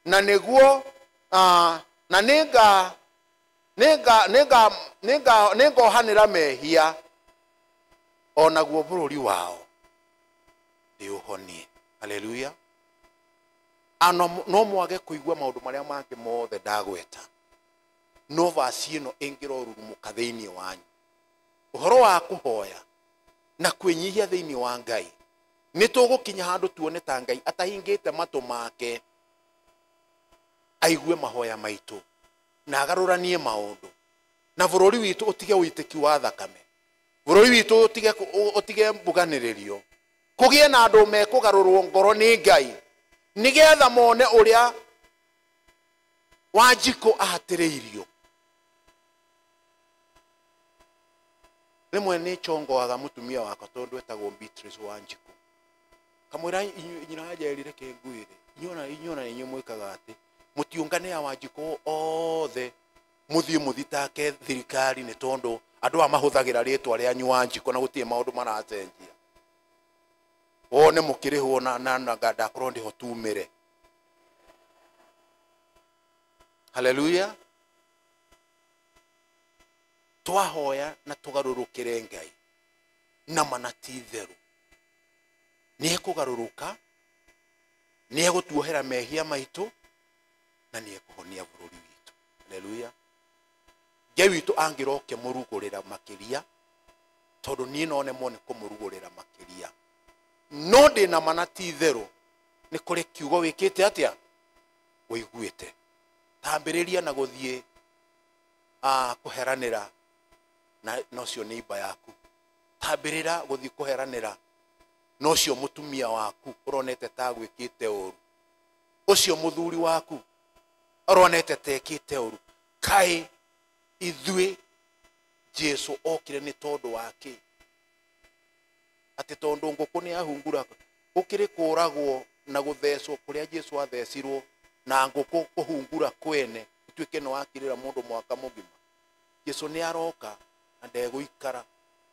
na nĩguo na nĩngohanĩra mehia o naguo bũrũri wao ndĩũhonie. Haleluya. Ano no mwage kũigua maũndũ marĩa mangĩ mothe ndagweta, no vaci ĩno ĩngĩrorurumũka thĩinĩ wanyu, ũhoro wa kũhoya na kwĩnyihia thĩinĩ wa Ngai, nĩ tũgũkinya handũ tuone ta Ngai atahingĩte matũ make aigue mahoya maitũ na agarũranie maũndũ, na bũrũri witũ ũtige ũitĩki wa thakame, bũrũri witũ ũtige mbuganĩrĩrio, kũgĩe na andũ mekũgarũrwo ngoro nĩ Ngai, nĩgetha mone ũrĩa Wanjikũ ahatĩrĩirio. Rĩmwe nĩ chongoaga mũtumia wakwa tondũ etagwo Beatrice Wanjikũ, kamwĩra nyina anjerire kĩnguĩre, inyuona inyuĩ mwĩkaga atĩ mũtiũngane a Wanjikũ othe mũthiĩ mũthitake thirikari nĩ tondũ andũ aya mahũthagĩra rĩtwa rĩanyu Wanjikũ na gũtirĩ maũndũ maracenjia. Wone mũkĩrĩhwo na ndakorwo ndĩho tumĩre. Haleluya. Twahoya na tugarurukire Ngai na mana ti itheru nĩ ekũgarũrũka, nĩ egũtuohera mehia maitũ na nĩ ekũhonia bũrũri witũ. Haleluya. Ngai witũ angĩroke mũrugũrĩra makĩria, tondũ niĩ no nemwo nĩ kũmũrugũrĩra makĩria, no ndĩna mana ti itherũ nĩ kũrĩ kiugo wĩkĩte atĩa ũiguĩte. Tambĩrĩria na gũthiĩ kũheranĩra na ũcio neighbor yaku, tambĩrĩra gũthiĩ kũheranĩra na ũcio mũtumia waku ũronete ta gwĩkĩte ũru, ũcio mũthuri waku ũronete ta ekĩte ũru. Kaĩ ithuĩ Jesu okire nĩ tondũ wa kĩ? Atĩ tondũ ngũkũ nĩ yahungura, gũkĩrĩ kũragwo na gũthecwo kũrĩa Jesu athecirwo na ngũkũ kũhungura kwene ũtuĩke nĩ wakirĩra mũndũ mwaka mũgima. Jesu nĩ aroka na ndegũikara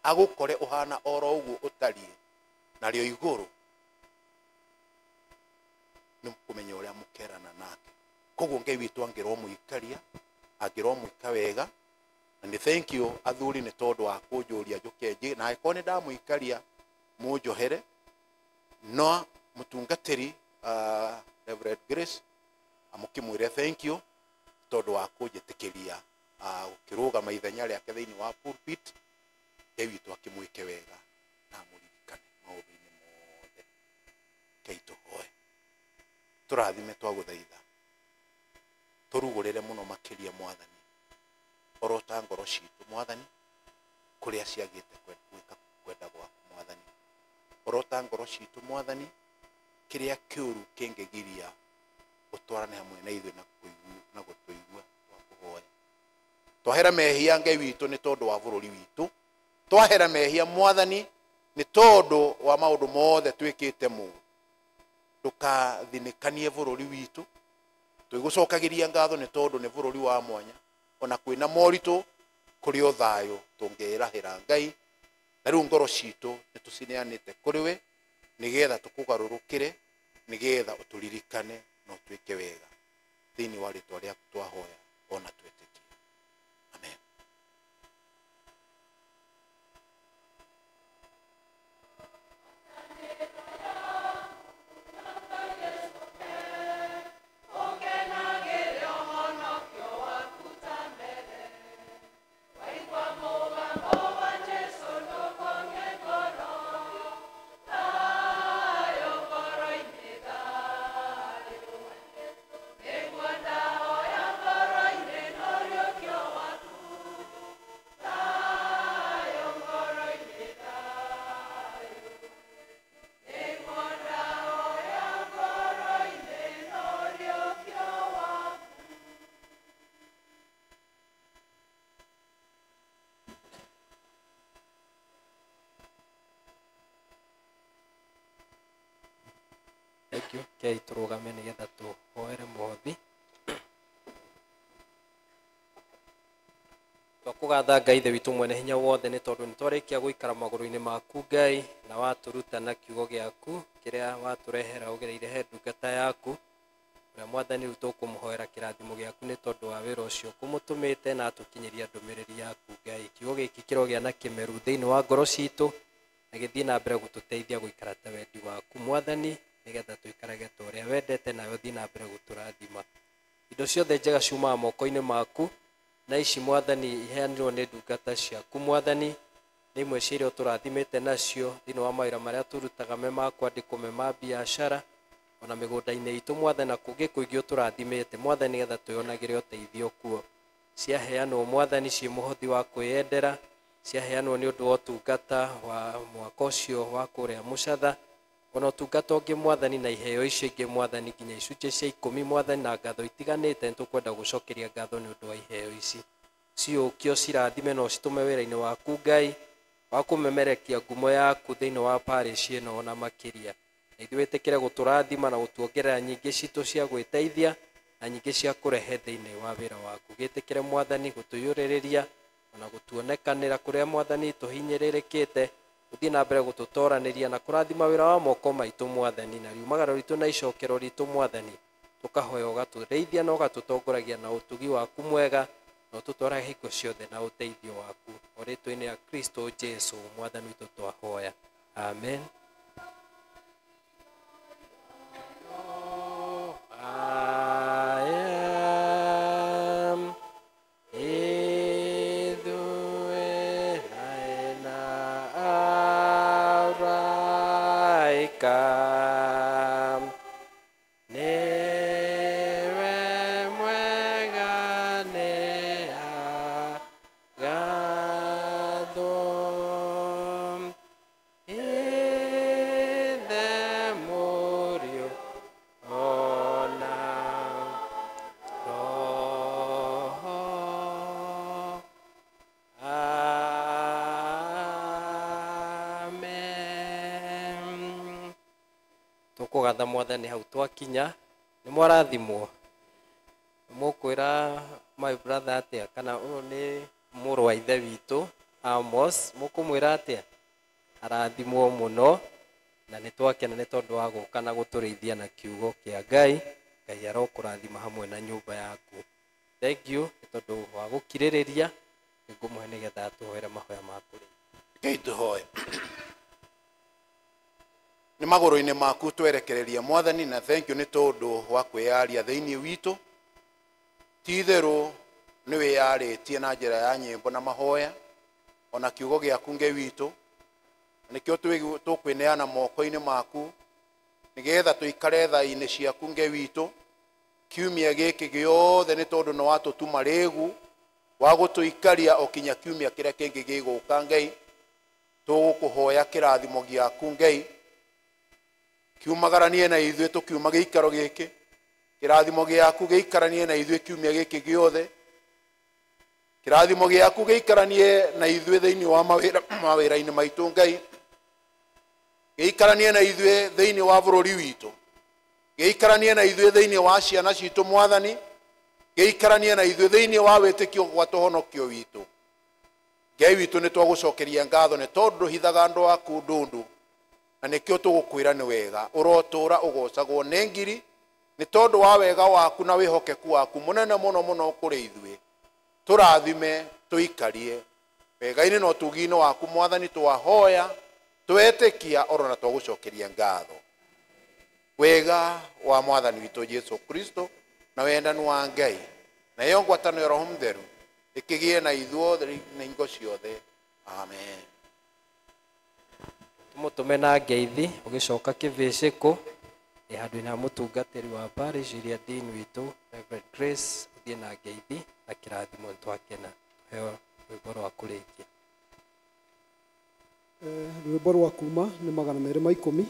agũkore ũhana oro ũguo ũtariĩ, narĩo igũrũ nĩ kũmenya ũrĩa mũkerana nake. Koguo Ngai witũ angĩromũikaria, angĩromwĩka wega. Na nĩ thank you athuri nĩ tondũ wa kũnjũria njũke njĩ, na angĩkorwo nĩ ndamũikaria mũnjohere. No mũtungatĩri Reverend Grace amũkĩmwĩre thank you tondũ wa kũnjĩtĩkĩria gũkĩrũgama ithenya rĩake thĩinĩ wa pulpit. Ngai witũ akĩmwĩke wega na amũririkane maũndũ-inĩ mothe. Ngai tũhoe, tũrathime, twagũthaitha, tũrugũrĩre mũno makĩria Mwathani, orota ngoro citũ Mwathani kũrĩa ciagĩte gwĩka kwenda gwaku Mwathani, orota ngoro citũ Mwathani kĩrĩa kĩũru kĩngĩgiria ũtwarane hamwe na ithuĩ na gũtũigua twakũhoya. Twahera mehia Ngai witũ nĩ tondũ wa bũrũri witũ, twahera mehia Mwathani nĩ tondũ wa maũndũ mothe twĩkĩte mũru. Ndũkathinĩkanie bũrũri witũ, twĩgũcokagĩria ngatho nĩ tondũ nĩ bũrũri wa mwanya, ona kwĩna moritũ kũrĩ o thayũ tũngĩrahĩra Ngai. Na rĩu ngoro citũ nĩ tũcineanĩte kũrĩ we nĩgetha tũkũgarũrũkĩre, nĩgetha ũtũririkane na ũtwĩke wega. Thĩinĩ wa rĩtwa rĩaku twahoya ona twĩtĩkia. Amen. Thank you. Kei tũrũgame nĩgetha tũhoere mũhothi. Twakũgatha Ngai Ithe witũ mwene hinya wothe nĩ tondũ nĩ twarĩkia gũikara magũrũ-inĩ maku Ngai, na watũruta na kiugo gĩaku kĩrĩa watũrehera ũgereire he ndungata yaku ũrĩa Mwathani rĩu tũkũmũhoera kĩrathimo gĩaku nĩ tondũ wa wĩra ũcio kũmũtũmĩte na atũkinyĩria ndũmĩrĩri yaku Ngai. Kiugo gĩkĩ kĩrogĩa na kĩmeru thĩinĩ wa ngoro citũ na gĩthiĩ na mbere gũtũteithia gũikara ta wendi waku Mwathani, nĩgetha tũikarage ta ũrĩa wendete, nawe ũthiĩ na mbere gũtũrathima. Indo ciothe njega ciumaga moko-inĩ maku, na ici Mwathani iheanirwo nĩ ndungata ciaku Mwathani, nĩ imwe cia iria ũtũrathimĩte nacio thĩinĩ wa mawĩra marĩa tũrutaga me ma kwandĩkwo, me ma biacara, ona mĩgũnda-inĩ itũ Mwathani, na kũngĩ kũingĩ ũtũrathimĩte Mwathani, nĩgetha twĩonagĩre ũteithio kuo. Ciaheanwo Mwathani ciĩ mũhothi wa kwĩyendera, ciaheanwo nĩ ũndũ wa ũtungata wa mwaka ũcio wa kũrĩa Mũcatha, ona ũtungata ũngĩ Mwathani, na iheo icio ingĩ Mwathani, nginya icunjĩ cia 10 Mwathani, na ngatho itiganĩte. Nĩ tũkwenda gũcokeria ngatho nĩ ũndũ wa iheo ici ciũkio cirathime na ũcitũme wĩra-inĩ waku Ngai wa kũmemerekia ngumo yaku thĩinĩ wa parish ĩno ona makĩria. Na ithuĩ wĩtĩkĩre gũtũrathima na gũtuongerera nyingĩ citũ cia gwĩteithia na nyingĩ cia kũrehe thĩinĩ wa wĩra waku. Gĩtĩkĩre Mwathani gũtũiyũrĩrĩria ona gũtuonekanĩra kũrĩa Mwathani tũhinyĩrĩrĩkĩte, gũthiĩ na mbere gũtũtoranĩria na kũrathima wĩra wa moko maitũ Mwathani, na riumagaro ritũ na icokero ritũ Mwathani. Tũkahoya ũgatũrĩithia na ũgatũtongoragia na ũtugi waku mwega na ũtũtwarage hingo ciothe na ũteithio waku. O rĩtwa-inĩ rĩa Kristo Jesu mwathani witũ twahoya. Amen. I am Araika Niwe mwega nĩ agathwo Ithe Mũriũ ona Roho. Amen. Tũkũgatha mwathani hau twakinya nĩ mwarathimwo. Mũkwĩra my brother atĩa kana ũyũ nĩ mũrũ wa ithe witũ Amos, mũkũmwĩra atĩa? Arathimwo mũno na nĩ twakena nĩ tondũ wa gũka na gũtũrĩithia na kiugo kĩa Ngai. Ngai arokũrathima hamwe na nyũmba yaku. Thank you nĩ tondũ wa gũkirĩrĩria. Nĩngũmũhe nĩgetha atũhoere mahoya ma kũrĩithia. Ngai tũhoe. Nĩ magũrũ-inĩ maku twerekereria mwathani na thank you nĩ tondũ wa kwĩyaria thĩinĩ witũ. Ti itherũ nĩ wĩyarĩtie na njĩra ya nyĩmbo na mahoya ona kiugo gĩaku Ngai witũ. Nĩkĩo tũkwĩneana moko-inĩ maku nĩgetha tũikare tha-inĩ ciaku Ngai witũ kiumia gĩkĩ gĩothe nĩ tondũ nĩ watũtuma rĩgu wa gũtũikaria o kinya kiumia kĩrĩa kĩngĩ gĩgũka Ngai. Tũgũkũhoya kĩrathimo gĩaku Ngai kiumagaranie na ithuĩ tũkiuma gĩikaro gĩkĩ. Kĩrathimo gĩaku gĩikaranie na ithuĩ kiumia gĩkĩ gĩothe. Kĩrathimo gĩaku gĩikaranie na ithuĩ thĩinĩ wa mawĩra-inĩ maitũ Ngai. Gĩikaranie na ithuĩ thĩinĩ wa bũrũri witũ. Gĩikaranie na ithuĩ thĩinĩ wa ciana citũ mwathani. Gĩikaranie na ithuĩ thĩinĩ wa wĩtĩkio gwa tũhonokio witũ. Ngai witũ nĩ twagũcokeria ngatho nĩ tondũ ndũhithaga andũ aku ndundu na nĩkĩo tũgũkwĩra nĩ wega ũrotũra ũgocagwo nĩ ngiri nĩ tondũ wa wega waku na wĩhokeku waku mũnene mũno mũno kũrĩ ithuĩ. Tũrathime tũikarie wega-inĩ na ũtugi-inĩ waku mwathani twahoya twetĩkia oro na twagũcokeria ngatho. Wega wa mwathani witũ Jesu Kristo na wendani wa Ngai na iyo ngwatano ya Roho Mũtheru ĩkĩgĩe na ithuothe na hingo ciothe. Amen. Tũmũtũme na ngeithi ũgĩcoka kĩbĩcĩkũ ĩ handũ-inĩ ha mũtungatĩri wa parish iria dean witũ Reverend Grace ũthiĩ na ngeithi na kĩrathimo twakena. Tũheo rwĩmbo rwa kũrĩkia. Rwĩmbo rwa kuma nĩ 210.